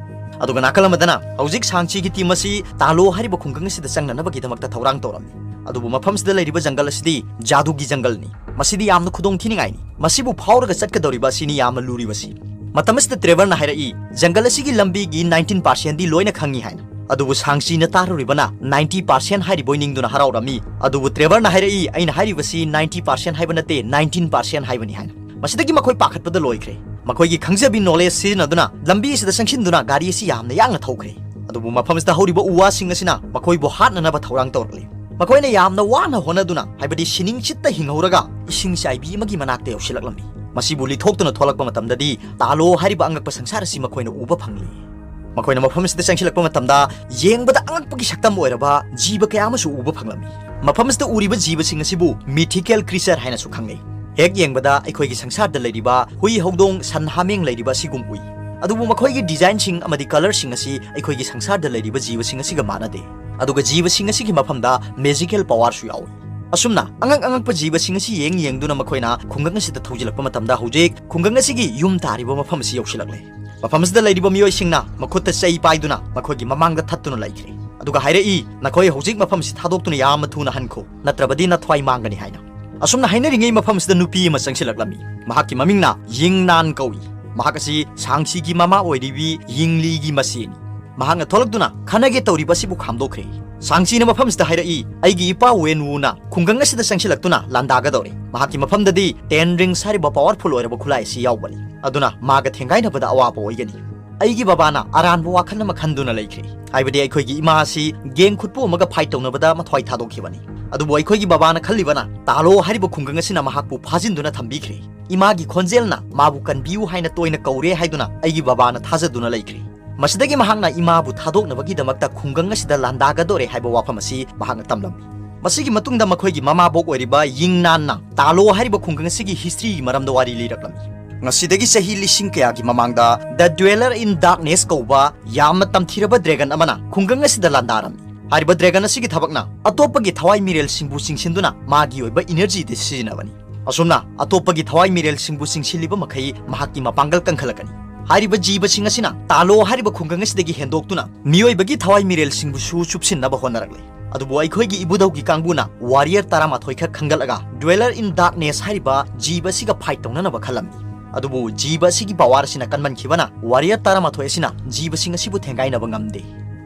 ꯑꯗꯨꯒ ꯅꯥꯀꯜ ꯑꯃꯗꯅ ꯍꯧꯖꯤꯛ ꯁꯥꯡꯆꯤꯒꯤ ꯇꯤꯝ ꯑꯁꯤ ꯇꯥꯂꯣ ꯍꯥꯏꯔꯤꯕ ꯈꯨꯡꯒꯪ ꯑꯁꯤꯗ ꯆꯪꯅꯅꯕꯒꯤꯗꯃꯛꯇ ꯊꯧꯔꯥꯡ ꯇꯧꯔꯝꯃꯤ꯫ ꯑꯗꯨꯕꯨ ꯃꯐꯝꯁꯤꯗ ꯂꯩꯔꯤꯕ ꯖꯪꯒꯜ ꯑꯁꯤꯗꯤ ꯖꯥꯗꯨꯒꯤ ꯖꯪꯒꯜꯅꯤ꯫ ꯃꯁꯤꯗꯤ ꯌꯥꯝꯅ ꯈꯨꯗꯣꯡ ꯊꯤꯅꯤꯡꯉꯥꯏꯅꯤ꯫ ꯃꯁꯤꯕꯨ ꯐꯥꯎꯔꯒ ꯆꯠꯀꯗꯧꯔꯤꯕ ꯑꯁꯤꯅꯤ ꯌꯥꯝꯅ ꯂꯨꯔꯤꯕꯁꯤ꯫ ꯃꯇꯝ ꯑꯁꯤꯗ ꯇ꯭ꯔꯦꯚꯔꯅ ꯍꯥꯏꯔꯛꯏ, "ꯖꯪꯒꯜ ꯑꯁꯤꯒꯤ ꯂꯝꯕꯤꯒꯤ ꯅꯥꯏꯟꯇꯤꯟ ꯄꯥꯔꯁꯦꯟꯗꯤ ꯂꯣꯏꯅ ꯈꯪꯉꯤ" ꯍꯥꯏꯅ꯫ ꯑꯗꯨꯕꯨ ꯁꯥꯡꯆꯤꯅ ꯇꯥꯔꯨꯔꯤꯕꯅ ꯅꯥꯏꯟꯇꯤ ꯄꯥꯔꯁꯦꯟ ꯍꯥꯏꯔꯤꯕꯣꯏ ꯅꯤꯡꯗꯨꯅ ꯍꯔꯥꯎꯔꯝꯃꯤ꯫ ꯑꯗꯨꯕꯨ ꯇ꯭ꯔꯦꯚꯔꯅ ꯍꯥꯏꯔꯛꯏ, "ꯑꯩꯅ ꯍꯥꯏꯔꯤꯕꯁꯤ ꯅꯥꯏꯟꯇꯤ ꯄꯥꯔꯁꯦꯟ ꯍꯥꯏꯕ ꯅꯠꯇꯦ, ꯅꯥꯏꯟꯇꯤꯟ ꯄꯥꯔꯁꯦꯟ ꯍꯥꯏꯕꯅꯤ" ꯍꯥꯏꯅ꯫ ꯃꯁꯤꯗꯒꯤ ꯃꯈꯣꯏ ꯄꯥꯈꯠꯄꯗ ꯂꯣꯏꯈ꯭ꯔꯦ꯫ ꯃꯈꯣꯏꯒꯤ ꯈꯪꯖꯕꯤ ꯅꯣꯂꯦꯖ ꯁꯤꯖꯤꯟꯅꯗꯨꯅ ꯂꯝꯕꯤ ꯑꯁꯤꯗ ꯆꯪꯁꯤꯟꯗꯨꯅ ꯒꯥꯔꯤ ꯑꯁꯤ ꯌꯥꯝꯅ ꯌꯥꯡꯅ ꯊꯧꯈ꯭ꯔꯦ꯫ ꯑꯗꯨꯕꯨ ꯃꯐꯝ ꯑꯁꯤꯗ ꯍꯧꯔꯤꯕ ꯎ ꯋꯥꯁꯤꯡ ꯑꯁꯤꯅ ꯃꯈꯣꯏꯕꯨ ꯍꯥꯠꯅꯅꯕ ꯊꯧꯔꯥꯡ ꯇꯧꯔꯛꯂꯤ꯫ ꯃꯈꯣꯏꯅ ꯌꯥꯝꯅ ꯋꯥꯅ ꯍꯣꯠꯅꯗꯨꯅ, ꯍꯥꯏꯕꯗꯤ ꯁꯤꯅꯤꯡ ꯆꯤꯠꯇ ꯍꯤꯡꯍꯧꯔꯒ, ꯏꯁꯤꯡ ꯆꯥꯏꯕꯤ ꯑꯃꯒꯤ ꯃꯅꯥꯛꯇ ꯌꯧꯁꯤꯜꯂꯛꯂꯝꯃꯤ꯫ ꯃꯁꯤꯕꯨ ꯂꯤꯊꯣꯛꯇꯨꯅ ꯊꯣꯛꯂꯛꯄ ꯃꯇꯝꯗꯗꯤ ꯇꯥꯂꯣ ꯍꯥꯏꯔꯤꯕ ꯑꯉꯛꯄ ꯁꯪꯁꯥꯔ ꯑꯁꯤ ꯃꯈꯣꯏꯅ ꯎꯕ ꯐꯪꯂꯤ꯫ ꯃꯈꯣꯏꯅ ꯃꯐꯝ ꯑꯁꯤꯗ ꯆꯪꯁꯤꯜꯂꯛꯄ ꯃꯇꯝꯗ ꯌꯦꯡꯕꯗ ꯑꯉꯛꯄꯒꯤ ꯁꯛꯇꯝ ꯑꯣꯏꯔꯕ ꯖꯤꯕ ꯀꯌꯥ ꯑꯃꯁꯨ ꯎꯕ ꯐꯪꯂꯝꯃꯤ꯫ ꯃꯐꯝ ꯑꯁꯤꯗ ꯎꯔꯤꯕ ꯖꯤꯕꯁꯤꯡ ꯑꯁꯤꯕꯨ mythical creature ꯍꯥꯏꯅꯁꯨ ꯈꯪꯅꯩ꯫ ꯍꯦꯛ ꯌꯦꯡꯕꯗ ꯑꯩꯈꯣꯏꯒꯤ ꯁꯪꯁꯥꯔꯗ ꯂꯩꯔꯤꯕ ꯍꯨꯏ, ꯍꯧꯗꯣꯡ, ꯁꯟ, ꯍꯥꯃꯦꯡ ꯂꯩꯔꯤꯕ ꯑꯁꯤꯒꯨꯝ ꯎꯏ꯫ ꯑꯗꯨꯕꯨ ꯃꯈꯣꯏꯒꯤ ꯗꯤꯖꯥꯏꯟꯁꯤꯡ ꯑꯃꯗꯤ ꯀꯂꯔꯁꯤꯡ ꯑꯁꯤ ꯑꯩꯈꯣꯏꯒꯤ ꯁꯪꯁꯥꯔꯗ ꯂꯩꯔꯤꯕ ꯖꯤꯕꯁꯤꯡ ꯑꯁꯤꯒ ꯃꯥꯟꯅꯗꯦ꯫ ꯑꯗꯨꯒ ꯖꯤꯕꯁꯤꯡ ꯑꯁꯤꯒꯤ ꯃꯐꯝꯗ magical powerꯁꯨ ꯌꯥꯎꯏ꯫ ꯑꯁꯨꯝꯅ ꯑꯉꯛ ꯑꯉꯛꯄ ꯖꯤꯕꯁꯤꯡ ꯑꯁꯤ ꯌꯦꯡ ꯌꯦꯡꯗꯨꯅ ꯃꯈꯣꯏꯅ ꯈꯨꯡꯒꯪ ꯑꯁꯤꯗ ꯊꯧꯖꯤꯜꯂꯛꯄ ꯃꯇꯝꯗ ꯍꯧꯖꯤꯛ ꯈꯨꯡꯒꯪ ꯑꯁꯤꯒꯤ ꯌꯨꯝ ꯇꯥꯔꯤꯕ ꯃꯐꯝ ꯑꯁꯤ ꯌꯧꯁꯤꯜꯂꯛꯂꯦ꯫ ꯃꯐꯝ ꯑꯁꯤꯗ ꯂꯩꯔꯤꯕ ꯃꯤꯑꯣꯏꯁꯤꯡꯅ ꯃꯈꯨꯠꯇ ꯆꯩ ꯄꯥꯏꯗꯨꯅ ꯃꯈꯣꯏꯒꯤ ꯃꯃꯥꯡꯗ ꯊꯠꯇꯨꯅ ꯂꯩꯈ꯭ꯔꯦ꯫ ꯑꯗꯨꯒ ꯍꯥꯏꯔꯛꯏ, "ꯅꯈꯣꯏ ꯍꯧꯖꯤꯛ ꯃꯐꯝ ꯑꯁꯤ ꯊꯥꯗꯣꯛꯇꯨꯅ ꯌꯥꯝꯅ ꯊꯨꯅ ꯍꯟꯈꯣ, ꯅꯠꯇ꯭ꯔꯕꯗꯤ ꯅꯊ꯭ꯋꯥꯏ ꯃꯥꯡꯒꯅꯤ" ꯍꯥꯏꯅ꯫ ꯑꯁꯨꯝꯅ ꯍꯥꯏꯅꯔꯤꯉꯩ ꯃꯐꯝ ꯑꯁꯤꯗ ꯅꯨꯄꯤ ꯑꯃ ꯆꯪꯁꯤꯜꯂꯛꯂꯝꯃꯤ꯫ ꯃꯍꯥꯛꯀꯤ ꯃꯃꯤꯡꯅ ꯌꯤꯡ ꯅꯥꯟ ꯀꯧꯏ꯫ ꯃꯍꯥꯛ ꯑꯁꯤ ꯁꯥꯡꯁꯤꯒꯤ ꯃꯃꯥ ꯑꯣꯏꯔꯤꯕꯤ ꯌꯤꯡꯂꯤꯒꯤ ꯃꯆꯦꯅꯤ꯫ ꯃꯍꯥꯛꯅ ꯊꯣꯛꯂꯛꯇꯨꯅ ꯈꯟꯅꯒꯦ ꯇꯧꯔꯤꯕ ꯑꯁꯤꯕꯨ ꯈꯥꯝꯗꯣꯛꯈ꯭ꯔꯦ꯫ ꯁꯥꯡꯁꯤꯅ ꯃꯐꯝꯁꯤꯗ ꯍꯥꯏꯔꯛꯏ, "ꯑꯩꯒꯤ ꯏꯄꯥ ꯋꯦꯟ ꯋꯨꯅ ꯈꯨꯡꯒꯪ ꯑꯁꯤꯗ ꯆꯪꯁꯤꯜꯂꯛꯇꯨꯅ ꯂꯥꯟꯗꯥꯒꯗꯧꯔꯦ꯫ ꯃꯍꯥꯛꯀꯤ ꯃꯐꯝꯗꯗꯤ Ten Rings ꯍꯥꯏꯔꯤꯕ powerful ꯑꯣꯏꯔꯕ ꯈꯨꯠꯂꯥꯏ ꯑꯁꯤ ꯌꯥꯎꯕꯅꯤ꯫ ꯑꯗꯨꯅ ꯃꯥꯒ ꯊꯦꯡꯒꯥꯏꯅꯕꯗ ꯑꯋꯥꯕ ꯑꯣꯏꯒꯅꯤ꯫ ꯑꯩꯒꯤ ꯕꯕꯥꯅ ꯑꯔꯥꯟꯕ ꯋꯥꯈꯜ ꯑꯃ ꯈꯟꯗꯨꯅ ꯂꯩꯈ꯭ꯔꯦ꯫ ꯍꯥꯏꯕꯗꯤ ꯑꯩꯈꯣꯏꯒꯤ ꯏꯃꯥ ꯑꯁꯤ ꯒꯦꯡ ꯈꯨꯠꯄꯨ ꯑꯃꯒ fight ꯇꯧꯅꯕꯗ ꯃꯊ꯭ꯋꯥꯏ ꯊꯥꯗꯣꯛꯈꯤꯕꯅꯤ꯫ ꯑꯗꯨꯕꯨ ꯑꯩꯈꯣꯏꯒꯤ ꯕꯕꯥꯅ ꯈꯜꯂꯤꯕꯅ ꯇꯥꯂꯣ ꯍꯥꯏꯔꯤꯕ ꯈꯨꯡꯒꯪ ꯑꯁꯤꯅ ꯃꯍꯥꯛꯄꯨ ꯐꯥꯖꯤꯟꯗꯨꯅ ꯊꯝꯕꯤꯈ꯭ꯔꯦ꯫ ꯏꯃꯥꯒꯤ ꯈꯣꯟꯖꯦꯜꯅ ꯃꯥꯕꯨ ꯀꯟꯕꯤꯌꯨ ꯍꯥꯏꯅ ꯇꯣꯏꯅ ꯀꯧꯔꯦ ꯍꯥꯏꯗꯨꯅ ꯑꯩꯒꯤ ꯕꯕꯥꯅ ꯊꯥꯖꯗꯨꯅ ꯂꯩꯈ꯭ꯔꯦ꯫ ꯃꯁꯤꯗꯒꯤ ꯃꯍꯥꯛꯅ ꯏꯃꯥꯕꯨ ꯊꯥꯗꯣꯛꯅꯕꯒꯤꯗꯃꯛꯇ ꯈꯨꯡꯒꯪ ꯑꯁꯤꯗ ꯂꯥꯟꯗꯥꯒꯗꯧꯔꯦ ꯍꯥꯏꯕ ꯋꯥꯐꯝ ꯑꯁꯤ ꯃꯍꯥꯛꯅ ꯇꯝꯂꯝꯃꯤ꯫ ꯃꯁꯤꯒꯤ ꯃꯇꯨꯡꯗ ꯃꯈꯣꯏꯒꯤ ꯃꯃꯥꯕꯣꯛ ꯑꯣꯏꯔꯤꯕ ꯌꯤꯡ ꯅꯥꯟꯅ ꯇꯥꯂꯣ ꯍꯥꯏꯔꯤꯕ ꯈꯨꯡꯒꯪ ꯑꯁꯤꯒꯤ historyꯒꯤ ꯃꯔꯝꯗ ꯋꯥꯔꯤ ꯂꯤꯔꯛꯂꯝꯃꯤ꯫ ꯉꯁꯤꯗꯒꯤ ꯆꯍꯤ ꯂꯤꯁꯤꯡ ꯀꯌꯥꯒꯤ ꯃꯃꯥꯡꯗ The Dweller in Darkness ꯀꯧꯕ ꯌꯥꯝꯅ ꯇꯝꯊꯤꯔꯕ dragon ꯑꯃꯅ ꯈꯨꯡꯒꯪ ꯑꯁꯤꯗ ꯂꯥꯟꯗꯥꯔꯝꯃꯤ꯫ ꯍꯥꯏꯔꯤꯕ dragon ꯑꯁꯤꯒꯤ ꯊꯕꯛꯅ ꯑꯇꯣꯞꯄꯒꯤ ꯊꯋꯥꯏ ꯃꯤꯔꯦꯜꯁꯤꯡꯕꯨ ꯆꯤꯡꯁꯤꯟꯗꯨꯅ ꯃꯥꯒꯤ ꯑꯣꯏꯕ energyꯗ ꯁꯤꯖꯤꯟꯅꯕꯅꯤ꯫ ꯑꯁꯨꯝꯅ ꯑꯇꯣꯞꯄꯒꯤ ꯊꯋꯥꯏ ꯃꯤꯔꯦꯜꯁꯤꯡꯕꯨ ꯆꯤꯡꯁꯤꯜꯂꯤꯕ ꯃꯈꯩ ꯃꯍꯥꯛꯀꯤ ꯃꯄꯥꯡꯒꯜ ꯀꯟꯈꯠꯂꯛꯀꯅꯤ꯫ ꯍꯥꯏꯔꯤꯕ ꯖꯤꯕꯁꯤꯡ ꯑꯁꯤꯅ ꯇꯥꯂꯣ ꯍꯥꯏꯔꯤꯕ ꯈꯨꯡꯒꯪ ꯑꯁꯤꯗꯒꯤ ꯍꯦꯟꯗꯣꯛꯇꯨꯅ ꯃꯤꯑꯣꯏꯕꯒꯤ ꯊꯋꯥꯏ ꯃꯤꯔꯦꯜꯁꯤꯡꯕꯨꯁꯨ ꯆꯨꯞꯁꯤꯟꯅꯕ ꯍꯣꯠꯅꯔꯛꯂꯦ꯫ ꯑꯗꯨꯕꯨ ꯑꯩꯈꯣꯏꯒꯤ ꯏꯕꯨꯙꯧꯒꯤ ꯀꯥꯡꯕꯨꯅ warrior ꯇꯔꯥꯃꯥꯊꯣꯏ ꯈꯛ ꯈꯟꯒꯠꯂꯒ Dweller in Darkness ꯍꯥꯏꯔꯤꯕ ꯖꯤꯕ ꯑꯁꯤꯒ fight ꯇꯧꯅꯅꯕ ꯈꯜꯂꯝꯃꯤ꯫ ꯑꯗꯨꯕꯨ ꯖꯤꯕ ꯑꯁꯤꯒꯤ power ꯑꯁꯤꯅ ꯀꯟꯃꯟꯈꯤꯕꯅ warrior ꯇꯔꯥꯃꯥꯊꯣꯏ ꯑꯁꯤꯅ ꯖꯤꯕꯁꯤꯡ ꯑꯁꯤꯕꯨ ꯊꯦꯡꯒꯥꯏꯅꯕ ꯉꯝꯗꯦ꯫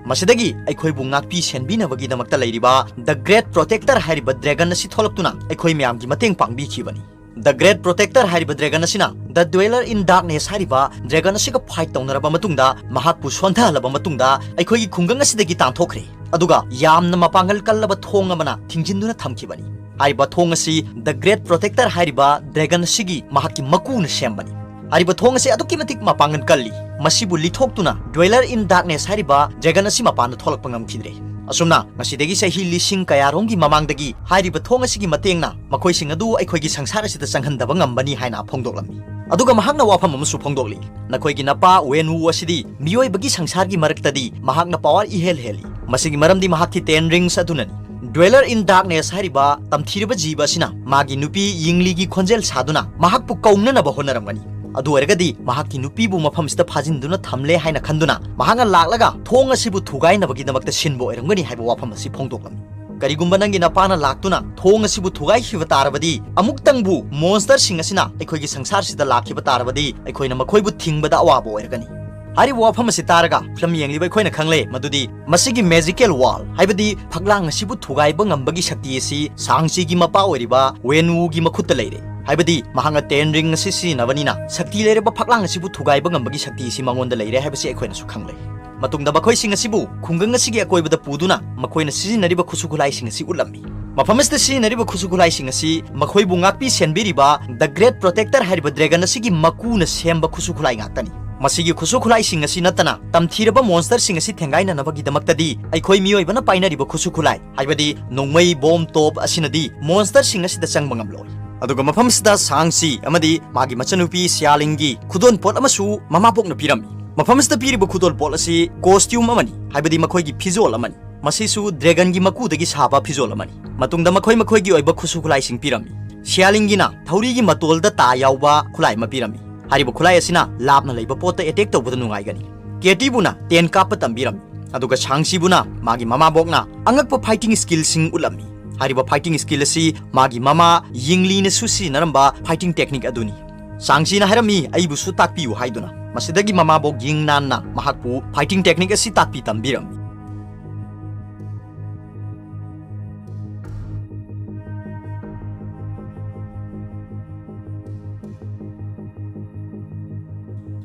ꯃꯁꯤꯗꯒꯤ ꯑꯩꯈꯣꯏꯕꯨ ꯉꯥꯛꯄꯤ ꯁꯦꯟꯕꯤꯅꯕꯒꯤꯗꯃꯛꯇ ꯂꯩꯔꯤꯕ The Great Protector ꯍꯥꯏꯔꯤꯕ dragon ꯑꯁꯤ ꯊꯣꯛꯂꯛꯇꯨꯅ ꯑꯩꯈꯣꯏ ꯃꯌꯥꯝꯒꯤ ꯃꯇꯦꯡ ꯄꯥꯡꯕꯤꯈꯤꯕꯅꯤ꯫ The Great Protector ꯍꯥꯏꯔꯤꯕ dragon ꯑꯁꯤꯅ The Dweller in Darkness ꯍꯥꯏꯔꯤꯕ dragon ꯑꯁꯤꯒ fight ꯇꯧꯅꯔꯕ ꯃꯇꯨꯡꯗ, ꯃꯍꯥꯛꯄꯨ ꯁꯣꯟꯊꯍꯜꯂꯕ ꯃꯇꯨꯡꯗ, ꯑꯩꯈꯣꯏꯒꯤ ꯈꯨꯡꯒꯪ ꯑꯁꯤꯗꯒꯤ ꯇꯥꯟꯊꯣꯛꯈ꯭ꯔꯦ꯫ ꯑꯗꯨꯒ ꯌꯥꯝꯅ ꯃꯄꯥꯡꯒꯜ ꯀꯜꯂꯕ ꯊꯣꯡ ꯑꯃꯅ ꯊꯤꯡꯖꯤꯟꯗꯨꯅ ꯊꯝꯈꯤꯕꯅꯤ꯫ ꯍꯥꯏꯔꯤꯕ ꯊꯣꯡ ꯑꯁꯤ The Great Protector ꯍꯥꯏꯔꯤꯕ dragon ꯑꯁꯤꯒꯤ ꯃꯍꯥꯛꯀꯤ ꯃꯀꯨꯅ ꯁꯦꯝꯕꯅꯤ꯫ ꯍꯥꯏꯔꯤꯕ ꯊꯣꯡ ꯑꯁꯤ ꯑꯗꯨꯛꯀꯤ ꯃꯇꯤꯛ ꯃꯄꯥꯡꯒꯜ ꯀꯜꯂꯤ꯫ ꯃꯁꯤꯕꯨ ꯂꯤꯊꯣꯛꯇꯨꯅ Dweller in Darkness ꯍꯥꯏꯔꯤꯕ dragon ꯑꯁꯤ ꯃꯄꯥꯟꯗ ꯊꯣꯛꯂꯛꯄ ꯉꯝꯈꯤꯗ꯭ꯔꯦ꯫ ꯑꯁꯨꯝꯅ ꯉꯁꯤꯗꯒꯤ ꯆꯍꯤ ꯂꯤꯁꯤꯡ ꯀꯌꯥꯔꯣꯝꯒꯤ ꯃꯃꯥꯡꯗꯒꯤ ꯍꯥꯏꯔꯤꯕ ꯊꯣꯡ ꯑꯁꯤꯒꯤ ꯃꯇꯦꯡꯅ ꯃꯈꯣꯏꯁꯤꯡ ꯑꯗꯨ ꯑꯩꯈꯣꯏꯒꯤ ꯁꯪꯁꯥꯔ ꯑꯁꯤꯗ ꯆꯪꯍꯟꯗꯕ ꯉꯝꯕꯅꯤ ꯍꯥꯏꯅ ꯐꯣꯡꯗꯣꯛꯂꯝꯃꯤ꯫ ꯑꯗꯨꯒ ꯃꯍꯥꯛꯅ ꯋꯥꯐꯝ ꯑꯃꯁꯨ ꯐꯣꯡꯗꯣꯛꯂꯤ, "ꯅꯈꯣꯏꯒꯤ ꯅꯄꯥ ꯋꯦꯟ ꯋꯨ ꯑꯁꯤꯗꯤ ꯃꯤꯑꯣꯏꯕꯒꯤ ꯁꯪꯁꯥꯔꯒꯤ ꯃꯔꯛꯇꯗꯤ ꯃꯍꯥꯛꯅ power ꯏꯍꯦꯜ ꯍꯦꯜꯂꯤ꯫ ꯃꯁꯤꯒꯤ ꯃꯔꯝꯗꯤ ꯃꯍꯥꯛꯀꯤ Ten Rings ꯑꯗꯨꯅꯅꯤ꯫ Dweller in Darkness ꯍꯥꯏꯔꯤꯕ ꯇꯝꯊꯤꯔꯕ ꯖꯤꯕ ꯑꯁꯤꯅ ꯃꯥꯒꯤ ꯅꯨꯄꯤ ꯌꯤꯡꯂꯤꯒꯤ ꯈꯣꯟꯖꯦꯜ ꯁꯥꯗꯨꯅ ꯃꯍꯥꯛꯄꯨ ꯀꯧꯅꯅꯕ ꯍꯣꯠꯅꯔꯝꯒꯅꯤ꯫ ꯑꯗꯨ ꯑꯣꯏꯔꯒꯗꯤ ꯃꯍꯥꯛꯀꯤ ꯅꯨꯄꯤꯕꯨ ꯃꯐꯝꯁꯤꯗ ꯐꯥꯖꯤꯟꯗꯨꯅ ꯊꯝꯂꯦ ꯍꯥꯏꯅ ꯈꯟꯗꯨꯅ ꯃꯍꯥꯛꯅ ꯂꯥꯛꯂꯒ ꯊꯣꯡ ꯑꯁꯤꯕꯨ ꯊꯨꯒꯥꯏꯅꯕꯒꯤꯗꯃꯛꯇ ꯁꯤꯟꯕ ꯑꯣꯏꯔꯝꯒꯅꯤ" ꯍꯥꯏꯕ ꯋꯥꯐꯝ ꯑꯁꯤ ꯐꯣꯡꯗꯣꯛꯂꯝꯃꯤ꯫ ꯀꯔꯤꯒꯨꯝꯕ ꯅꯪꯒꯤ ꯅꯄꯥꯅ ꯂꯥꯛꯇꯨꯅ ꯊꯣꯡ ꯑꯁꯤꯕꯨ ꯊꯨꯒꯥꯏꯈꯤꯕ ꯇꯥꯔꯕꯗꯤ, ꯑꯃꯨꯛꯇꯪꯕꯨ monsterꯁꯤꯡ ꯑꯁꯤꯅ ꯑꯩꯈꯣꯏꯒꯤ ꯁꯪꯁꯥꯔꯁꯤꯗ ꯂꯥꯛꯈꯤꯕ ꯇꯥꯔꯕꯗꯤ, ꯑꯩꯈꯣꯏꯅ ꯃꯈꯣꯏꯕꯨ ꯊꯤꯡꯕꯗ ꯑꯋꯥꯕ ꯑꯣꯏꯔꯒꯅꯤ꯫ ꯍꯥꯏꯔꯤꯕ ꯋꯥꯐꯝ ꯑꯁꯤ ꯇꯥꯔꯒ ꯐꯤꯂꯝ ꯌꯦꯡꯂꯤꯕ ꯑꯩꯈꯣꯏꯅ ꯈꯪꯂꯦ ꯃꯗꯨꯗꯤ ꯃꯁꯤꯒꯤ magical wall, ꯍꯥꯏꯕꯗꯤ ꯐꯛꯂꯥꯡ ꯑꯁꯤꯕꯨ ꯊꯨꯒꯥꯏꯕ ꯉꯝꯕꯒꯤ ꯁꯛꯇꯤ ꯑꯁꯤ ꯁꯥꯡꯆꯤꯒꯤ ꯃꯄꯥ ꯑꯣꯏꯔꯤꯕ ꯋꯦꯟ ꯋꯨꯒꯤ ꯃꯈꯨꯠꯇ ꯂꯩꯔꯦ꯫ ꯍꯥꯏꯕꯗꯤ ꯃꯍꯥꯛꯅ Ten Ring ꯑꯁꯤ ꯁꯤꯖꯤꯟꯅꯕꯅꯤꯅ ꯁꯛꯇꯤ ꯂꯩꯔꯕ ꯐꯛꯂꯥꯡ ꯑꯁꯤꯕꯨ ꯊꯨꯒꯥꯏꯕ ꯉꯝꯕꯒꯤ ꯁꯛꯇꯤ ꯑꯁꯤ ꯃꯉꯣꯟꯗ ꯂꯩꯔꯦ ꯍꯥꯏꯕꯁꯤ ꯑꯩꯈꯣꯏꯅꯁꯨ ꯈꯪꯂꯦ꯫ ꯃꯇꯨꯡꯗ ꯃꯈꯣꯏꯁꯤꯡ ꯑꯁꯤꯕꯨ ꯈꯨꯡꯒꯪ ꯑꯁꯤꯒꯤ ꯑꯀꯣꯏꯕꯗ ꯄꯨꯗꯨꯅ ꯃꯈꯣꯏꯅ ꯁꯤꯖꯤꯟꯅꯔꯤꯕ ꯈꯨꯠꯁꯨ ꯈꯨꯠꯂꯥꯏꯁꯤꯡ ꯑꯁꯤ ꯎꯠꯂꯝꯃꯤ꯫ ꯃꯐꯝ ꯑꯁꯤꯗ ꯁꯤꯖꯤꯟꯅꯔꯤꯕ ꯈꯨꯠꯁꯨ ꯈꯨꯠꯂꯥꯏꯁꯤꯡ ꯑꯁꯤ ꯃꯈꯣꯏꯕꯨ ꯉꯥꯛꯄꯤ ꯁꯦꯟꯕꯤꯔꯤꯕ The Great Protector ꯍꯥꯏꯔꯤꯕ dragon ꯑꯁꯤꯒꯤ ꯃꯀꯨꯅ ꯁꯦꯝꯕ ꯈꯨꯠꯁꯨ ꯈꯨꯠꯂꯥꯏ ꯉꯥꯛꯇꯅꯤ꯫ ꯃꯁꯤꯒꯤ ꯈꯨꯠꯁꯨ ꯈꯨꯠꯂꯥꯏꯁꯤꯡ ꯑꯁꯤ ꯅꯠꯇꯅ ꯇꯝꯊꯤꯔꯕ monsterꯁꯤꯡ ꯑꯁꯤ ꯊꯦꯡꯒꯥꯏꯅꯅꯕꯒꯤꯗꯃꯛꯇꯗꯤ ꯑꯩꯈꯣꯏ ꯃꯤꯑꯣꯏꯕꯅ ꯄꯥꯏꯅꯔꯤꯕ ꯈꯨꯠꯁꯨ ꯈꯨꯠꯂꯥꯏ, ꯍꯥꯏꯕꯗꯤ ꯅꯣꯡꯃꯩ, ꯕꯣꯝ, ꯇꯣꯞ ꯑꯁꯤꯅꯗꯤ monsterꯁꯤꯡ ꯑꯁꯤꯗ ꯆꯪꯕ ꯉꯝꯂꯣꯏ꯫ ꯑꯗꯨꯒ ꯃꯐꯝꯁꯤꯗ ꯁꯥꯡꯁꯤ ꯑꯃꯗꯤ ꯃꯥꯒꯤ ꯃꯆꯟꯅꯨꯄꯤ ꯁꯤꯌꯥꯂꯤꯡꯒꯤ ꯈꯨꯗꯣꯜꯄꯣꯠ ꯑꯃꯁꯨ ꯃꯃꯥꯕꯣꯛꯅ ꯄꯤꯔꯝꯃꯤ꯫ ꯃꯐꯝꯁꯤꯗ ꯄꯤꯔꯤꯕ ꯈꯨꯗꯣꯜꯄꯣꯠ ꯑꯁꯤ costume ꯑꯃꯅꯤ, ꯍꯥꯏꯕꯗꯤ ꯃꯈꯣꯏꯒꯤ ꯐꯤꯖꯣꯜ ꯑꯃꯅꯤ꯫ ꯃꯁꯤꯁꯨ dragonꯒꯤ ꯃꯀꯨꯗꯒꯤ ꯁꯥꯕ ꯐꯤꯖꯣꯜ ꯑꯃꯅꯤ꯫ ꯃꯇꯨꯡꯗ ꯃꯈꯣꯏ ꯃꯈꯣꯏꯒꯤ ꯑꯣꯏꯕ ꯈꯨꯠꯁꯨ ꯈꯨꯠꯂꯥꯏꯁꯤꯡ ꯄꯤꯔꯝꯃꯤ꯫ ꯁꯤꯌꯥꯂꯤꯡꯒꯤꯅ ꯊꯧꯔꯤꯒꯤ ꯃꯇꯣꯜꯗ ꯇꯥ ꯌꯥꯎꯕ ꯈꯨꯠꯂꯥꯏ ꯑꯃ ꯄꯤꯔꯝꯃꯤ꯫ ꯍꯥꯏꯔꯤꯕ ꯈꯨꯠꯂꯥꯏ ꯑꯁꯤꯅ ꯂꯥꯞꯅ ꯂꯩꯕ ꯄꯣꯠꯇ attack ꯇꯧꯕꯗ ꯅꯨꯡꯉꯥꯏꯒꯅꯤ꯫ ꯀꯦꯇꯤꯕꯨꯅ ꯇꯦꯟ ꯀꯥꯞꯄ ꯇꯝꯕꯤꯔꯝꯃꯤ꯫ ꯑꯗꯨꯒ ꯁꯥꯡꯁꯤꯕꯨꯅ ꯃꯥꯒꯤ ꯃꯃꯥꯕꯣꯛꯅ ꯑꯉꯛꯄ fighting skillꯁꯤꯡ ꯎꯠꯂꯝꯃꯤ꯫ ꯍꯥꯏꯔꯤꯕ fighting skill ꯑꯁꯤ ꯃꯥꯒꯤ ꯃꯃꯥ ꯌꯤꯡꯂꯤꯅꯁꯨ ꯁꯤꯖꯤꯟꯅꯔꯝꯕ fighting technique ꯑꯗꯨꯅꯤ꯫ ꯁꯥꯡꯁꯤꯅ ꯍꯥꯏꯔꯝꯃꯤ, "ꯑꯩꯕꯨꯁꯨ ꯇꯥꯛꯄꯤꯌꯨ" ꯍꯥꯏꯗꯨꯅ꯫ ꯃꯁꯤꯗꯒꯤ ꯃꯃꯥꯕꯣꯛ ꯌꯤꯡꯅꯥꯟꯅ ꯃꯍꯥꯛꯄꯨ fighting technique ꯑꯁꯤ ꯇꯥꯛꯄꯤ ꯇꯝꯕꯤꯔꯝꯃꯤ꯫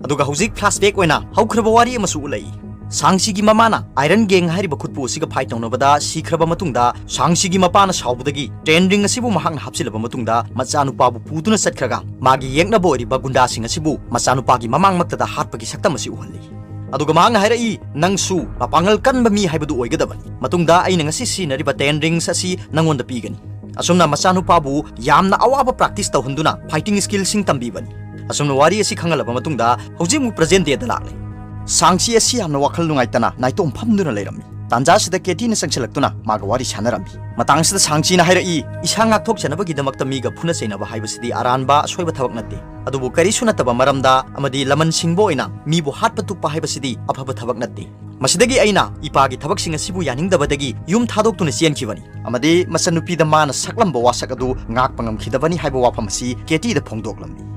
ꯑꯗꯨꯒ ꯍꯧꯖꯤꯛ flashback ꯑꯣꯏꯅ ꯍꯧꯈ꯭ꯔꯕ ꯋꯥꯔꯤ ꯑꯃꯁꯨ ꯎꯠꯂꯛꯏ꯫ ꯁꯥꯡꯁꯤꯒꯤ ꯃꯃꯥꯅ ꯑꯥꯏꯔꯟ ꯒꯦꯡ ꯍꯥꯏꯔꯤꯕ ꯈꯨꯠꯄꯨ ꯑꯁꯤꯒ ꯐꯥꯏꯠ ꯇꯧꯅꯕꯗ ꯁꯤꯈ꯭ꯔꯕ ꯃꯇꯨꯡꯗ, ꯁꯥꯡꯁꯤꯒꯤ ꯃꯄꯥꯅ ꯁꯥꯎꯕꯗꯒꯤ ꯇꯦꯟ ꯔꯤꯡ ꯑꯁꯤꯕꯨ ꯃꯍꯥꯛꯅ ꯍꯥꯞꯆꯤꯜꯂꯕ ꯃꯇꯨꯡꯗ, ꯃꯆꯥꯅꯨꯄꯥꯕꯨ ꯄꯨꯗꯨꯅ ꯆꯠꯈ꯭ꯔꯒ ꯃꯥꯒꯤ ꯌꯦꯛꯅꯕ ꯑꯣꯏꯔꯤꯕ ꯒꯨꯟꯗꯥꯁꯤꯡ ꯑꯁꯤꯕꯨ ꯃꯆꯥꯅꯨꯄꯥꯒꯤ ꯃꯃꯥꯡꯃꯛꯇꯗ ꯍꯥꯠꯄꯒꯤ ꯁꯛꯇꯝ ꯑꯁꯤ ꯎꯍꯜꯂꯤ꯫ ꯑꯗꯨꯒ ꯃꯍꯥꯛꯅ ꯍꯥꯏꯔꯛꯏ, "ꯅꯪꯁꯨ ꯃꯄꯥꯡꯒꯜ ꯀꯟꯕ ꯃꯤ ꯍꯥꯏꯕꯗꯨ ꯑꯣꯏꯒꯗꯕꯅꯤ꯫ ꯃꯇꯨꯡꯗ ꯑꯩꯅ ꯉꯁꯤ ꯁꯤꯖꯤꯟꯅꯔꯤꯕ ꯇꯦꯟ ꯔꯤꯡꯁ ꯑꯁꯤ ꯅꯪꯉꯣꯟꯗ ꯄꯤꯒꯅꯤ꯫" ꯑꯁꯨꯝꯅ ꯃꯆꯥꯅꯨꯄꯥꯕꯨ ꯌꯥꯝꯅ ꯑꯋꯥꯕ ꯄ꯭ꯔꯥꯛꯇꯤꯁ ꯇꯧꯍꯟꯗꯨꯅ ꯐꯥꯏꯇꯤꯡ ꯁ꯭ꯀꯤꯜꯁꯤꯡ ꯇꯝꯕꯤꯕꯅꯤ꯫ ꯑꯁꯨꯝꯅ ꯋꯥꯔꯤ ꯑꯁꯤ ꯈꯪꯍꯜꯂꯕ ꯃꯇꯨꯡꯗ ꯍꯧꯖꯤꯛ ꯑꯃꯨꯛ ꯄ꯭ꯔꯖꯦꯟ ꯗꯦꯗ ꯂꯥꯛꯂꯦ꯫ ꯁꯥꯡꯁꯤ ꯑꯁꯤ ꯌꯥꯝꯅ ꯋꯥꯈꯜ ꯅꯨꯡꯉꯥꯏꯇꯅ ꯅꯥꯏꯇꯣꯝ ꯐꯝꯗꯨꯅ ꯂꯩꯔꯝꯃꯤ꯫ ꯇꯥꯟꯖꯥꯁꯤꯗ ꯀꯦꯇꯤꯅ ꯆꯪꯁꯤꯜꯂꯛꯇꯨꯅ ꯃꯥꯒ ꯋꯥꯔꯤ ꯁꯥꯟꯅꯔꯝꯃꯤ꯫ ꯃꯇꯥꯡꯁꯤꯗ ꯁꯥꯡꯁꯤꯅ ꯍꯥꯏꯔꯛꯏ, "ꯏꯁꯥ ꯉꯥꯛꯊꯣꯛꯆꯅꯕꯒꯤꯗꯃꯛꯇ ꯃꯤꯒ ꯐꯨꯅ ꯆꯩꯅꯕ ꯍꯥꯏꯕꯁꯤꯗꯤ ꯑꯔꯥꯟꯕ ꯑꯁꯣꯏꯕ ꯊꯕꯛ ꯅꯠꯇꯦ꯫ ꯑꯗꯨꯕꯨ ꯀꯔꯤꯁꯨ ꯅꯠꯇꯕ ꯃꯔꯝꯗ ꯑꯃꯗꯤ ꯂꯃꯟ ꯁꯤꯡꯕ ꯑꯣꯏꯅ ꯃꯤꯕꯨ ꯍꯥꯠꯄ ꯇꯨꯞꯄ ꯍꯥꯏꯕꯁꯤꯗꯤ ꯑꯐꯕ ꯊꯕꯛ ꯅꯠꯇꯦ꯫ ꯃꯁꯤꯗꯒꯤ ꯑꯩꯅ ꯏꯄꯥꯒꯤ ꯊꯕꯛꯁꯤꯡ ꯑꯁꯤꯕꯨ ꯌꯥꯅꯤꯡꯗꯕꯗꯒꯤ ꯌꯨꯝ ꯊꯥꯗꯣꯛꯇꯨꯅ ꯆꯦꯟꯈꯤꯕꯅꯤ ꯑꯃꯗꯤ ꯃꯆꯟꯅꯨꯄꯤꯗ ꯃꯥꯅ ꯁꯛꯂꯝꯕ ꯋꯥꯁꯛ ꯑꯗꯨ ꯉꯥꯛꯄ ꯉꯝꯈꯤꯗꯕꯅꯤ" ꯍꯥꯏꯕ ꯋꯥꯐꯝ ꯑꯁꯤ ꯀꯦꯇꯤꯗ ꯐꯣꯡꯗꯣꯛꯂꯝꯃꯤ꯫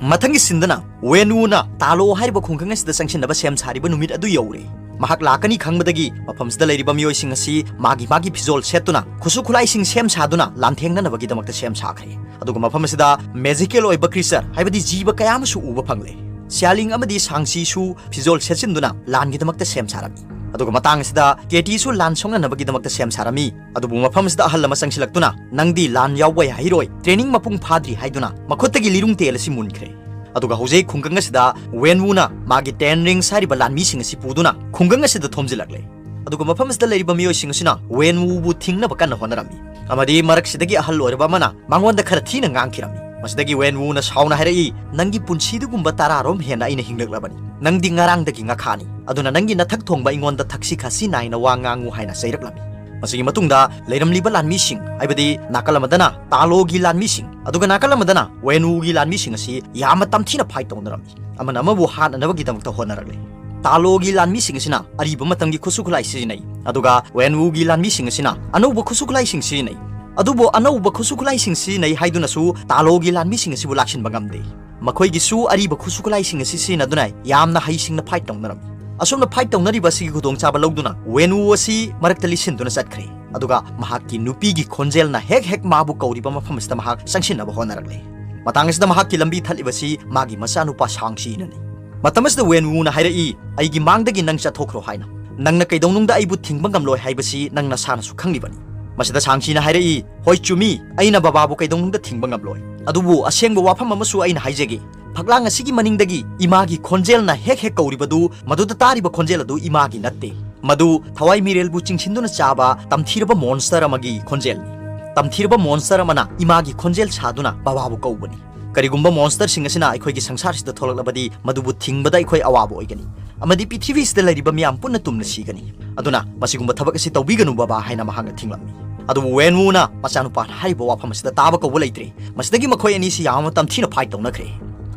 ꯃꯊꯪꯒꯤ ꯁꯤꯟꯗꯅ ꯋꯦꯟ ꯋꯨꯅ ꯇꯥꯂꯣ ꯍꯥꯏꯔꯤꯕ ꯈꯨꯡꯒꯪ ꯑꯁꯤꯗ ꯆꯪꯁꯤꯟꯅꯕ ꯁꯦꯝ ꯁꯥꯔꯤꯕ ꯅꯨꯃꯤꯠ ꯑꯗꯨ ꯌꯧꯔꯦ꯫ ꯃꯍꯥꯛ ꯂꯥꯛꯀꯅꯤ ꯈꯪꯕꯗꯒꯤ ꯃꯐꯝꯁꯤꯗ ꯂꯩꯔꯤꯕ ꯃꯤꯑꯣꯏꯁꯤꯡ ꯑꯁꯤ ꯃꯥꯒꯤ ꯃꯥꯒꯤ ꯐꯤꯖꯣꯜ ꯁꯦꯠꯇꯨꯅ ꯈꯨꯠꯁꯨ ꯈꯨꯠꯂꯥꯏꯁꯤꯡ ꯁꯦꯝ ꯁꯥꯗꯨꯅ ꯂꯥꯟꯊꯦꯡꯅꯅꯕꯒꯤꯗꯃꯛꯇ ꯁꯦꯝ ꯁꯥꯈ꯭ꯔꯦ꯫ ꯑꯗꯨꯒ ꯃꯐꯝ ꯑꯁꯤꯗ ꯃꯦꯖꯤꯀꯦꯜ ꯑꯣꯏꯕ ꯀ꯭ꯔꯤꯆꯔ, ꯍꯥꯏꯕꯗꯤ ꯖꯤꯕ ꯀꯌꯥ ꯑꯃꯁꯨ ꯎꯕ ꯐꯪꯂꯦ꯫ ꯁꯤꯌꯥꯂꯤꯡ ꯑꯃꯗꯤ ꯁꯥꯡꯁꯤꯁꯨ ꯐꯤꯖꯣꯜ ꯁꯦꯠꯆꯤꯟꯗꯨꯅ ꯂꯥꯟꯒꯤꯗꯃꯛꯇ ꯁꯦꯝ ꯁꯥꯔꯝꯃꯤ꯫ ꯑꯗꯨꯒ ꯃꯇꯥꯡ ꯑꯁꯤꯗ ꯀꯦꯇꯤꯁꯨ ꯂꯥꯟ ꯁꯣꯛꯅꯅꯕꯒꯤꯗꯃꯛꯇ ꯁꯦꯝ ꯁꯥꯔꯝꯃꯤ꯫ ꯑꯗꯨꯕꯨ ꯃꯐꯝ ꯑꯁꯤꯗ ꯑꯍꯜ ꯑꯃ ꯆꯪꯁꯤꯜꯂꯛꯇꯨꯅ, "ꯅꯪꯗꯤ ꯂꯥꯟ ꯌꯥꯎꯕ ꯌꯥꯍꯩꯔꯣꯏ, ꯇ꯭ꯔꯦꯅꯤꯡ ꯃꯄꯨꯡ ꯐꯥꯗ꯭ꯔꯤ" ꯍꯥꯏꯗꯨꯅ ꯃꯈꯨꯠꯇꯒꯤ ꯂꯤꯔꯨꯡ ꯇꯦꯜ ꯑꯁꯤ ꯃꯨꯟꯈ꯭ꯔꯦ꯫ ꯑꯗꯨꯒ ꯍꯧꯖꯤꯛ ꯈꯨꯡꯒꯪ ꯑꯁꯤꯗ ꯋꯦꯟ ꯋꯨꯅ ꯃꯥꯒꯤ ꯇꯦꯟ ꯔꯤꯡꯁ ꯍꯥꯏꯔꯤꯕ ꯂꯥꯟꯃꯤꯁꯤꯡ ꯑꯁꯤ ꯄꯨꯗꯨꯅ ꯈꯨꯡꯒꯪ ꯑꯁꯤꯗ ꯊꯣꯝꯖꯤꯜꯂꯛꯂꯦ꯫ ꯑꯗꯨꯒ ꯃꯐꯝ ꯑꯁꯤꯗ ꯂꯩꯔꯤꯕ ꯃꯤꯑꯣꯏꯁꯤꯡ ꯑꯁꯤꯅ ꯋꯦꯟ ꯋꯨꯕꯨ ꯊꯤꯡꯅꯕ ꯀꯟꯅ ꯍꯣꯠꯅꯔꯝꯃꯤ ꯑꯃꯗꯤ ꯃꯔꯛꯁꯤꯗꯒꯤ ꯑꯍꯜ ꯑꯣꯏꯔꯕ ꯑꯃꯅ ꯃꯉꯣꯟꯗ ꯈꯔ ꯊꯤꯅ ꯉꯥꯡꯈꯤꯔꯝꯃꯤ꯫ ꯃꯁꯤꯗꯒꯤ ꯋꯦꯟ ꯋꯨꯅ ꯁꯥꯎꯅ ꯍꯥꯏꯔꯛꯏ, "ꯅꯪꯒꯤ ꯄꯨꯟꯁꯤꯗꯨꯒꯨꯝꯕ ꯇꯔꯥꯔꯣꯝ ꯍꯦꯟꯅ ꯑꯩꯅ ꯍꯤꯡꯂꯛꯂꯕꯅꯤ꯫ ꯅꯪꯗꯤ ꯉꯔꯥꯡꯗꯒꯤ ꯉꯥꯈꯥꯅꯤ꯫ ꯑꯗꯨꯅ ꯅꯪꯒꯤ ꯅꯊꯛ ꯊꯣꯡꯕ ꯑꯩꯉꯣꯟꯗ ꯊꯛꯁꯤ ꯈꯥꯁꯤ ꯅꯥꯏꯅ ꯋꯥ ꯉꯥꯡꯉꯨ" ꯍꯥꯏꯅ ꯆꯩꯔꯛꯂꯝꯃꯤ꯫ ꯃꯁꯤꯒꯤ ꯃꯇꯨꯡꯗ ꯂꯩꯔꯝꯂꯤꯕ ꯂꯥꯟꯃꯤꯁꯤꯡ, ꯍꯥꯏꯕꯗꯤ ꯅꯥꯀꯜ ꯑꯃꯗꯅ ꯇꯥꯂꯣꯒꯤ ꯂꯥꯟꯃꯤꯁꯤꯡ, ꯑꯗꯨꯒ ꯅꯥꯀꯜ ꯑꯃꯗꯅ ꯋꯦꯟ ꯋꯨꯒꯤ ꯂꯥꯟꯃꯤꯁꯤꯡ ꯑꯁꯤ ꯌꯥꯝꯅ ꯇꯝꯊꯤꯅ ꯐꯥꯏꯠ ꯇꯧꯅꯔꯝꯃꯤ꯫ ꯑꯃꯅ ꯑꯃꯕꯨ ꯍꯥꯠꯅꯅꯕꯒꯤꯗꯃꯛꯇ ꯍꯣꯠꯅꯔꯛꯂꯦ꯫ ꯇꯥꯂꯣꯒꯤ ꯂꯥꯟꯃꯤꯁꯤꯡ ꯑꯁꯤꯅ ꯑꯔꯤꯕ ꯃꯇꯝꯒꯤ ꯈꯨꯠꯁꯨ ꯈꯨꯠꯂꯥꯏ ꯁꯤꯖꯤꯟꯅꯩ, ꯑꯗꯨꯒ ꯋꯦꯟ ꯋꯨꯒꯤ ꯂꯥꯟꯃꯤꯁꯤꯡ ꯑꯁꯤꯅ ꯑꯅꯧꯕ ꯈꯨꯠꯁꯨ ꯈꯨꯠꯂꯥꯏꯁꯤꯡ ꯁꯤꯖꯤꯟꯅꯩ꯫ ꯑꯗꯨꯕꯨ ꯑꯅꯧꯕ ꯈꯨꯠꯁꯨ ꯈꯨꯠꯂꯥꯏꯁꯤꯡ ꯁꯤꯖꯤꯟꯅꯩ ꯍꯥꯏꯗꯨꯅꯁꯨ ꯇꯥꯂꯣꯒꯤ ꯂꯥꯟꯃꯤꯁꯤꯡ ꯑꯁꯤꯕꯨ ꯂꯥꯛꯁꯤꯟꯕ ꯉꯝꯗꯦ꯫ ꯃꯈꯣꯏꯒꯤꯁꯨ ꯑꯔꯤꯕ ꯈꯨꯠꯁꯨ ꯈꯨꯠꯂꯥꯏꯁꯤꯡ ꯑꯁꯤ ꯁꯤꯖꯤꯟꯅꯗꯨꯅ ꯌꯥꯝꯅ ꯍꯩꯁꯤꯡꯅ ꯐꯥꯏꯠ ꯇꯧꯅꯔꯝꯃꯤ꯫ ꯑꯁꯨꯝꯅ ꯐꯥꯏꯠ ꯇꯧꯅꯔꯤꯕ ꯑꯁꯤꯒꯤ ꯈꯨꯗꯣꯡꯆꯥꯕ ꯂꯧꯗꯨꯅ ꯋꯦꯟ ꯋꯨ ꯑꯁꯤ ꯃꯔꯛꯇ ꯂꯤꯠꯁꯤꯟꯗꯨꯅ ꯆꯠꯈ꯭ꯔꯦ꯫ ꯑꯗꯨꯒ ꯃꯍꯥꯛꯀꯤ ꯅꯨꯄꯤꯒꯤ ꯈꯣꯟꯖꯦꯜꯅ ꯍꯦꯛ ꯍꯦꯛ ꯃꯥꯕꯨ ꯀꯧꯔꯤꯕ ꯃꯐꯝ ꯑꯁꯤꯗ ꯃꯍꯥꯛ ꯆꯪꯁꯤꯟꯅꯕ ꯍꯣꯠꯅꯔꯛꯂꯦ꯫ ꯃꯇꯥꯡ ꯑꯁꯤꯗ ꯃꯍꯥꯛꯀꯤ ꯂꯝꯕꯤ ꯊꯠꯂꯤꯕꯁꯤ ꯃꯥꯒꯤ ꯃꯆꯥꯅꯨꯄꯥ ꯁꯥꯡꯁꯤꯅꯅꯤ꯫ ꯃꯇꯝ ꯑꯁꯤꯗ ꯋꯦꯟ ꯋꯨꯅ ꯍꯥꯏꯔꯛꯏ, "ꯑꯩꯒꯤ ꯃꯥꯡꯗꯒꯤ ꯅꯪ ꯆꯠꯊꯣꯛꯈ꯭ꯔꯣ" ꯍꯥꯏꯅ꯫ "ꯅꯪꯅ ꯀꯩꯗꯧꯅꯨꯡꯗ ꯑꯩꯕꯨ ꯊꯤꯡꯕ ꯉꯝꯂꯣꯏ ꯍꯥꯏꯕꯁꯤ ꯅꯪ ꯅꯁꯥꯅꯁꯨ ꯈꯪꯂꯤꯕꯅꯤ"꯫ ꯃꯁꯤꯗ ꯁꯥꯡꯁꯤꯅ ꯍꯥꯏꯔꯛꯏ, "ꯍꯣꯏ, ꯆꯨꯝꯃꯤ, ꯑꯩꯅ ꯕꯕꯥꯕꯨ ꯀꯩꯗꯧꯅꯨꯡꯗ ꯊꯤꯡꯕ ꯉꯝꯂꯣꯏ꯫ ꯑꯗꯨꯕꯨ ꯑꯁꯦꯡꯕ ꯋꯥꯐꯝ ꯑꯃꯁꯨ ꯑꯩꯅ ꯍꯥꯏꯖꯒꯦ꯫ ꯐꯛꯂꯥꯡ ꯑꯁꯤꯒꯤ ꯃꯅꯤꯡꯗꯒꯤ ꯏꯃꯥꯒꯤ ꯈꯣꯟꯖꯦꯜꯅ ꯍꯦꯛ ꯍꯦꯛ ꯀꯧꯔꯤꯕꯗꯨ, ꯃꯗꯨꯗ ꯇꯥꯔꯤꯕ ꯈꯣꯟꯖꯦꯜ ꯑꯗꯨ ꯏꯃꯥꯒꯤ ꯅꯠꯇꯦ꯫ ꯃꯗꯨ ꯊꯋꯥꯏ ꯃꯤꯔꯦꯜꯕꯨ ꯆꯤꯡꯁꯤꯟꯗꯨꯅ ꯆꯥꯕ ꯇꯝꯊꯤꯔꯕ ꯃꯣꯟꯁꯇꯔ ꯑꯃꯒꯤ ꯈꯣꯟꯖꯦꯜꯅꯤ꯫ ꯇꯝꯊꯤꯔꯕ ꯃꯣꯟꯁꯇꯔ ꯑꯃꯅ ꯏꯃꯥꯒꯤ ꯈꯣꯟꯖꯦꯜ ꯁꯥꯗꯨꯅ ꯕꯕꯥꯕꯨ ꯀꯧꯕꯅꯤ꯫ ꯀꯔꯤꯒꯨꯝꯕ ꯃꯣꯟꯁꯇꯔꯁꯤꯡ ꯑꯁꯤꯅ ꯑꯩꯈꯣꯏꯒꯤ ꯁꯪꯁꯥꯔꯁꯤꯗ ꯊꯣꯛꯂꯛꯂꯕꯗꯤ, ꯃꯗꯨꯕꯨ ꯊꯤꯡꯕꯗ ꯑꯩꯈꯣꯏ ꯑꯋꯥꯕ ꯑꯣꯏꯒꯅꯤ, ꯑꯃꯗꯤ ꯄ꯭ꯔꯤꯊꯤꯕꯤꯁꯤꯗ ꯂꯩꯔꯤꯕ ꯃꯤꯌꯥꯝ ꯄꯨꯟꯅ ꯇꯨꯝꯅ ꯁꯤꯒꯅꯤ꯫ ꯑꯗꯨꯅ ꯃꯁꯤꯒꯨꯝꯕ ꯊꯕꯛ ꯑꯁꯤ ꯇꯧꯕꯤꯒꯅꯨ, ꯕꯕꯥ" ꯍꯥꯏꯅ ꯃꯍꯥꯛꯅ ꯊꯤꯡꯂꯝꯃꯤ꯫ ꯑꯗꯨꯕꯨ ꯋꯦꯟ ꯋꯨꯅ ꯃꯆꯥꯅꯨꯄꯥꯅ ꯍꯥꯏꯔꯤꯕ ꯋꯥꯐꯝ ꯑꯁꯤꯗ ꯇꯥꯕ ꯀꯧꯕ ꯂꯩꯇ꯭ꯔꯦ꯫ ꯃꯁꯤꯗꯒꯤ ꯃꯈꯣꯏ ꯑꯅꯤꯁꯤ ꯌꯥꯝꯅ ꯇꯝꯊꯤꯅ ꯐꯥꯏꯠ ꯇꯧꯅꯈ꯭ꯔꯦ꯫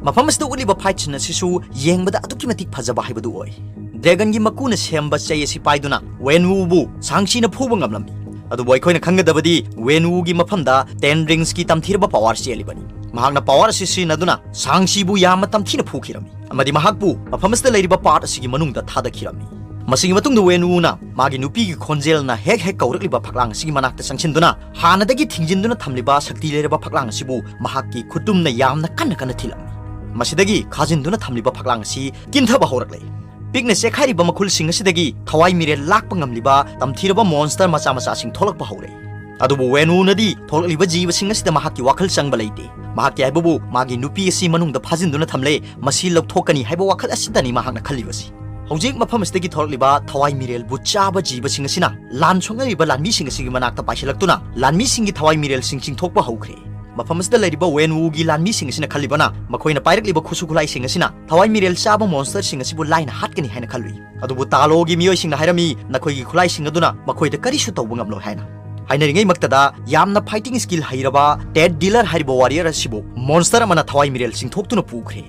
ꯃꯐꯝ ꯑꯁꯤꯗ ꯎꯠꯂꯤꯕ ꯐꯥꯏꯠꯁꯤꯡ ꯑꯁꯤꯁꯨ ꯌꯦꯡꯕꯗ ꯑꯗꯨꯛꯀꯤ ꯃꯇꯤꯛ ꯐꯖꯕ ꯍꯥꯏꯕꯗꯨ ꯑꯣꯏ꯫ ꯗ꯭ꯔꯦꯒꯟꯒꯤ ꯃꯀꯨꯅ ꯁꯦꯝꯕ ꯆꯩ ꯑꯁꯤ ꯄꯥꯏꯗꯨꯅ ꯋꯦꯟ ꯋꯨꯕꯨ ꯁꯥꯡꯁꯤꯅ ꯐꯨꯕ ꯉꯝꯂꯝꯃꯤ꯫ ꯑꯗꯨꯕꯨ ꯑꯩꯈꯣꯏꯅ ꯈꯪꯒꯗꯕꯗꯤ, ꯋꯦꯟ ꯋꯨꯒꯤ ꯃꯐꯝꯗ ꯇꯦꯟ ꯔꯤꯡꯁꯀꯤ ꯇꯝꯊꯤꯔꯕ ꯄꯋꯥꯔ ꯆꯦꯜꯂꯤꯕꯅꯤ꯫ ꯃꯍꯥꯛꯅ ꯄꯋꯥꯔ ꯑꯁꯤ ꯁꯤꯖꯤꯟꯅꯗꯨꯅ ꯁꯥꯡꯁꯤꯕꯨ ꯌꯥꯝꯅ ꯇꯝꯊꯤꯅ ꯐꯨꯈꯤꯔꯝꯃꯤ ꯑꯃꯗꯤ ꯃꯍꯥꯛꯄꯨ ꯃꯐꯝ ꯑꯁꯤꯗ ꯂꯩꯔꯤꯕ ꯄꯥꯠ ꯑꯁꯤꯒꯤ ꯃꯅꯨꯡꯗ ꯊꯥꯗꯈꯤꯔꯝꯃꯤ꯫ ꯃꯁꯤꯒꯤ ꯃꯇꯨꯡꯗ ꯋꯦꯟ ꯋꯨꯅ ꯃꯥꯒꯤ ꯅꯨꯄꯤꯒꯤ ꯈꯣꯟꯖꯦꯜꯅ ꯍꯦꯛ ꯍꯦꯛ ꯀꯧꯔꯛꯂꯤꯕ ꯐꯛꯂꯥꯡ ꯑꯁꯤꯒꯤ ꯃꯅꯥꯛꯇ ꯆꯪꯁꯤꯟꯗꯨꯅ ꯍꯥꯟꯅꯗꯒꯤ ꯊꯤꯡꯖꯤꯟꯗꯨꯅ ꯊꯝꯂꯤꯕ ꯁꯛꯇꯤ ꯂꯩꯔꯕ ꯐꯛꯂꯥꯡ ꯑꯁꯤꯕꯨ ꯃꯍꯥꯛꯀꯤ ꯈꯨꯇꯨꯝꯅ ꯌꯥꯝꯅ ꯀꯟꯅ ꯀꯟꯅ ꯊꯤꯜꯂꯝꯃꯤ꯫ ꯃꯁꯤꯗꯒꯤ ꯈꯥꯖꯤꯟꯗꯨꯅ ꯊꯝꯂꯤꯕ ꯐꯛꯂꯥꯡ ꯑꯁꯤ ꯀꯤꯟꯊꯕ ꯍꯧꯔꯛꯂꯦ꯫ ꯄꯤꯛꯅ ꯆꯦꯛꯈꯥꯏꯔꯤꯕ ꯃꯈꯨꯜꯁꯤꯡ ꯑꯁꯤꯗꯒꯤ ꯊꯋꯥꯏ ꯃꯤꯔꯦꯜ ꯂꯥꯛꯄ ꯉꯝꯂꯤꯕ ꯇꯝꯊꯤꯔꯕ ꯃꯣꯟꯁꯇꯔ ꯃꯆꯥ ꯃꯆꯥꯁꯤꯡ ꯊꯣꯛꯂꯛꯄ ꯍꯧꯔꯦ꯫ ꯑꯗꯨꯕꯨ ꯋꯦꯟ ꯋꯨꯅꯗꯤ ꯊꯣꯛꯂꯛꯂꯤꯕ ꯖꯤꯕꯁꯤꯡ ꯑꯁꯤꯗ ꯃꯍꯥꯛꯀꯤ ꯋꯥꯈꯜ ꯆꯪꯕ ꯂꯩꯇꯦ꯫ ꯃꯍꯥꯛꯀꯤ ꯍꯥꯏꯕꯕꯨ ꯃꯥꯒꯤ ꯅꯨꯄꯤ ꯑꯁꯤ ꯃꯅꯨꯡꯗ ꯐꯥꯖꯤꯟꯗꯨꯅ ꯊꯝꯂꯦ, ꯃꯁꯤ ꯂꯧꯊꯣꯛꯀꯅꯤ ꯍꯥꯏꯕ ꯋꯥꯈꯜ ꯑꯁꯤꯗꯅꯤ ꯃꯍꯥꯛꯅ ꯈꯜꯂꯤꯕꯁꯤ꯫ ꯍꯧꯖꯤꯛ ꯃꯐꯝ ꯑꯁꯤꯗꯒꯤ ꯊꯣꯛꯂꯛꯂꯤꯕ ꯊꯋꯥꯏ ꯃꯤꯔꯦꯜꯕꯨ ꯆꯥꯕ ꯖꯤꯕꯁꯤꯡ ꯑꯁꯤꯅ ꯂꯥꯟ ꯁꯣꯛꯅꯔꯤꯕ ꯂꯥꯟꯃꯤꯁꯤꯡ ꯑꯁꯤꯒꯤ ꯃꯅꯥꯛꯇ ꯄꯥꯏꯁꯤꯜꯂꯛꯇꯨꯅ ꯂꯥꯟꯃꯤꯁꯤꯡꯒꯤ ꯊꯋꯥꯏ ꯃꯤꯔꯦꯜꯁꯤꯡ ꯆꯤꯡꯊꯣꯛꯄ ꯍꯧꯈ꯭ꯔꯦ꯫ ꯃꯐꯝ ꯑꯁꯤꯗ ꯂꯩꯔꯤꯕ ꯋꯦꯟ ꯋꯨꯒꯤ ꯂꯥꯟꯃꯤꯁꯤꯡ ꯑꯁꯤꯅ ꯈꯜꯂꯤꯕꯅ ꯃꯈꯣꯏꯅ ꯄꯥꯏꯔꯛꯂꯤꯕ ꯈꯨꯠꯁꯨ ꯈꯨꯠꯂꯥꯏꯁꯤꯡ ꯑꯁꯤꯅ ꯊꯋꯥꯏ ꯃꯤꯔꯦꯜ ꯆꯥꯕ ꯃꯣꯟꯁꯇꯔꯁꯤꯡ ꯑꯁꯤꯕꯨ ꯂꯥꯏꯅ ꯍꯥꯠꯀꯅꯤ ꯍꯥꯏꯅ ꯈꯜꯂꯨꯏ꯫ ꯑꯗꯨꯕꯨ ꯇꯥꯂꯣꯒꯤ ꯃꯤꯑꯣꯏꯁꯤꯡꯅ ꯍꯥꯏꯔꯝꯃꯤ, "ꯅꯈꯣꯏꯒꯤ ꯈꯨꯠꯂꯥꯏꯁꯤꯡ ꯑꯗꯨꯅ ꯃꯈꯣꯏꯗ ꯀꯔꯤꯁꯨ ꯇꯧꯕ ꯉꯝꯂꯣꯏ" ꯍꯥꯏꯅ꯫ ꯍꯥꯏꯅꯔꯤꯉꯩꯃꯛꯇꯗ ꯌꯥꯝꯅ ꯐꯥꯏꯇꯤꯡ ꯁ꯭ꯀꯤꯜ ꯍꯩꯔꯕ ꯇꯦꯠ ꯗꯤꯂꯔ ꯍꯥꯏꯔꯤꯕ ꯋꯥꯔꯤꯌꯔ ꯑꯁꯤꯕꯨ ꯃꯣꯟꯁꯇꯔ ꯑꯃꯅ ꯊꯋꯥꯏ ꯃꯤꯔꯦꯜ ꯆꯤꯡꯊꯣꯛꯇꯨꯅ ꯄꯨꯈ꯭ꯔꯦ꯫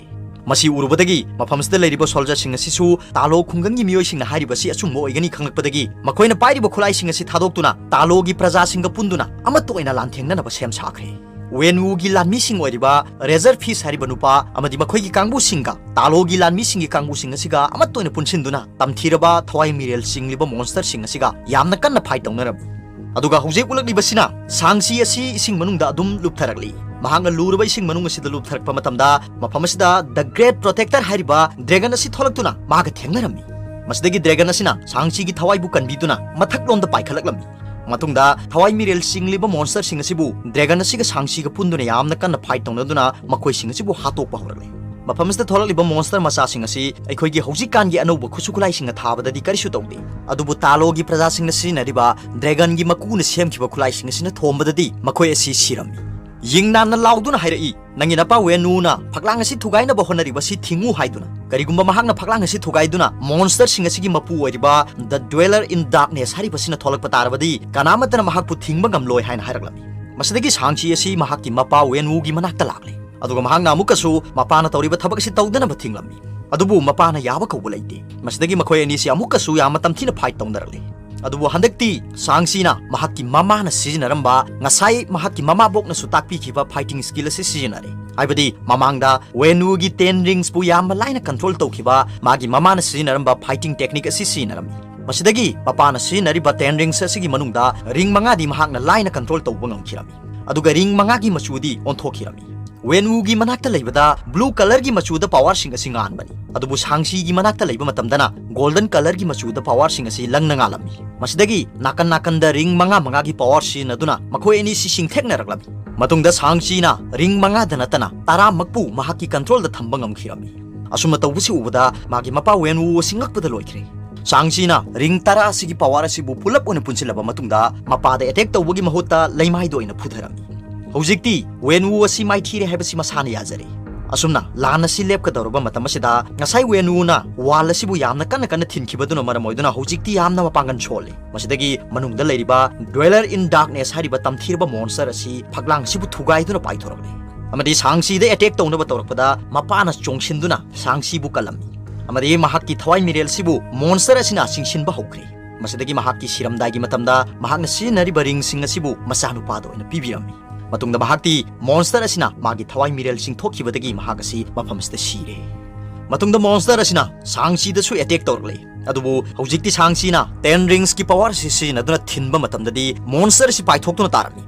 ꯃꯁꯤ ꯎꯔꯨꯕꯗꯒꯤ ꯃꯐꯝꯁꯤꯗ ꯂꯩꯔꯤꯕ ꯁꯣꯜꯖꯔꯁꯤꯡ ꯑꯁꯤꯁꯨ ꯇꯥꯂꯣ ꯈꯨꯡꯒꯪꯒꯤ ꯃꯤꯑꯣꯏꯁꯤꯡꯅ ꯍꯥꯏꯔꯤꯕꯁꯤ ꯑꯆꯨꯝꯕ ꯑꯣꯏꯒꯅꯤ ꯈꯪꯂꯛꯄꯗꯒꯤ ꯃꯈꯣꯏꯅ ꯄꯥꯏꯔꯤꯕ ꯈꯨꯠꯂꯥꯏꯁꯤꯡ ꯑꯁꯤ ꯊꯥꯗꯣꯛꯇꯨꯅ ꯇꯥꯂꯣꯒꯤ ꯄ꯭ꯔꯖꯥꯁꯤꯡꯒ ꯄꯨꯟꯗꯨꯅ ꯑꯃꯠꯇ ꯑꯣꯏꯅ ꯂꯥꯟꯊꯦꯡꯅꯅꯕ ꯁꯦꯝ ꯁꯥꯈ꯭ꯔꯦ꯫ ꯋꯦꯟ ꯋꯨꯒꯤ ꯂꯥꯟꯃꯤꯁꯤꯡ ꯑꯣꯏꯔꯤꯕ ꯔꯦꯖꯔ ꯐꯤꯁ ꯍꯥꯏꯔꯤꯕ ꯅꯨꯄꯥ ꯑꯃꯗꯤ ꯃꯈꯣꯏꯒꯤ ꯀꯥꯡꯕꯨꯁꯤꯡꯒ ꯇꯥꯂꯣꯒꯤ ꯂꯥꯟꯃꯤꯁꯤꯡꯒꯤ ꯀꯥꯡꯕꯨꯁꯤꯡ ꯑꯁꯤꯒ ꯑꯃꯠꯇ ꯑꯣꯏꯅ ꯄꯨꯟꯁꯤꯟꯗꯨꯅ ꯇꯝꯊꯤꯔꯕ ꯊꯋꯥꯏ ꯃꯤꯔꯦꯜ ꯆꯤꯡꯂꯤꯕ ꯃꯣꯟꯁꯇꯔꯁꯤꯡ ꯑꯁꯤꯒ ꯌꯥꯝꯅ ꯀꯟꯅ ꯐꯥꯏꯠ ꯇꯧꯅꯔꯝꯃꯤ꯫ ꯑꯗꯨꯒ ꯍꯧꯖꯤꯛ ꯎꯠꯂꯛꯂꯤꯕꯁꯤꯅ ꯁꯥꯡꯁꯤ ꯑꯁꯤ ꯏꯁꯤꯡ ꯃꯅꯨꯡꯗ ꯑꯗꯨꯝ ꯂꯨꯞꯊꯔꯛꯂꯤ꯫ ꯃꯍꯥꯛꯅ ꯂꯨꯔꯕ ꯏꯁꯤꯡ ꯃꯅꯨꯡ ꯑꯁꯤꯗ ꯂꯨꯞꯊꯔꯛꯄ ꯃꯇꯝꯗ, ꯃꯐꯝ ꯑꯁꯤꯗ The Great Protector ꯍꯥꯏꯔꯤꯕ ꯗ꯭ꯔꯦꯒꯟ ꯑꯁꯤ ꯊꯣꯛꯂꯛꯇꯨꯅ ꯃꯍꯥꯛꯀ ꯊꯦꯡꯅꯔꯝꯃꯤ꯫ ꯃꯁꯤꯗꯒꯤ ꯗ꯭ꯔꯦꯒꯟ ꯑꯁꯤꯅ ꯁꯥꯡꯆꯤꯒꯤ ꯊꯋꯥꯏꯕꯨ ꯀꯟꯕꯤꯗꯨꯅ ꯃꯊꯛꯂꯣꯝꯗ ꯄꯥꯏꯈꯠꯂꯛꯂꯝꯃꯤ꯫ ꯃꯇꯨꯡꯗ ꯊꯋꯥꯏ ꯃꯤꯔꯦꯜ ꯆꯤꯡꯂꯤꯕ ꯃꯣꯟꯁꯇꯔꯁꯤꯡ ꯑꯁꯤꯕꯨ ꯗ꯭ꯔꯦꯒꯟ ꯑꯁꯤꯒ ꯁꯥꯡꯆꯤꯒ ꯄꯨꯟꯗꯨꯅ ꯌꯥꯝꯅ ꯀꯟꯅ ꯐꯥꯏꯠ ꯇꯧꯅꯗꯨꯅ ꯃꯈꯣꯏꯁꯤꯡ ꯑꯁꯤꯕꯨ ꯍꯥꯠꯇꯣꯛꯄ ꯍꯧꯔꯛꯂꯦ꯫ ꯃꯐꯝ ꯑꯁꯤꯗ ꯊꯣꯛꯂꯛꯂꯤꯕ ꯃꯣꯟꯁꯇꯔ ꯃꯆꯥꯁꯤꯡ ꯑꯁꯤ ꯑꯩꯈꯣꯏꯒꯤ ꯍꯧꯖꯤꯛꯀꯥꯟꯒꯤ ꯑꯅꯧꯕ ꯈꯨꯠꯁꯨ ꯈꯨꯠꯂꯥꯏꯁꯤꯡꯅ ꯊꯥꯕꯗꯗꯤ ꯀꯔꯤꯁꯨ ꯇꯧꯗꯦ꯫ ꯑꯗꯨꯕꯨ ꯇꯥꯂꯣꯒꯤ ꯄ꯭ꯔꯖꯥꯁꯤꯡꯅ ꯁꯤꯖꯤꯟꯅꯔꯤꯕ ꯗ꯭ꯔꯦꯒꯟꯒꯤ ꯃꯀꯨꯅ ꯁꯦꯝꯈꯤꯕ ꯈꯨꯠꯂꯥꯏꯁꯤꯡ ꯑꯁꯤꯅ ꯊꯣꯝꯕꯗꯗꯤ ꯃꯈꯣꯏ ꯑꯁꯤ ꯁꯤꯔꯝꯃꯤ꯫ ꯌꯤꯡꯅꯥꯟꯅ ꯂꯥꯎꯗꯨꯅ ꯍꯥꯏꯔꯛꯏ, "ꯅꯪꯒꯤ ꯅꯄꯥ ꯋꯦꯟ ꯋꯨꯅ ꯐꯛꯂꯥꯡ ꯑꯁꯤ ꯊꯨꯒꯥꯏꯅꯕ ꯍꯣꯠꯅꯔꯤꯕ ꯑꯁꯤ ꯊꯤꯡꯉꯨ" ꯍꯥꯏꯗꯨꯅ꯫ ꯀꯔꯤꯒꯨꯝꯕ ꯃꯍꯥꯛꯅ ꯐꯛꯂꯥꯡ ꯑꯁꯤ ꯊꯨꯒꯥꯏꯗꯨꯅ ꯃꯣꯟꯁꯇꯔꯁꯤꯡ ꯑꯁꯤꯒꯤ ꯃꯄꯨ ꯑꯣꯏꯔꯤꯕ The Dweller in Darkness ꯍꯥꯏꯔꯤꯕꯁꯤꯅ ꯊꯣꯛꯂꯛꯄ ꯇꯥꯔꯕꯗꯤ ꯀꯅꯥꯃꯠꯇꯅ ꯃꯍꯥꯛꯄꯨ ꯊꯤꯡꯕ ꯉꯝꯂꯣꯏ ꯍꯥꯏꯅ ꯍꯥꯏꯔꯛꯂꯝꯃꯤ꯫ ꯃꯁꯤꯗꯒꯤ ꯁꯥꯡꯆꯤ ꯑꯁꯤ ꯃꯍꯥꯛꯀꯤ ꯃꯄꯥ ꯋꯦꯟ ꯋꯨꯒꯤ ꯃꯅꯥꯛꯇ ꯂꯥꯛꯂꯦ꯫ ꯑꯗꯨꯒ ꯃꯍꯥꯛꯅ ꯑꯃꯨꯛꯀꯁꯨ ꯃꯄꯥꯅ ꯇꯧꯔꯤꯕ ꯊꯕꯛ ꯑꯁꯤ ꯇꯧꯗꯅꯕ ꯊꯤꯡꯂꯝꯃꯤ꯫ ꯑꯗꯨꯕꯨ ꯃꯄꯥꯅ ꯌꯥꯕ ꯀꯧꯕ ꯂꯩꯇꯦ꯫ ꯃꯁꯤꯗꯒꯤ ꯃꯈꯣꯏ ꯑꯅꯤꯁꯤ ꯑꯃꯨꯛꯀꯁꯨ ꯌꯥꯝꯅ ꯇꯝꯊꯤꯅ ꯐꯥꯏꯠ ꯇꯧꯅꯔꯛꯂꯦ꯫ ꯑꯗꯨꯕꯨ ꯍꯟꯗꯛꯇꯤ ꯁꯥꯡꯆꯤꯅ ꯃꯍꯥꯛꯀꯤ ꯃꯃꯥꯅ ꯁꯤꯖꯤꯟꯅꯔꯝꯕ, ꯉꯁꯥꯏ ꯃꯍꯥꯛꯀꯤ ꯃꯃꯥꯕꯣꯛꯅꯁꯨ ꯇꯥꯛꯄꯤꯈꯤꯕ ꯐꯥꯏꯇꯤꯡ ꯁ꯭ꯀꯤꯜ ꯑꯁꯤ ꯁꯤꯖꯤꯟꯅꯔꯦ꯫ ꯍꯥꯏꯕꯗꯤ ꯃꯃꯥꯡꯗ ꯋꯦꯟ ꯋꯨꯒꯤ ꯇꯦꯟ ꯔꯤꯡꯁꯄꯨ ꯌꯥꯝꯅ ꯂꯥꯏꯅ ꯀꯟꯇ꯭ꯔꯣꯜ ꯇꯧꯈꯤꯕ ꯃꯥꯒꯤ ꯃꯃꯥꯅ ꯁꯤꯖꯤꯟꯅꯔꯝꯕ ꯐꯥꯏꯇꯤꯡ ꯇꯦꯛꯅꯤꯛ ꯑꯁꯤ ꯁꯤꯖꯤꯟꯅꯔꯝꯃꯤ꯫ ꯃꯁꯤꯗꯒꯤ ꯃꯄꯥꯅ ꯁꯤꯖꯤꯟꯅꯔꯤꯕ ꯇꯦꯟ ꯔꯤꯡꯁ ꯑꯁꯤꯒꯤ ꯃꯅꯨꯡꯗ ꯔꯤꯡ ꯃꯉꯥꯗꯤ ꯃꯍꯥꯛꯅ ꯂꯥꯏꯅ ꯀꯟꯇ꯭ꯔꯣꯜ ꯇꯧꯕ ꯉꯝꯈꯤꯔꯝꯃꯤ꯫ ꯑꯗꯨꯒ ꯔꯤꯡ ꯃꯉꯥꯒꯤ ꯃꯆꯨꯗꯤ ꯑꯣꯟꯊꯣꯛꯈꯤꯔꯝꯃꯤ꯫ ꯋꯦꯟ ꯋꯨꯒꯤ ꯃꯅꯥꯛꯇ ꯂꯩꯕꯗ ꯕ꯭ꯂꯨ ꯀꯂꯔꯒꯤ ꯃꯆꯨꯗ ꯄꯋꯥꯔꯁꯤꯡ ꯑꯁꯤ ꯉꯥꯟꯕꯅꯤ꯫ ꯑꯗꯨꯕꯨ ꯁꯥꯡꯆꯤꯒꯤ ꯃꯅꯥꯛꯇ ꯂꯩꯕ ꯃꯇꯝꯗꯅ ꯒꯣꯜꯗꯟ ꯀꯂꯔꯒꯤ ꯃꯆꯨꯗ ꯄꯋꯥꯔꯁꯤꯡ ꯑꯁꯤ ꯂꯪꯅ ꯉꯥꯜꯂꯝꯃꯤ꯫ ꯃꯁꯤꯗꯒꯤ ꯅꯥꯀꯟ ꯅꯥꯀꯟꯗ ꯔꯤꯡ ꯃꯉꯥ ꯃꯉꯥꯒꯤ ꯄꯋꯥꯔ ꯁꯤꯖꯤꯟꯅꯗꯨꯅ ꯃꯈꯣꯏ ꯑꯅꯤꯁꯤ ꯆꯤꯡꯊꯦꯛꯅꯔꯛꯂꯝꯃꯤ꯫ ꯃꯇꯨꯡꯗ ꯁꯥꯡꯆꯤꯅ ꯔꯤꯡ ꯃꯉꯥꯗ ꯅꯠꯇꯅ ꯇꯔꯥꯃꯛꯄꯨ ꯃꯍꯥꯛꯀꯤ ꯀꯟꯇ꯭ꯔꯣꯜꯗ ꯊꯝꯕ ꯉꯝꯈꯤꯔꯝꯃꯤ꯫ ꯑꯁꯨꯝꯅ ꯇꯧꯕꯁꯤ ꯎꯕꯗ ꯃꯥꯒꯤ ꯃꯄꯥ ꯋꯦꯟ ꯋꯨ ꯑꯁꯤ ꯉꯛꯄꯗ ꯂꯣꯏꯈ꯭ꯔꯦ꯫ ꯁꯥꯡꯆꯤꯅ ꯔꯤꯡ ꯇꯔꯥ ꯑꯁꯤꯒꯤ ꯄꯋꯥꯔ ꯑꯁꯤꯕꯨ ꯄꯨꯂꯞ ꯑꯣꯏꯅ ꯄꯨꯟꯁꯤꯜꯂꯕ ꯃꯇꯨꯡꯗ ꯃꯄꯥꯗ ꯑꯦꯇꯦꯛ ꯇꯧꯕꯒꯤ ꯃꯍꯨꯠꯇ ꯂꯩꯃꯥꯏꯗ ꯑꯣꯏꯅ ꯐꯨꯊꯔꯝꯃꯤ꯫ ꯍꯧꯖꯤꯛꯇꯤ ꯋꯦꯟ ꯋꯨ ꯑꯁꯤ ꯃꯥꯏꯊꯤꯔꯦ ꯍꯥꯏꯕꯁꯤ ꯃꯁꯥꯅ ꯌꯥꯖꯔꯦ꯫ ꯑꯁꯨꯝꯅ ꯂꯥꯟ ꯑꯁꯤ ꯂꯦꯞꯀꯗꯧꯔꯕ ꯃꯇꯝ ꯑꯁꯤꯗ ꯉꯁꯥꯏ ꯋꯦꯟ ꯋꯨꯅ ꯋꯥꯜ ꯑꯁꯤꯕꯨ ꯌꯥꯝꯅ ꯀꯟꯅ ꯀꯟꯅ ꯊꯤꯟꯈꯤꯕꯗꯨꯅ ꯃꯔꯝ ꯑꯣꯏꯗꯨꯅ ꯍꯧꯖꯤꯛꯇꯤ ꯌꯥꯝꯅ ꯃꯄꯥꯡꯒꯜ ꯁꯣꯜꯂꯦ꯫ ꯃꯁꯤꯗꯒꯤ ꯃꯅꯨꯡꯗ ꯂꯩꯔꯤꯕ Dweller in Darkness ꯍꯥꯏꯔꯤꯕ ꯇꯝꯊꯤꯔꯕ ꯃꯣꯟꯁꯇꯔ ꯑꯁꯤ ꯐꯛꯂꯥꯡ ꯑꯁꯤꯕꯨ ꯊꯨꯒꯥꯏꯗꯨꯅ ꯄꯥꯏꯊꯣꯔꯛꯂꯦ꯫ ꯑꯃꯗꯤ ꯁꯥꯡꯆꯤꯗ ꯑꯦꯇꯦꯛ ꯇꯧꯅꯕ ꯇꯧꯔꯛꯄꯗ ꯃꯄꯥꯅ ꯆꯣꯡꯁꯤꯟꯗꯨꯅ ꯁꯥꯡꯆꯤꯕꯨ ꯀꯜꯂꯝꯃꯤ꯫ ꯑꯃꯗꯤ ꯃꯍꯥꯛꯀꯤ ꯊꯋꯥꯏ ꯃꯤꯔꯦꯜꯁꯤꯕꯨ ꯃꯣꯟꯁꯇꯔ ꯑꯁꯤꯅ ꯆꯤꯡꯁꯤꯟꯕ ꯍꯧꯈ꯭ꯔꯦ꯫ ꯃꯁꯤꯗꯒꯤ ꯃꯍꯥꯛꯀꯤ ꯁꯤꯔꯝꯗꯥꯏꯒꯤ ꯃꯇꯝꯗ ꯃꯍꯥꯛꯅ ꯁꯤꯖꯤꯟꯅꯔꯤꯕ ꯔꯤꯡꯁꯤꯡ ꯑꯁꯤꯕꯨ ꯃꯆꯥꯅꯨꯄꯥꯗ ꯑꯣꯏꯅ ꯄꯤꯕꯤꯔꯝꯃꯤ꯫ ꯃꯇꯨꯡꯗ ꯃꯍꯥꯛꯇꯤ ꯃꯣꯟꯁꯇꯔ ꯑꯁꯤꯅ ꯃꯥꯒꯤ ꯊꯋꯥꯏ ꯃꯤꯔꯦꯜ ꯆꯤꯡꯊꯣꯛꯈꯤꯕꯗꯒꯤ ꯃꯍꯥꯛ ꯑꯁꯤ ꯃꯐꯝ ꯑꯁꯤꯗ ꯁꯤꯔꯦ꯫ ꯃꯇꯨꯡꯗ ꯃꯣꯟꯁꯇꯔ ꯑꯁꯤꯅ ꯁꯥꯡꯆꯤꯗꯁꯨ ꯑꯦꯇꯦꯛ ꯇꯧꯔꯛꯂꯦ꯫ ꯑꯗꯨꯕꯨ ꯍꯧꯖꯤꯛꯇꯤ ꯁꯥꯡꯆꯤꯅ ꯇꯦꯟ ꯔꯤꯡꯁꯀꯤ ꯄꯋꯥꯔ ꯑꯁꯤ ꯁꯤꯖꯤꯟꯅꯗꯨꯅ ꯊꯤꯟꯕ ꯃꯇꯝꯗꯗꯤ ꯃꯣꯟꯁꯇꯔ ꯑꯁꯤ ꯄꯥꯏꯊꯣꯛꯇꯨꯅ ꯇꯥꯔꯝꯃꯤ꯫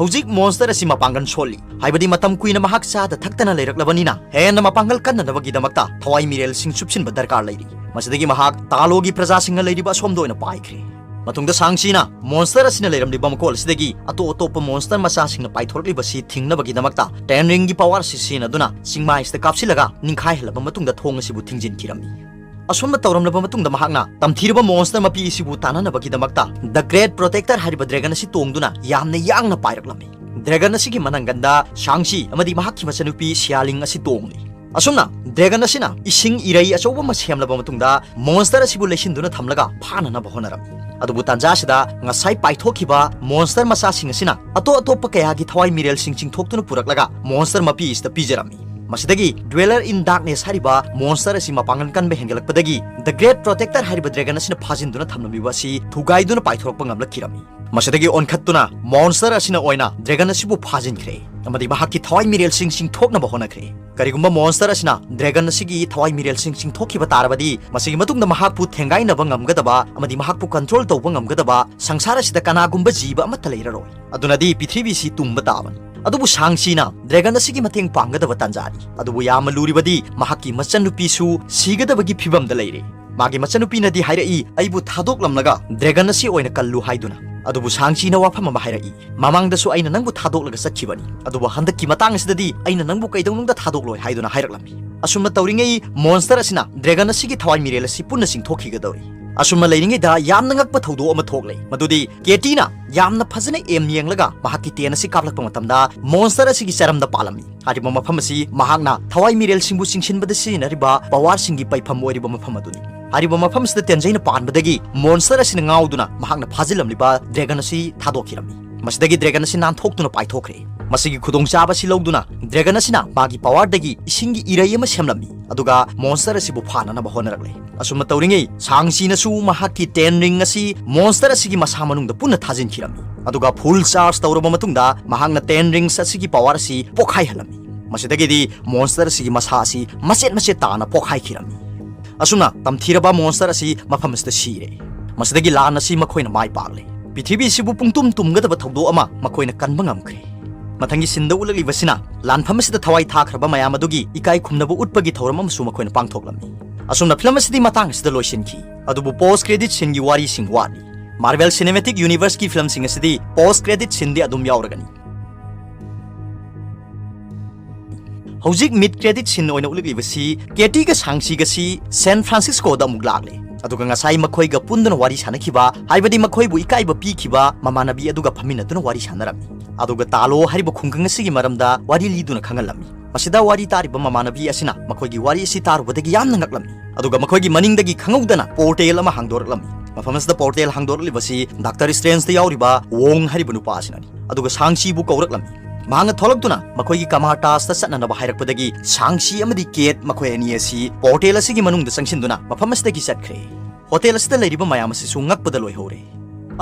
ꯍꯧꯖꯤꯛ ꯃꯣꯟꯁꯇꯔ ꯑꯁꯤ ꯃꯄꯥꯡꯒꯜ ꯁꯣꯜꯂꯤ, ꯍꯥꯏꯕꯗꯤ ꯃꯇꯝ ꯀꯨꯏꯅ ꯃꯍꯥꯛ ꯆꯥꯗ ꯊꯛꯇꯅ ꯂꯩꯔꯛꯂꯕꯅꯤꯅ ꯍꯦꯟꯅ ꯃꯄꯥꯡꯒꯜ ꯀꯟꯅꯅꯕꯒꯤꯗꯃꯛꯇ ꯊꯋꯥꯏ ꯃꯤꯔꯦꯜꯁꯤꯡ ꯆꯨꯞꯁꯤꯟꯕ ꯗꯔꯀꯥꯔ ꯂꯩꯔꯤ꯫ ꯃꯁꯤꯗꯒꯤ ꯃꯍꯥꯛ ꯇꯥꯂꯣꯒꯤ ꯄ꯭ꯔꯖꯥꯁꯤꯡꯅ ꯂꯩꯔꯤꯕ ꯑꯁꯣꯝꯗ ꯑꯣꯏꯅ ꯄꯥꯏꯈ꯭ꯔꯦ꯫ ꯃꯇꯨꯡꯗ ꯁꯥꯡꯁꯤꯅ ꯃꯣꯟꯁꯇꯔ ꯑꯁꯤꯅ ꯂꯩꯔꯝꯂꯤꯕ ꯃꯀꯣꯜ ꯑꯁꯤꯗꯒꯤ ꯑꯇꯣꯞ ꯑꯇꯣꯞꯄ ꯃꯣꯟꯁꯇꯔ ꯃꯆꯥꯁꯤꯡꯅ ꯄꯥꯏꯊꯣꯔꯛꯂꯤꯕꯁꯤ ꯊꯤꯡꯅꯕꯒꯤꯗꯃꯛꯇ ꯇꯦꯟ ꯔꯤꯡꯒꯤ ꯄꯋꯥꯔ ꯑꯁꯤ ꯁꯤꯖꯤꯟꯅꯗꯨꯅ ꯆꯤꯡꯃꯥꯏ ꯑꯁꯤꯗ ꯀꯥꯞꯁꯤꯜꯂꯒ ꯅꯤꯡꯈꯥꯏꯍꯜꯂꯕ ꯃꯇꯨꯡꯗ ꯊꯣꯡ ꯑꯁꯤꯕꯨ ꯊꯤꯡꯖꯤꯟꯈꯤꯔꯝꯃꯤ꯫ ꯑꯁꯨꯝꯅ ꯇꯧꯔꯝꯂꯕ ꯃꯇꯨꯡꯗ ꯃꯍꯥꯛꯅ ꯇꯝꯊꯤꯔꯕ ꯃꯣꯟꯁꯇꯔ ꯃꯄꯤ ꯑꯁꯤꯕꯨ ꯇꯥꯟꯅꯅꯕꯒꯤꯗꯃꯛꯇ The Great Protector ꯍꯥꯏꯔꯤꯕ ꯗ꯭ꯔꯦꯒꯟ ꯑꯁꯤ ꯇꯣꯡꯗꯨꯅ ꯌꯥꯝꯅ ꯌꯥꯡꯅ ꯄꯥꯏꯔꯛꯂꯝꯃꯤ꯫ ꯗ꯭ꯔꯦꯒꯟ ꯑꯁꯤꯒꯤ ꯃꯅꯪꯒꯟꯗ ꯁꯥꯡꯁꯤ ꯑꯃꯗꯤ ꯃꯍꯥꯛꯀꯤ ꯃꯆꯟꯅꯨꯄꯤ ꯁꯤꯌꯥꯂꯤꯡ ꯑꯁꯤ ꯇꯣꯡꯂꯤ꯫ ꯑꯁꯨꯝꯅ ꯗ꯭ꯔꯦꯒꯟ ꯑꯁꯤꯅ ꯏꯁꯤꯡ ꯏꯔꯩ ꯑꯆꯧꯕ ꯑꯃ ꯁꯦꯝꯂꯕ ꯃꯇꯨꯡꯗ ꯃꯣꯟꯁꯇꯔ ꯑꯁꯤꯕꯨ ꯂꯩꯁꯤꯟꯗꯨꯅ ꯊꯝꯂꯒ ꯐꯥꯅꯅꯕ ꯍꯣꯠꯅꯔꯝꯃꯤ꯫ ꯑꯗꯨꯕꯨ ꯇꯥꯟꯖꯥ ꯑꯁꯤꯗ ꯉꯁꯥꯏ ꯄꯥꯏꯊꯣꯛꯈꯤꯕ ꯃꯣꯟꯁꯇꯔ ꯃꯆꯥꯁꯤꯡ ꯑꯁꯤꯅ ꯑꯇꯣꯞ ꯑꯇꯣꯞꯄ ꯀꯌꯥꯒꯤ ꯊꯋꯥꯏ ꯃꯤꯔꯦꯜꯁꯤꯡ ꯆꯤꯡꯊꯣꯛꯇꯨꯅ ꯄꯨꯔꯛꯂꯒ ꯃꯣꯟꯁꯇꯔ ꯃꯄꯤ ꯑꯁꯤꯗ ꯄꯤꯖꯔꯝꯃꯤ꯫ ꯃꯁꯤꯗꯒꯤ Dweller in Darkness ꯍꯥꯏꯔꯤꯕ ꯃꯣꯟꯁꯇꯔ ꯑꯁꯤ ꯃꯄꯥꯡꯒꯜ ꯀꯟꯕ ꯍꯦꯟꯒꯠꯂꯛꯄꯗꯒꯤ The Great Protector ꯍꯥꯏꯔꯤꯕ ꯗ꯭ꯔꯦꯒꯟ ꯑꯁꯤꯅ ꯐꯥꯖꯤꯟꯗꯨꯅ ꯊꯝꯂꯝꯂꯤꯕ ꯑꯁꯤ ꯊꯨꯒꯥꯏꯗꯨꯅ ꯄꯥꯏꯊꯣꯔꯛꯄ ꯉꯝꯂꯛꯈꯤꯔꯝꯃꯤ꯫ ꯃꯁꯤꯗꯒꯤ ꯑꯣꯟꯈꯠꯇꯨꯅ ꯃꯣꯟꯁꯇꯔ ꯑꯁꯤꯅ ꯑꯣꯏꯅ ꯗ꯭ꯔꯦꯒꯟ ꯑꯁꯤꯕꯨ ꯐꯥꯖꯤꯟꯈ꯭ꯔꯦ ꯑꯃꯗꯤ ꯃꯍꯥꯛꯀꯤ ꯊꯋꯥꯏ ꯃꯤꯔꯦꯜꯁꯤꯡ ꯆꯤꯡꯊꯣꯛꯅꯕ ꯍꯣꯠꯅꯈ꯭ꯔꯦ꯫ ꯀꯔꯤꯒꯨꯝꯕ ꯃꯣꯟꯁꯇꯔ ꯑꯁꯤꯅ ꯗ꯭ꯔꯦꯒꯟ ꯑꯁꯤꯒꯤ ꯊꯋꯥꯏ ꯃꯤꯔꯦꯜꯁꯤꯡ ꯆꯤꯡꯊꯣꯛꯈꯤꯕ ꯇꯥꯔꯕꯗꯤ, ꯃꯁꯤꯒꯤ ꯃꯇꯨꯡꯗ ꯃꯍꯥꯛꯄꯨ ꯊꯦꯡꯒꯥꯏꯅꯕ ꯉꯝꯒꯗꯕ ꯑꯃꯗꯤ ꯃꯍꯥꯛꯄꯨ ꯀꯟꯇ꯭ꯔꯣꯜ ꯇꯧꯕ ꯉꯝꯒꯗꯕ ꯁꯪꯁꯥꯔ ꯑꯁꯤꯗ ꯀꯅꯥꯒꯨꯝꯕ ꯖꯤꯕ ꯑꯃꯠꯇ ꯂꯩꯔꯔꯣꯏ꯫ ꯑꯗꯨꯅꯗꯤ ꯄ꯭ꯔꯤꯊꯤꯕꯤꯁꯤ ꯇꯨꯝꯕ ꯇꯥꯕꯅꯤ꯫ ꯑꯗꯨꯕꯨ ꯁꯥꯡꯁꯤꯅ ꯗ꯭ꯔꯦꯒꯟ ꯑꯁꯤꯒꯤ ꯃꯇꯦꯡ ꯄꯥꯡꯒꯗꯕ ꯇꯥꯟꯖꯥꯅꯤ꯫ ꯑꯗꯨꯕꯨ ꯌꯥꯝꯅ ꯂꯨꯔꯤꯕꯗꯤ ꯃꯍꯥꯛꯀꯤ ꯃꯆꯟꯅꯨꯄꯤꯁꯨ ꯁꯤꯒꯗꯕꯒꯤ ꯐꯤꯕꯝꯗ ꯂꯩꯔꯦ꯫ ꯃꯥꯒꯤ ꯃꯆꯟꯅꯨꯄꯤꯅꯗꯤ ꯍꯥꯏꯔꯛꯏ, "ꯑꯩꯕꯨ ꯊꯥꯗꯣꯛꯂꯝꯂꯒ ꯗ꯭ꯔꯦꯒꯟ ꯑꯁꯤ ꯑꯣꯏꯅ ꯀꯜꯂꯨ" ꯍꯥꯏꯗꯨꯅ꯫ ꯑꯗꯨꯕꯨ ꯁꯥꯡꯁꯤꯅ ꯋꯥꯐꯝ ꯑꯃ ꯍꯥꯏꯔꯛꯏ, "ꯃꯃꯥꯡꯗꯁꯨ ꯑꯩꯅ ꯅꯪꯕꯨ ꯊꯥꯗꯣꯛꯂꯒ ꯆꯠꯈꯤꯕꯅꯤ, ꯑꯗꯨꯕꯨ ꯍꯟꯗꯛꯀꯤ ꯃꯇꯥꯡ ꯑꯁꯤꯗꯗꯤ ꯑꯩꯅ ꯅꯪꯕꯨ ꯀꯩꯗꯧꯅꯨꯡꯗ ꯊꯥꯗꯣꯛꯂꯣꯏ" ꯍꯥꯏꯗꯨꯅ ꯍꯥꯏꯔꯛꯂꯝꯃꯤ꯫ ꯑꯁꯨꯝꯅ ꯇꯧꯔꯤꯉꯩ ꯃꯣꯟꯁꯇꯔ ꯑꯁꯤꯅ ꯗ꯭ꯔꯦꯒꯟ ꯑꯁꯤꯒꯤ ꯊꯋꯥꯏ ꯃꯤꯔꯦꯜ ꯑꯁꯤ ꯄꯨꯟꯅ ꯆꯤꯡꯊꯣꯛꯈꯤꯒꯗꯧꯔꯤ꯫ ꯑꯁꯨꯝꯅ ꯂꯩꯔꯤꯉꯩꯗ ꯌꯥꯝꯅ ꯉꯛꯄ ꯊꯧꯗꯣꯛ ꯑꯃ ꯊꯣꯛꯂꯦ, ꯃꯗꯨꯗꯤ ꯀꯦꯇꯤꯅ ꯌꯥꯝꯅ ꯐꯖꯅ ꯑꯦꯝ ꯌꯦꯡꯂꯒ ꯃꯍꯥꯛꯀꯤ ꯇꯦꯟ ꯑꯁꯤ ꯀꯥꯞꯂꯛꯄ ꯃꯇꯝꯗ ꯃꯣꯟꯁꯇꯔ ꯑꯁꯤꯒꯤ ꯆꯔꯝꯗ ꯄꯥꯜꯂꯝꯃꯤ꯫ ꯍꯥꯏꯔꯤꯕ ꯃꯐꯝ ꯑꯁꯤ ꯃꯍꯥꯛꯅ ꯊꯋꯥꯏ ꯃꯤꯔꯦꯜꯁꯤꯡꯕꯨ ꯆꯤꯡꯁꯤꯟꯕꯗ ꯁꯤꯖꯤꯟꯅꯔꯤꯕ ꯄꯋꯥꯔꯁꯤꯡꯒꯤ ꯄꯩꯐꯝ ꯑꯣꯏꯔꯤꯕ ꯃꯐꯝ ꯑꯗꯨꯅꯤ꯫ ꯍꯥꯏꯔꯤꯕ ꯃꯐꯝ ꯑꯁꯤꯗ ꯇꯦꯟꯖꯩꯅ ꯄꯥꯟꯕꯗꯒꯤ ꯃꯣꯟꯁꯇꯔ ꯑꯁꯤꯅ ꯉꯥꯎꯗꯨꯅ ꯃꯍꯥꯛꯅ ꯐꯥꯖꯤꯜꯂꯝꯂꯤꯕ ꯗ꯭ꯔꯦꯒꯟ ꯑꯁꯤ ꯊꯥꯗꯣꯛꯈꯤꯔꯝꯃꯤ꯫ ꯃꯁꯤꯗꯒꯤ ꯗ꯭ꯔꯦꯒꯟ ꯑꯁꯤ ꯅꯥꯟꯊꯣꯛꯇꯨꯅ ꯄꯥꯏꯊꯣꯛꯈ꯭ꯔꯦ꯫ ꯃꯁꯤꯒꯤ ꯈꯨꯗꯣꯡꯆꯥꯕ ꯑꯁꯤ ꯂꯧꯗꯨꯅ ꯗ꯭ꯔꯦꯒꯟ ꯑꯁꯤꯅ ꯃꯥꯒꯤ ꯄꯋꯥꯔꯗꯒꯤ ꯏꯁꯤꯡꯒꯤ ꯏꯔꯩ ꯑꯃ ꯁꯦꯝꯂꯝꯃꯤ, ꯑꯗꯨꯒ ꯃꯣꯟꯁꯇꯔ ꯑꯁꯤꯕꯨ ꯐꯥꯅꯅꯕ ꯍꯣꯠꯅꯔꯛꯂꯦ꯫ ꯑꯁꯨꯝꯅ ꯇꯧꯔꯤꯉꯩ ꯁꯥꯡꯁꯤꯅꯁꯨ ꯃꯍꯥꯛꯀꯤ ꯇꯦꯟ ꯔꯤꯡ ꯑꯁꯤ ꯃꯣꯟꯁꯇꯔ ꯑꯁꯤꯒꯤ ꯃꯁꯥ ꯃꯅꯨꯡꯗ ꯄꯨꯟꯅ ꯊꯥꯖꯤꯟꯈꯤꯔꯝꯃꯤ, ꯑꯗꯨꯒ ꯐꯨꯜ ꯆꯥꯔꯖ ꯇꯧꯔꯕ ꯃꯇꯨꯡꯗ ꯃꯍꯥꯛꯅ ꯇꯦꯟ ꯔꯤꯡꯁ ꯑꯁꯤꯒꯤ ꯄꯋꯥꯔ ꯑꯁꯤ ꯄꯣꯛꯈꯥꯏꯍꯜꯂꯝꯃꯤ꯫ ꯃꯁꯤꯗꯒꯤꯗꯤ ꯃꯣꯟꯁꯇꯔ ꯑꯁꯤꯒꯤ ꯃꯁꯥ ꯑꯁꯤ ꯃꯆꯦꯠ ꯃꯆꯦꯠ ꯇꯥꯅ ꯄꯣꯛꯈꯥꯏꯈꯤꯔꯝꯃꯤ꯫ ꯑꯁꯨꯝꯅ ꯇꯝꯊꯤꯔꯕ ꯃꯣꯟꯁꯇꯔ ꯑꯁꯤ ꯃꯐꯝ ꯑꯁꯤꯗ ꯁꯤꯔꯦ꯫ ꯃꯁꯤꯗꯒꯤ ꯂꯥꯟ ꯑꯁꯤ ꯃꯈꯣꯏꯅ ꯃꯥꯏ ꯄꯥꯛꯂꯦ꯫ ꯄ꯭ꯔꯤꯊꯤꯕꯤꯁꯤꯕꯨ ꯄꯨꯡꯇꯨꯝ ꯇꯨꯝꯒꯗꯕ ꯊꯧꯗꯣꯛ ꯑꯃ ꯃꯈꯣꯏꯅ ꯀꯟꯕ ꯉꯝꯈ꯭ꯔꯦ꯫ ꯃꯊꯪꯒꯤ ꯁꯤꯟꯗ ꯎꯠꯂꯛꯂꯤꯕꯁꯤꯅ ꯂꯥꯟꯐꯝ ꯑꯁꯤꯗ ꯊꯋꯥꯏ ꯊꯥꯈ꯭ꯔꯕ ꯃꯌꯥꯝ ꯑꯗꯨꯒꯤ ꯏꯀꯥꯏ ꯈꯨꯝꯅꯕ ꯎꯠꯄꯒꯤ ꯊꯧꯔꯝ ꯑꯃꯁꯨ ꯃꯈꯣꯏꯅ ꯄꯥꯡꯊꯣꯛꯂꯝꯃꯤ꯫ ꯑꯁꯨꯝꯅ ꯐꯤꯂꯝ ꯑꯁꯤꯗꯤ ꯃꯇꯥꯡ ꯑꯁꯤꯗ ꯂꯣꯏꯁꯤꯟꯈꯤ꯫ ꯑꯗꯨꯕꯨ ꯄꯣꯁ ꯀ꯭ꯔꯦꯗꯤꯠ ꯁꯤꯟꯒꯤ ꯋꯥꯔꯤꯁꯤꯡ ꯋꯥꯠꯂꯤ꯫ ꯃꯥꯔꯕꯦꯜ ꯁꯤꯅꯦꯃꯦꯇꯤꯛ ꯌꯨꯅꯤꯚꯔꯁꯀꯤ ꯐꯤꯂꯝꯁꯤꯡ ꯑꯁꯤꯗꯤ ꯄꯣꯁ ꯀ꯭ꯔꯦꯗꯤꯠ ꯁꯤꯟꯗꯤ ꯑꯗꯨꯝ ꯌꯥꯎꯔꯒꯅꯤ꯫ ꯍꯧꯖꯤꯛ ꯃꯤꯗ ꯀ꯭ꯔꯦꯗꯤꯠ ꯁꯤꯟ ꯑꯣꯏꯅ ꯎꯠꯂꯛꯂꯤꯕꯁꯤ ꯀꯦꯇꯤꯒ ꯁꯥꯡꯁꯤꯒꯁꯤ ꯁꯦꯟ ꯐ꯭ꯔꯥꯟꯁꯤꯁꯀꯣꯗ ꯑꯃꯨꯛ ꯂꯥꯛꯂꯦ꯫ ꯑꯗꯨꯒ ꯉꯁꯥꯏ ꯃꯈꯣꯏꯒ ꯄꯨꯟꯗꯨꯅ ꯋꯥꯔꯤ ꯁꯥꯟꯅꯈꯤꯕ, ꯍꯥꯏꯕꯗꯤ ꯃꯈꯣꯏꯕꯨ ꯏꯀꯥꯏꯕ ꯄꯤꯈꯤꯕ ꯃꯃꯥꯟꯅꯕꯤ ꯑꯗꯨꯒ ꯐꯝꯃꯤꯟꯅꯗꯨꯅ ꯋꯥꯔꯤ ꯁꯥꯟꯅꯔꯝꯃꯤ꯫ ꯑꯗꯨꯒ ꯇꯥꯂꯣ ꯍꯥꯏꯔꯤꯕ ꯈꯨꯡꯒꯪ ꯑꯁꯤꯒꯤ ꯃꯔꯝꯗ ꯋꯥꯔꯤ ꯂꯤꯗꯨꯅ ꯈꯪꯍꯜꯂꯝꯃꯤ꯫ ꯃꯁꯤꯗ ꯋꯥꯔꯤ ꯇꯥꯔꯤꯕ ꯃꯃꯥꯟꯅꯕꯤ ꯑꯁꯤꯅ ꯃꯈꯣꯏꯒꯤ ꯋꯥꯔꯤ ꯑꯁꯤ ꯇꯥꯔꯨꯕꯗꯒꯤ ꯌꯥꯝꯅ ꯉꯛꯂꯝꯃꯤ꯫ ꯑꯗꯨꯒ ꯃꯈꯣꯏꯒꯤ ꯃꯅꯤꯡꯗꯒꯤ ꯈꯪꯍꯧꯗꯅ ꯄꯣꯔꯇꯦꯜ ꯑꯃ ꯍꯥꯡꯗꯣꯔꯛꯂꯝꯃꯤ꯫ ꯃꯐꯝ ꯑꯁꯤꯗ ꯄꯣꯔꯇꯦꯜ ꯍꯥꯡꯗꯣꯔꯛꯂꯤꯕꯁꯤ ꯗꯥꯛꯇꯔ ꯁ꯭ꯇ꯭ꯔꯦꯟꯖꯇ ꯌꯥꯎꯔꯤꯕ ꯋꯣꯡ ꯍꯥꯏꯔꯤꯕ ꯅꯨꯄꯥ ꯑꯁꯤꯅꯅꯤ꯫ ꯑꯗꯨꯒ ꯁꯥꯡꯁꯤꯕꯨ ꯀꯧꯔꯛꯂꯝꯃꯤ꯫ ꯃꯍꯥꯛꯅ ꯊꯣꯛꯂꯛꯇꯨꯅ ꯃꯈꯣꯏꯒꯤ ꯀꯃꯥꯇꯥꯁꯇ ꯆꯠꯅꯅꯕ ꯍꯥꯏꯔꯛꯄꯗꯒꯤ ꯁꯥꯡꯁꯤ ꯑꯃꯗꯤ ꯀꯦꯠ ꯃꯈꯣꯏ ꯑꯅꯤ ꯑꯁꯤ ꯄꯣꯔꯇꯦꯜ ꯑꯁꯤꯒꯤ ꯃꯅꯨꯡꯗ ꯆꯪꯁꯤꯟꯗꯨꯅ ꯃꯐꯝ ꯑꯁꯤꯗꯒꯤ ꯆꯠꯈ꯭ꯔꯦ꯫ ꯍꯣꯇꯦꯜ ꯑꯁꯤꯗ ꯂꯩꯔꯤꯕ ꯃꯌꯥꯝ ꯑꯁꯤꯁꯨ ꯉꯛꯄꯗ ꯂꯣꯏꯍꯧꯔꯦ꯫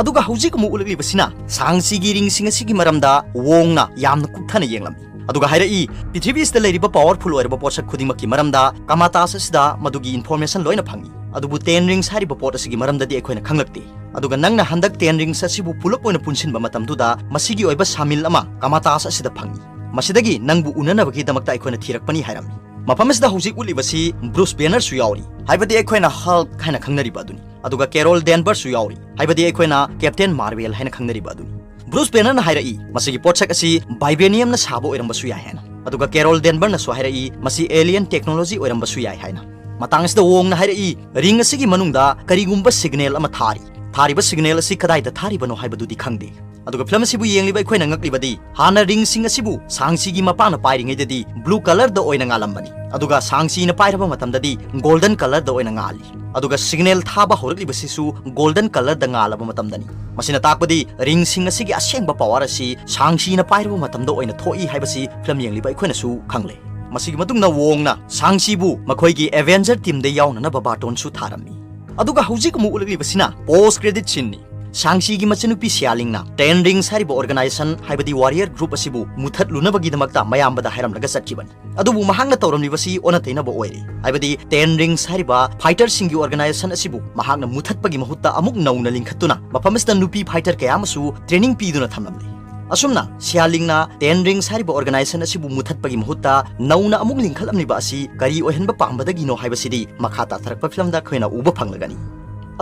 ꯑꯗꯨꯒ ꯍꯧꯖꯤꯛ ꯑꯃꯨꯛ ꯎꯠꯂꯛꯂꯤꯕꯁꯤꯅ ꯁꯥꯡꯁꯤꯒꯤ ꯔꯤꯡꯁꯤꯡ ꯑꯁꯤꯒꯤ ꯃꯔꯝꯗ ꯋꯣꯡꯅ ꯌꯥꯝꯅ ꯀꯨꯞꯊꯅ ꯌꯦꯡꯂꯝꯃꯤ꯫ ꯑꯗꯨꯒ ꯍꯥꯏꯔꯛꯏ, ꯄ꯭ꯔꯤꯊꯤꯕꯤꯁꯤꯗ ꯂꯩꯔꯤꯕ ꯄꯥꯋꯔꯐꯨꯜ ꯑꯣꯏꯔꯕ ꯄꯣꯠꯁꯛ ꯈꯨꯗꯤꯡꯃꯛꯀꯤ ꯃꯔꯝꯗ ꯀꯃꯥꯇꯥꯁ ꯑꯁꯤꯗ ꯃꯗꯨꯒꯤ ꯏꯟꯐꯣꯔꯃꯦꯁꯟ ꯂꯣꯏꯅ ꯐꯪꯏ꯫ ꯑꯗꯨꯕꯨ ꯇꯦꯟ ꯔꯤꯡꯁ ꯍꯥꯏꯔꯤꯕ ꯄꯣꯠ ꯑꯁꯤꯒꯤ ꯃꯔꯝꯗꯗꯤ ꯑꯩꯈꯣꯏꯅ ꯈꯪꯂꯛꯇꯦ꯫ ꯑꯗꯨꯒ ꯅꯪꯅ ꯍꯟꯗꯛ ꯇꯦꯟ ꯔꯤꯡꯁ ꯑꯁꯤꯕꯨ ꯄꯨꯂꯞ ꯑꯣꯏꯅ ꯄꯨꯟꯁꯤꯟꯕ ꯃꯇꯝꯗꯨꯗ ꯃꯁꯤꯒꯤ ꯑꯣꯏꯕ ꯁꯥꯃꯤꯜ ꯑꯃ ꯀꯃꯥꯇꯥꯁ ꯑꯁꯤꯗ ꯐꯪꯏ꯫ ꯃꯁꯤꯗꯒꯤ ꯅꯪꯕꯨ ꯎꯅꯅꯕꯒꯤꯗꯃꯛꯇ ꯑꯩꯈꯣꯏꯅ ꯊꯤꯔꯛꯄꯅꯤ ꯍꯥꯏꯔꯝꯃꯤ꯫ ꯃꯐꯝ ꯑꯁꯤꯗ ꯍꯧꯖꯤꯛ ꯎꯠꯂꯤꯕꯁꯤ ꯕ꯭ꯔꯨꯁ ꯕꯦꯅꯔꯁꯨ ꯌꯥꯎꯔꯤ, ꯍꯥꯏꯕꯗꯤ ꯑꯩꯈꯣꯏꯅ ꯍꯜꯛ ꯍꯥꯏꯅ ꯈꯪꯅꯔꯤꯕ ꯑꯗꯨꯅꯤ꯫ ꯑꯗꯨꯒ ꯀꯦꯔꯣꯜ ꯗꯦꯟꯕꯔꯁꯨ ꯌꯥꯎꯔꯤ, ꯍꯥꯏꯕꯗꯤ ꯑꯩꯈꯣꯏꯅ ꯀꯦꯞꯇꯦꯟ ꯃꯥꯔꯕꯦꯜ ꯍꯥꯏꯅ ꯈꯪꯅꯔꯤꯕ ꯑꯗꯨꯅꯤ꯫ ꯕ꯭ꯔꯨꯁ ꯕꯦꯅꯔꯅ ꯍꯥꯏꯔꯛꯏ, ꯃꯁꯤꯒꯤ ꯄꯣꯠꯁꯛ ꯑꯁꯤ ꯚꯥꯏꯕ꯭ꯔꯦꯅꯤꯌꯝꯅ ꯁꯥꯕ ꯑꯣꯏꯔꯝꯕꯁꯨ ꯌꯥꯏ ꯍꯥꯏꯅ꯫ ꯑꯗꯨꯒ ꯀꯦꯔꯣꯜ ꯗꯦꯟꯕꯔꯅꯁꯨ ꯍꯥꯏꯔꯛꯏ, ꯃꯁꯤ ꯑꯦꯂꯤꯌꯟ ꯇꯦꯛꯅꯣꯂꯣꯖꯤ ꯑꯣꯏꯔꯝꯕꯁꯨ ꯌꯥꯏ ꯍꯥꯏꯅ꯫ ꯃꯇꯥꯡ ꯑꯁꯤꯗ ꯋꯣꯡꯅ ꯍꯥꯏꯔꯛꯏ, ꯔꯤꯡ ꯑꯁꯤꯒꯤ ꯃꯅꯨꯡꯗ ꯀꯔꯤꯒꯨꯝꯕ ꯁꯤꯒꯅꯦꯜ ꯑꯃ ꯊꯥꯔꯤ꯫ ꯊꯥꯔꯤꯕ ꯁꯤꯒꯅꯦꯜ ꯑꯁꯤ ꯀꯗꯥꯏꯗ ꯊꯥꯔꯤꯕꯅꯣ ꯍꯥꯏꯕꯗꯨꯗꯤ ꯈꯪꯗꯦ꯫ ꯑꯗꯨꯒ ꯐꯤꯂꯝ ꯑꯁꯤꯕꯨ ꯌꯦꯡꯂꯤꯕ ꯑꯩꯈꯣꯏꯅ ꯉꯛꯂꯤꯕꯗꯤ, ꯍꯥꯟꯅ ꯔꯤꯡꯁꯤꯡ ꯑꯁꯤꯕꯨ ꯁꯥꯡꯁꯤꯒꯤ ꯃꯄꯥꯅ ꯄꯥꯏꯔꯤꯉꯩꯗꯗꯤ ꯕ꯭ꯂꯨ ꯀꯂꯔꯗ ꯑꯣꯏꯅ ꯉꯥꯜꯂꯝꯕꯅꯤ, ꯑꯗꯨꯒ ꯁꯥꯡꯁꯤꯅ ꯄꯥꯏꯔꯕ ꯃꯇꯝꯗꯗꯤ ꯒꯣꯜꯗꯟ ꯀꯂꯔꯗ ꯑꯣꯏꯅ ꯉꯥꯜꯂꯤ꯫ ꯑꯗꯨꯒ ꯁꯤꯒꯅꯦꯜ ꯊꯥꯕ ꯍꯧꯔꯛꯂꯤꯕꯁꯤꯁꯨ ꯒꯣꯜꯗꯟ ꯀꯂꯔꯗ ꯉꯥꯜꯂꯕ ꯃꯇꯝꯗꯅꯤ꯫ ꯃꯁꯤꯅ ꯇꯥꯛꯄꯗꯤ ꯔꯤꯡꯁꯤꯡ ꯑꯁꯤꯒꯤ ꯑꯁꯦꯡꯕ ꯄꯥꯋꯔ ꯑꯁꯤ ꯁꯥꯡꯁꯤꯅ ꯄꯥꯏꯔꯕ ꯃꯇꯝꯗ ꯑꯣꯏꯅ ꯊꯣꯛꯏ ꯍꯥꯏꯕꯁꯤ ꯐꯤꯂꯝ ꯌꯦꯡꯂꯤꯕ ꯑꯩꯈꯣꯏꯅꯁꯨ ꯈꯪꯂꯦ꯫ ꯃꯁꯤꯒꯤ ꯃꯇꯨꯡꯗ ꯋꯣꯡꯅ ꯁꯥꯡꯁꯤꯕꯨ ꯃꯈꯣꯏꯒꯤ ꯑꯦꯚꯦꯟꯖꯔ ꯇꯤꯝꯗ ꯌꯥꯎꯅꯅꯕ ꯕꯥꯇꯣꯟꯁꯨ ꯊꯥꯔꯝꯃꯤ꯫ ꯑꯗꯨꯒ ꯍꯧꯖꯤꯛ ꯑꯃꯨꯛ ꯎꯠꯂꯛꯂꯤꯕꯁꯤꯅ ꯄꯣꯁ ꯀ꯭ꯔꯦꯗꯤꯠ ꯁꯤꯟꯅꯤ꯫ ꯁꯥꯡꯆꯤꯒꯤ ꯃꯆꯟꯅꯨꯄꯤ ꯁꯤꯌꯥꯂꯤꯡꯅ Ten Rings ꯍꯥꯏꯔꯤꯕ organization, ꯍꯥꯏꯕꯗꯤ warrior group ꯑꯁꯤꯕꯨ ꯃꯨꯊꯠꯂꯨꯅꯕꯒꯤꯗꯃꯛꯇ ꯃꯌꯥꯝꯕꯗ ꯍꯥꯏꯔꯝꯂꯒ ꯆꯠꯈꯤꯕꯅꯤ꯫ ꯑꯗꯨꯕꯨ ꯃꯍꯥꯛꯅ ꯇꯧꯔꯝꯂꯤꯕꯁꯤ ꯑꯣꯟꯅ ꯇꯩꯅꯕ ꯑꯣꯏꯔꯦ꯫ ꯍꯥꯏꯕꯗꯤ Ten Rings ꯍꯥꯏꯔꯤꯕ fighterꯁꯤꯡꯒꯤ organization ꯑꯁꯤꯕꯨ ꯃꯍꯥꯛꯅ ꯃꯨꯊꯠꯄꯒꯤ ꯃꯍꯨꯠꯇ ꯑꯃꯨꯛ ꯅꯧꯅ ꯂꯤꯡꯈꯠꯇꯨꯅ ꯃꯐꯝ ꯑꯁꯤꯗ ꯅꯨꯄꯤ fighter ꯀꯌꯥ ꯑꯃꯁꯨ training ꯄꯤꯗꯨꯅ ꯊꯝꯂꯝꯂꯤ꯫ ꯑꯁꯨꯝꯅ ꯁꯤꯌꯥꯂꯤꯡꯅ Ten Rings ꯍꯥꯏꯔꯤꯕ organization ꯑꯁꯤꯕꯨ ꯃꯨꯊꯠꯄꯒꯤ ꯃꯍꯨꯠꯇ ꯅꯧꯅ ꯑꯃꯨꯛ ꯂꯤꯡꯈꯠꯂꯝꯂꯤꯕ ꯑꯁꯤ ꯀꯔꯤ ꯑꯣꯏꯍꯟꯕ ꯄꯥꯝꯕꯗꯒꯤꯅꯣ ꯍꯥꯏꯕꯁꯤꯗꯤ ꯃꯈꯥ ꯇꯥꯊꯔꯛꯄ ꯐꯤꯂꯝꯗ ꯑꯩꯈꯣꯏꯅ ꯎꯕ ꯐꯪꯂꯒꯅꯤ꯫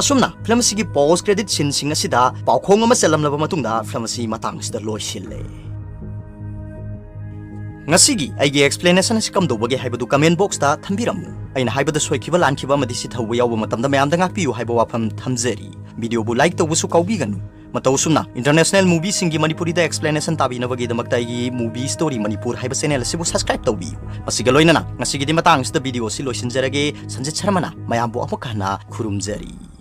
ꯑꯁꯨꯝꯅ ꯐꯤꯂꯝ ꯑꯁꯤꯒꯤ post credit sceneꯁꯤꯡ ꯑꯁꯤꯗ ꯄꯥꯎꯈꯣꯡ ꯑꯃ ꯆꯜꯂꯝꯂꯕ ꯃꯇꯨꯡꯗ ꯐꯤꯂꯝ ꯑꯁꯤ ꯃꯇꯥꯡ ꯑꯁꯤꯗ ꯂꯣꯏꯁꯤꯜꯂꯦ꯫ ꯉꯁꯤꯒꯤ ꯑꯩꯒꯤ explanation ꯑꯁꯤ ꯀꯝꯗꯧꯕꯒꯦ ꯍꯥꯏꯕꯗꯨ comment boxꯇ ꯊꯝꯕꯤꯔꯝꯃꯨ꯫ ꯑꯩꯅ ꯍꯥꯏꯕꯗ ꯁꯣꯏꯈꯤꯕ, ꯂꯥꯟꯈꯤꯕ ꯑꯃꯗꯤ ꯁꯤꯊꯧꯕ ꯌꯥꯎꯕ ꯃꯇꯝꯗ ꯃꯌꯥꯝꯗ ꯉꯥꯛꯄꯤꯌꯨ ꯍꯥꯏꯕ ꯋꯥꯐꯝ ꯊꯝꯖꯔꯤ꯫ Videoꯕꯨ like ꯇꯧꯕꯁꯨ ꯀꯥꯎꯕꯤꯒꯅꯨ꯫ ꯃꯇꯧ ꯑꯁꯨꯝꯅ international movieꯁꯤꯡꯒꯤ ꯃꯅꯤꯄꯨꯔꯤꯗ explanationꯇꯥꯕꯤꯅꯕꯒꯤꯗꯃꯛꯇ ꯑꯩꯒꯤ Movie Story Manipur ꯍꯥꯏꯕ channel ꯑꯁꯤꯕꯨ subscribe ꯇꯧꯕꯤꯌꯨ꯫ ꯃꯁꯤꯒ ꯂꯣꯏꯅꯅ ꯉꯁꯤꯒꯤꯗꯤ ꯃꯇꯥꯡ ꯑꯁꯤꯗ video ꯑꯁꯤ ꯂꯣꯏꯁꯤꯟꯖꯔꯒꯦ꯫ ꯁꯟꯖꯤꯠ ꯁꯔꯃꯅ ꯃꯌꯥꯝꯕꯨ ꯑꯃꯨꯛꯀ ꯍꯟꯅ ꯈꯨꯔꯨꯝꯖꯔꯤ꯫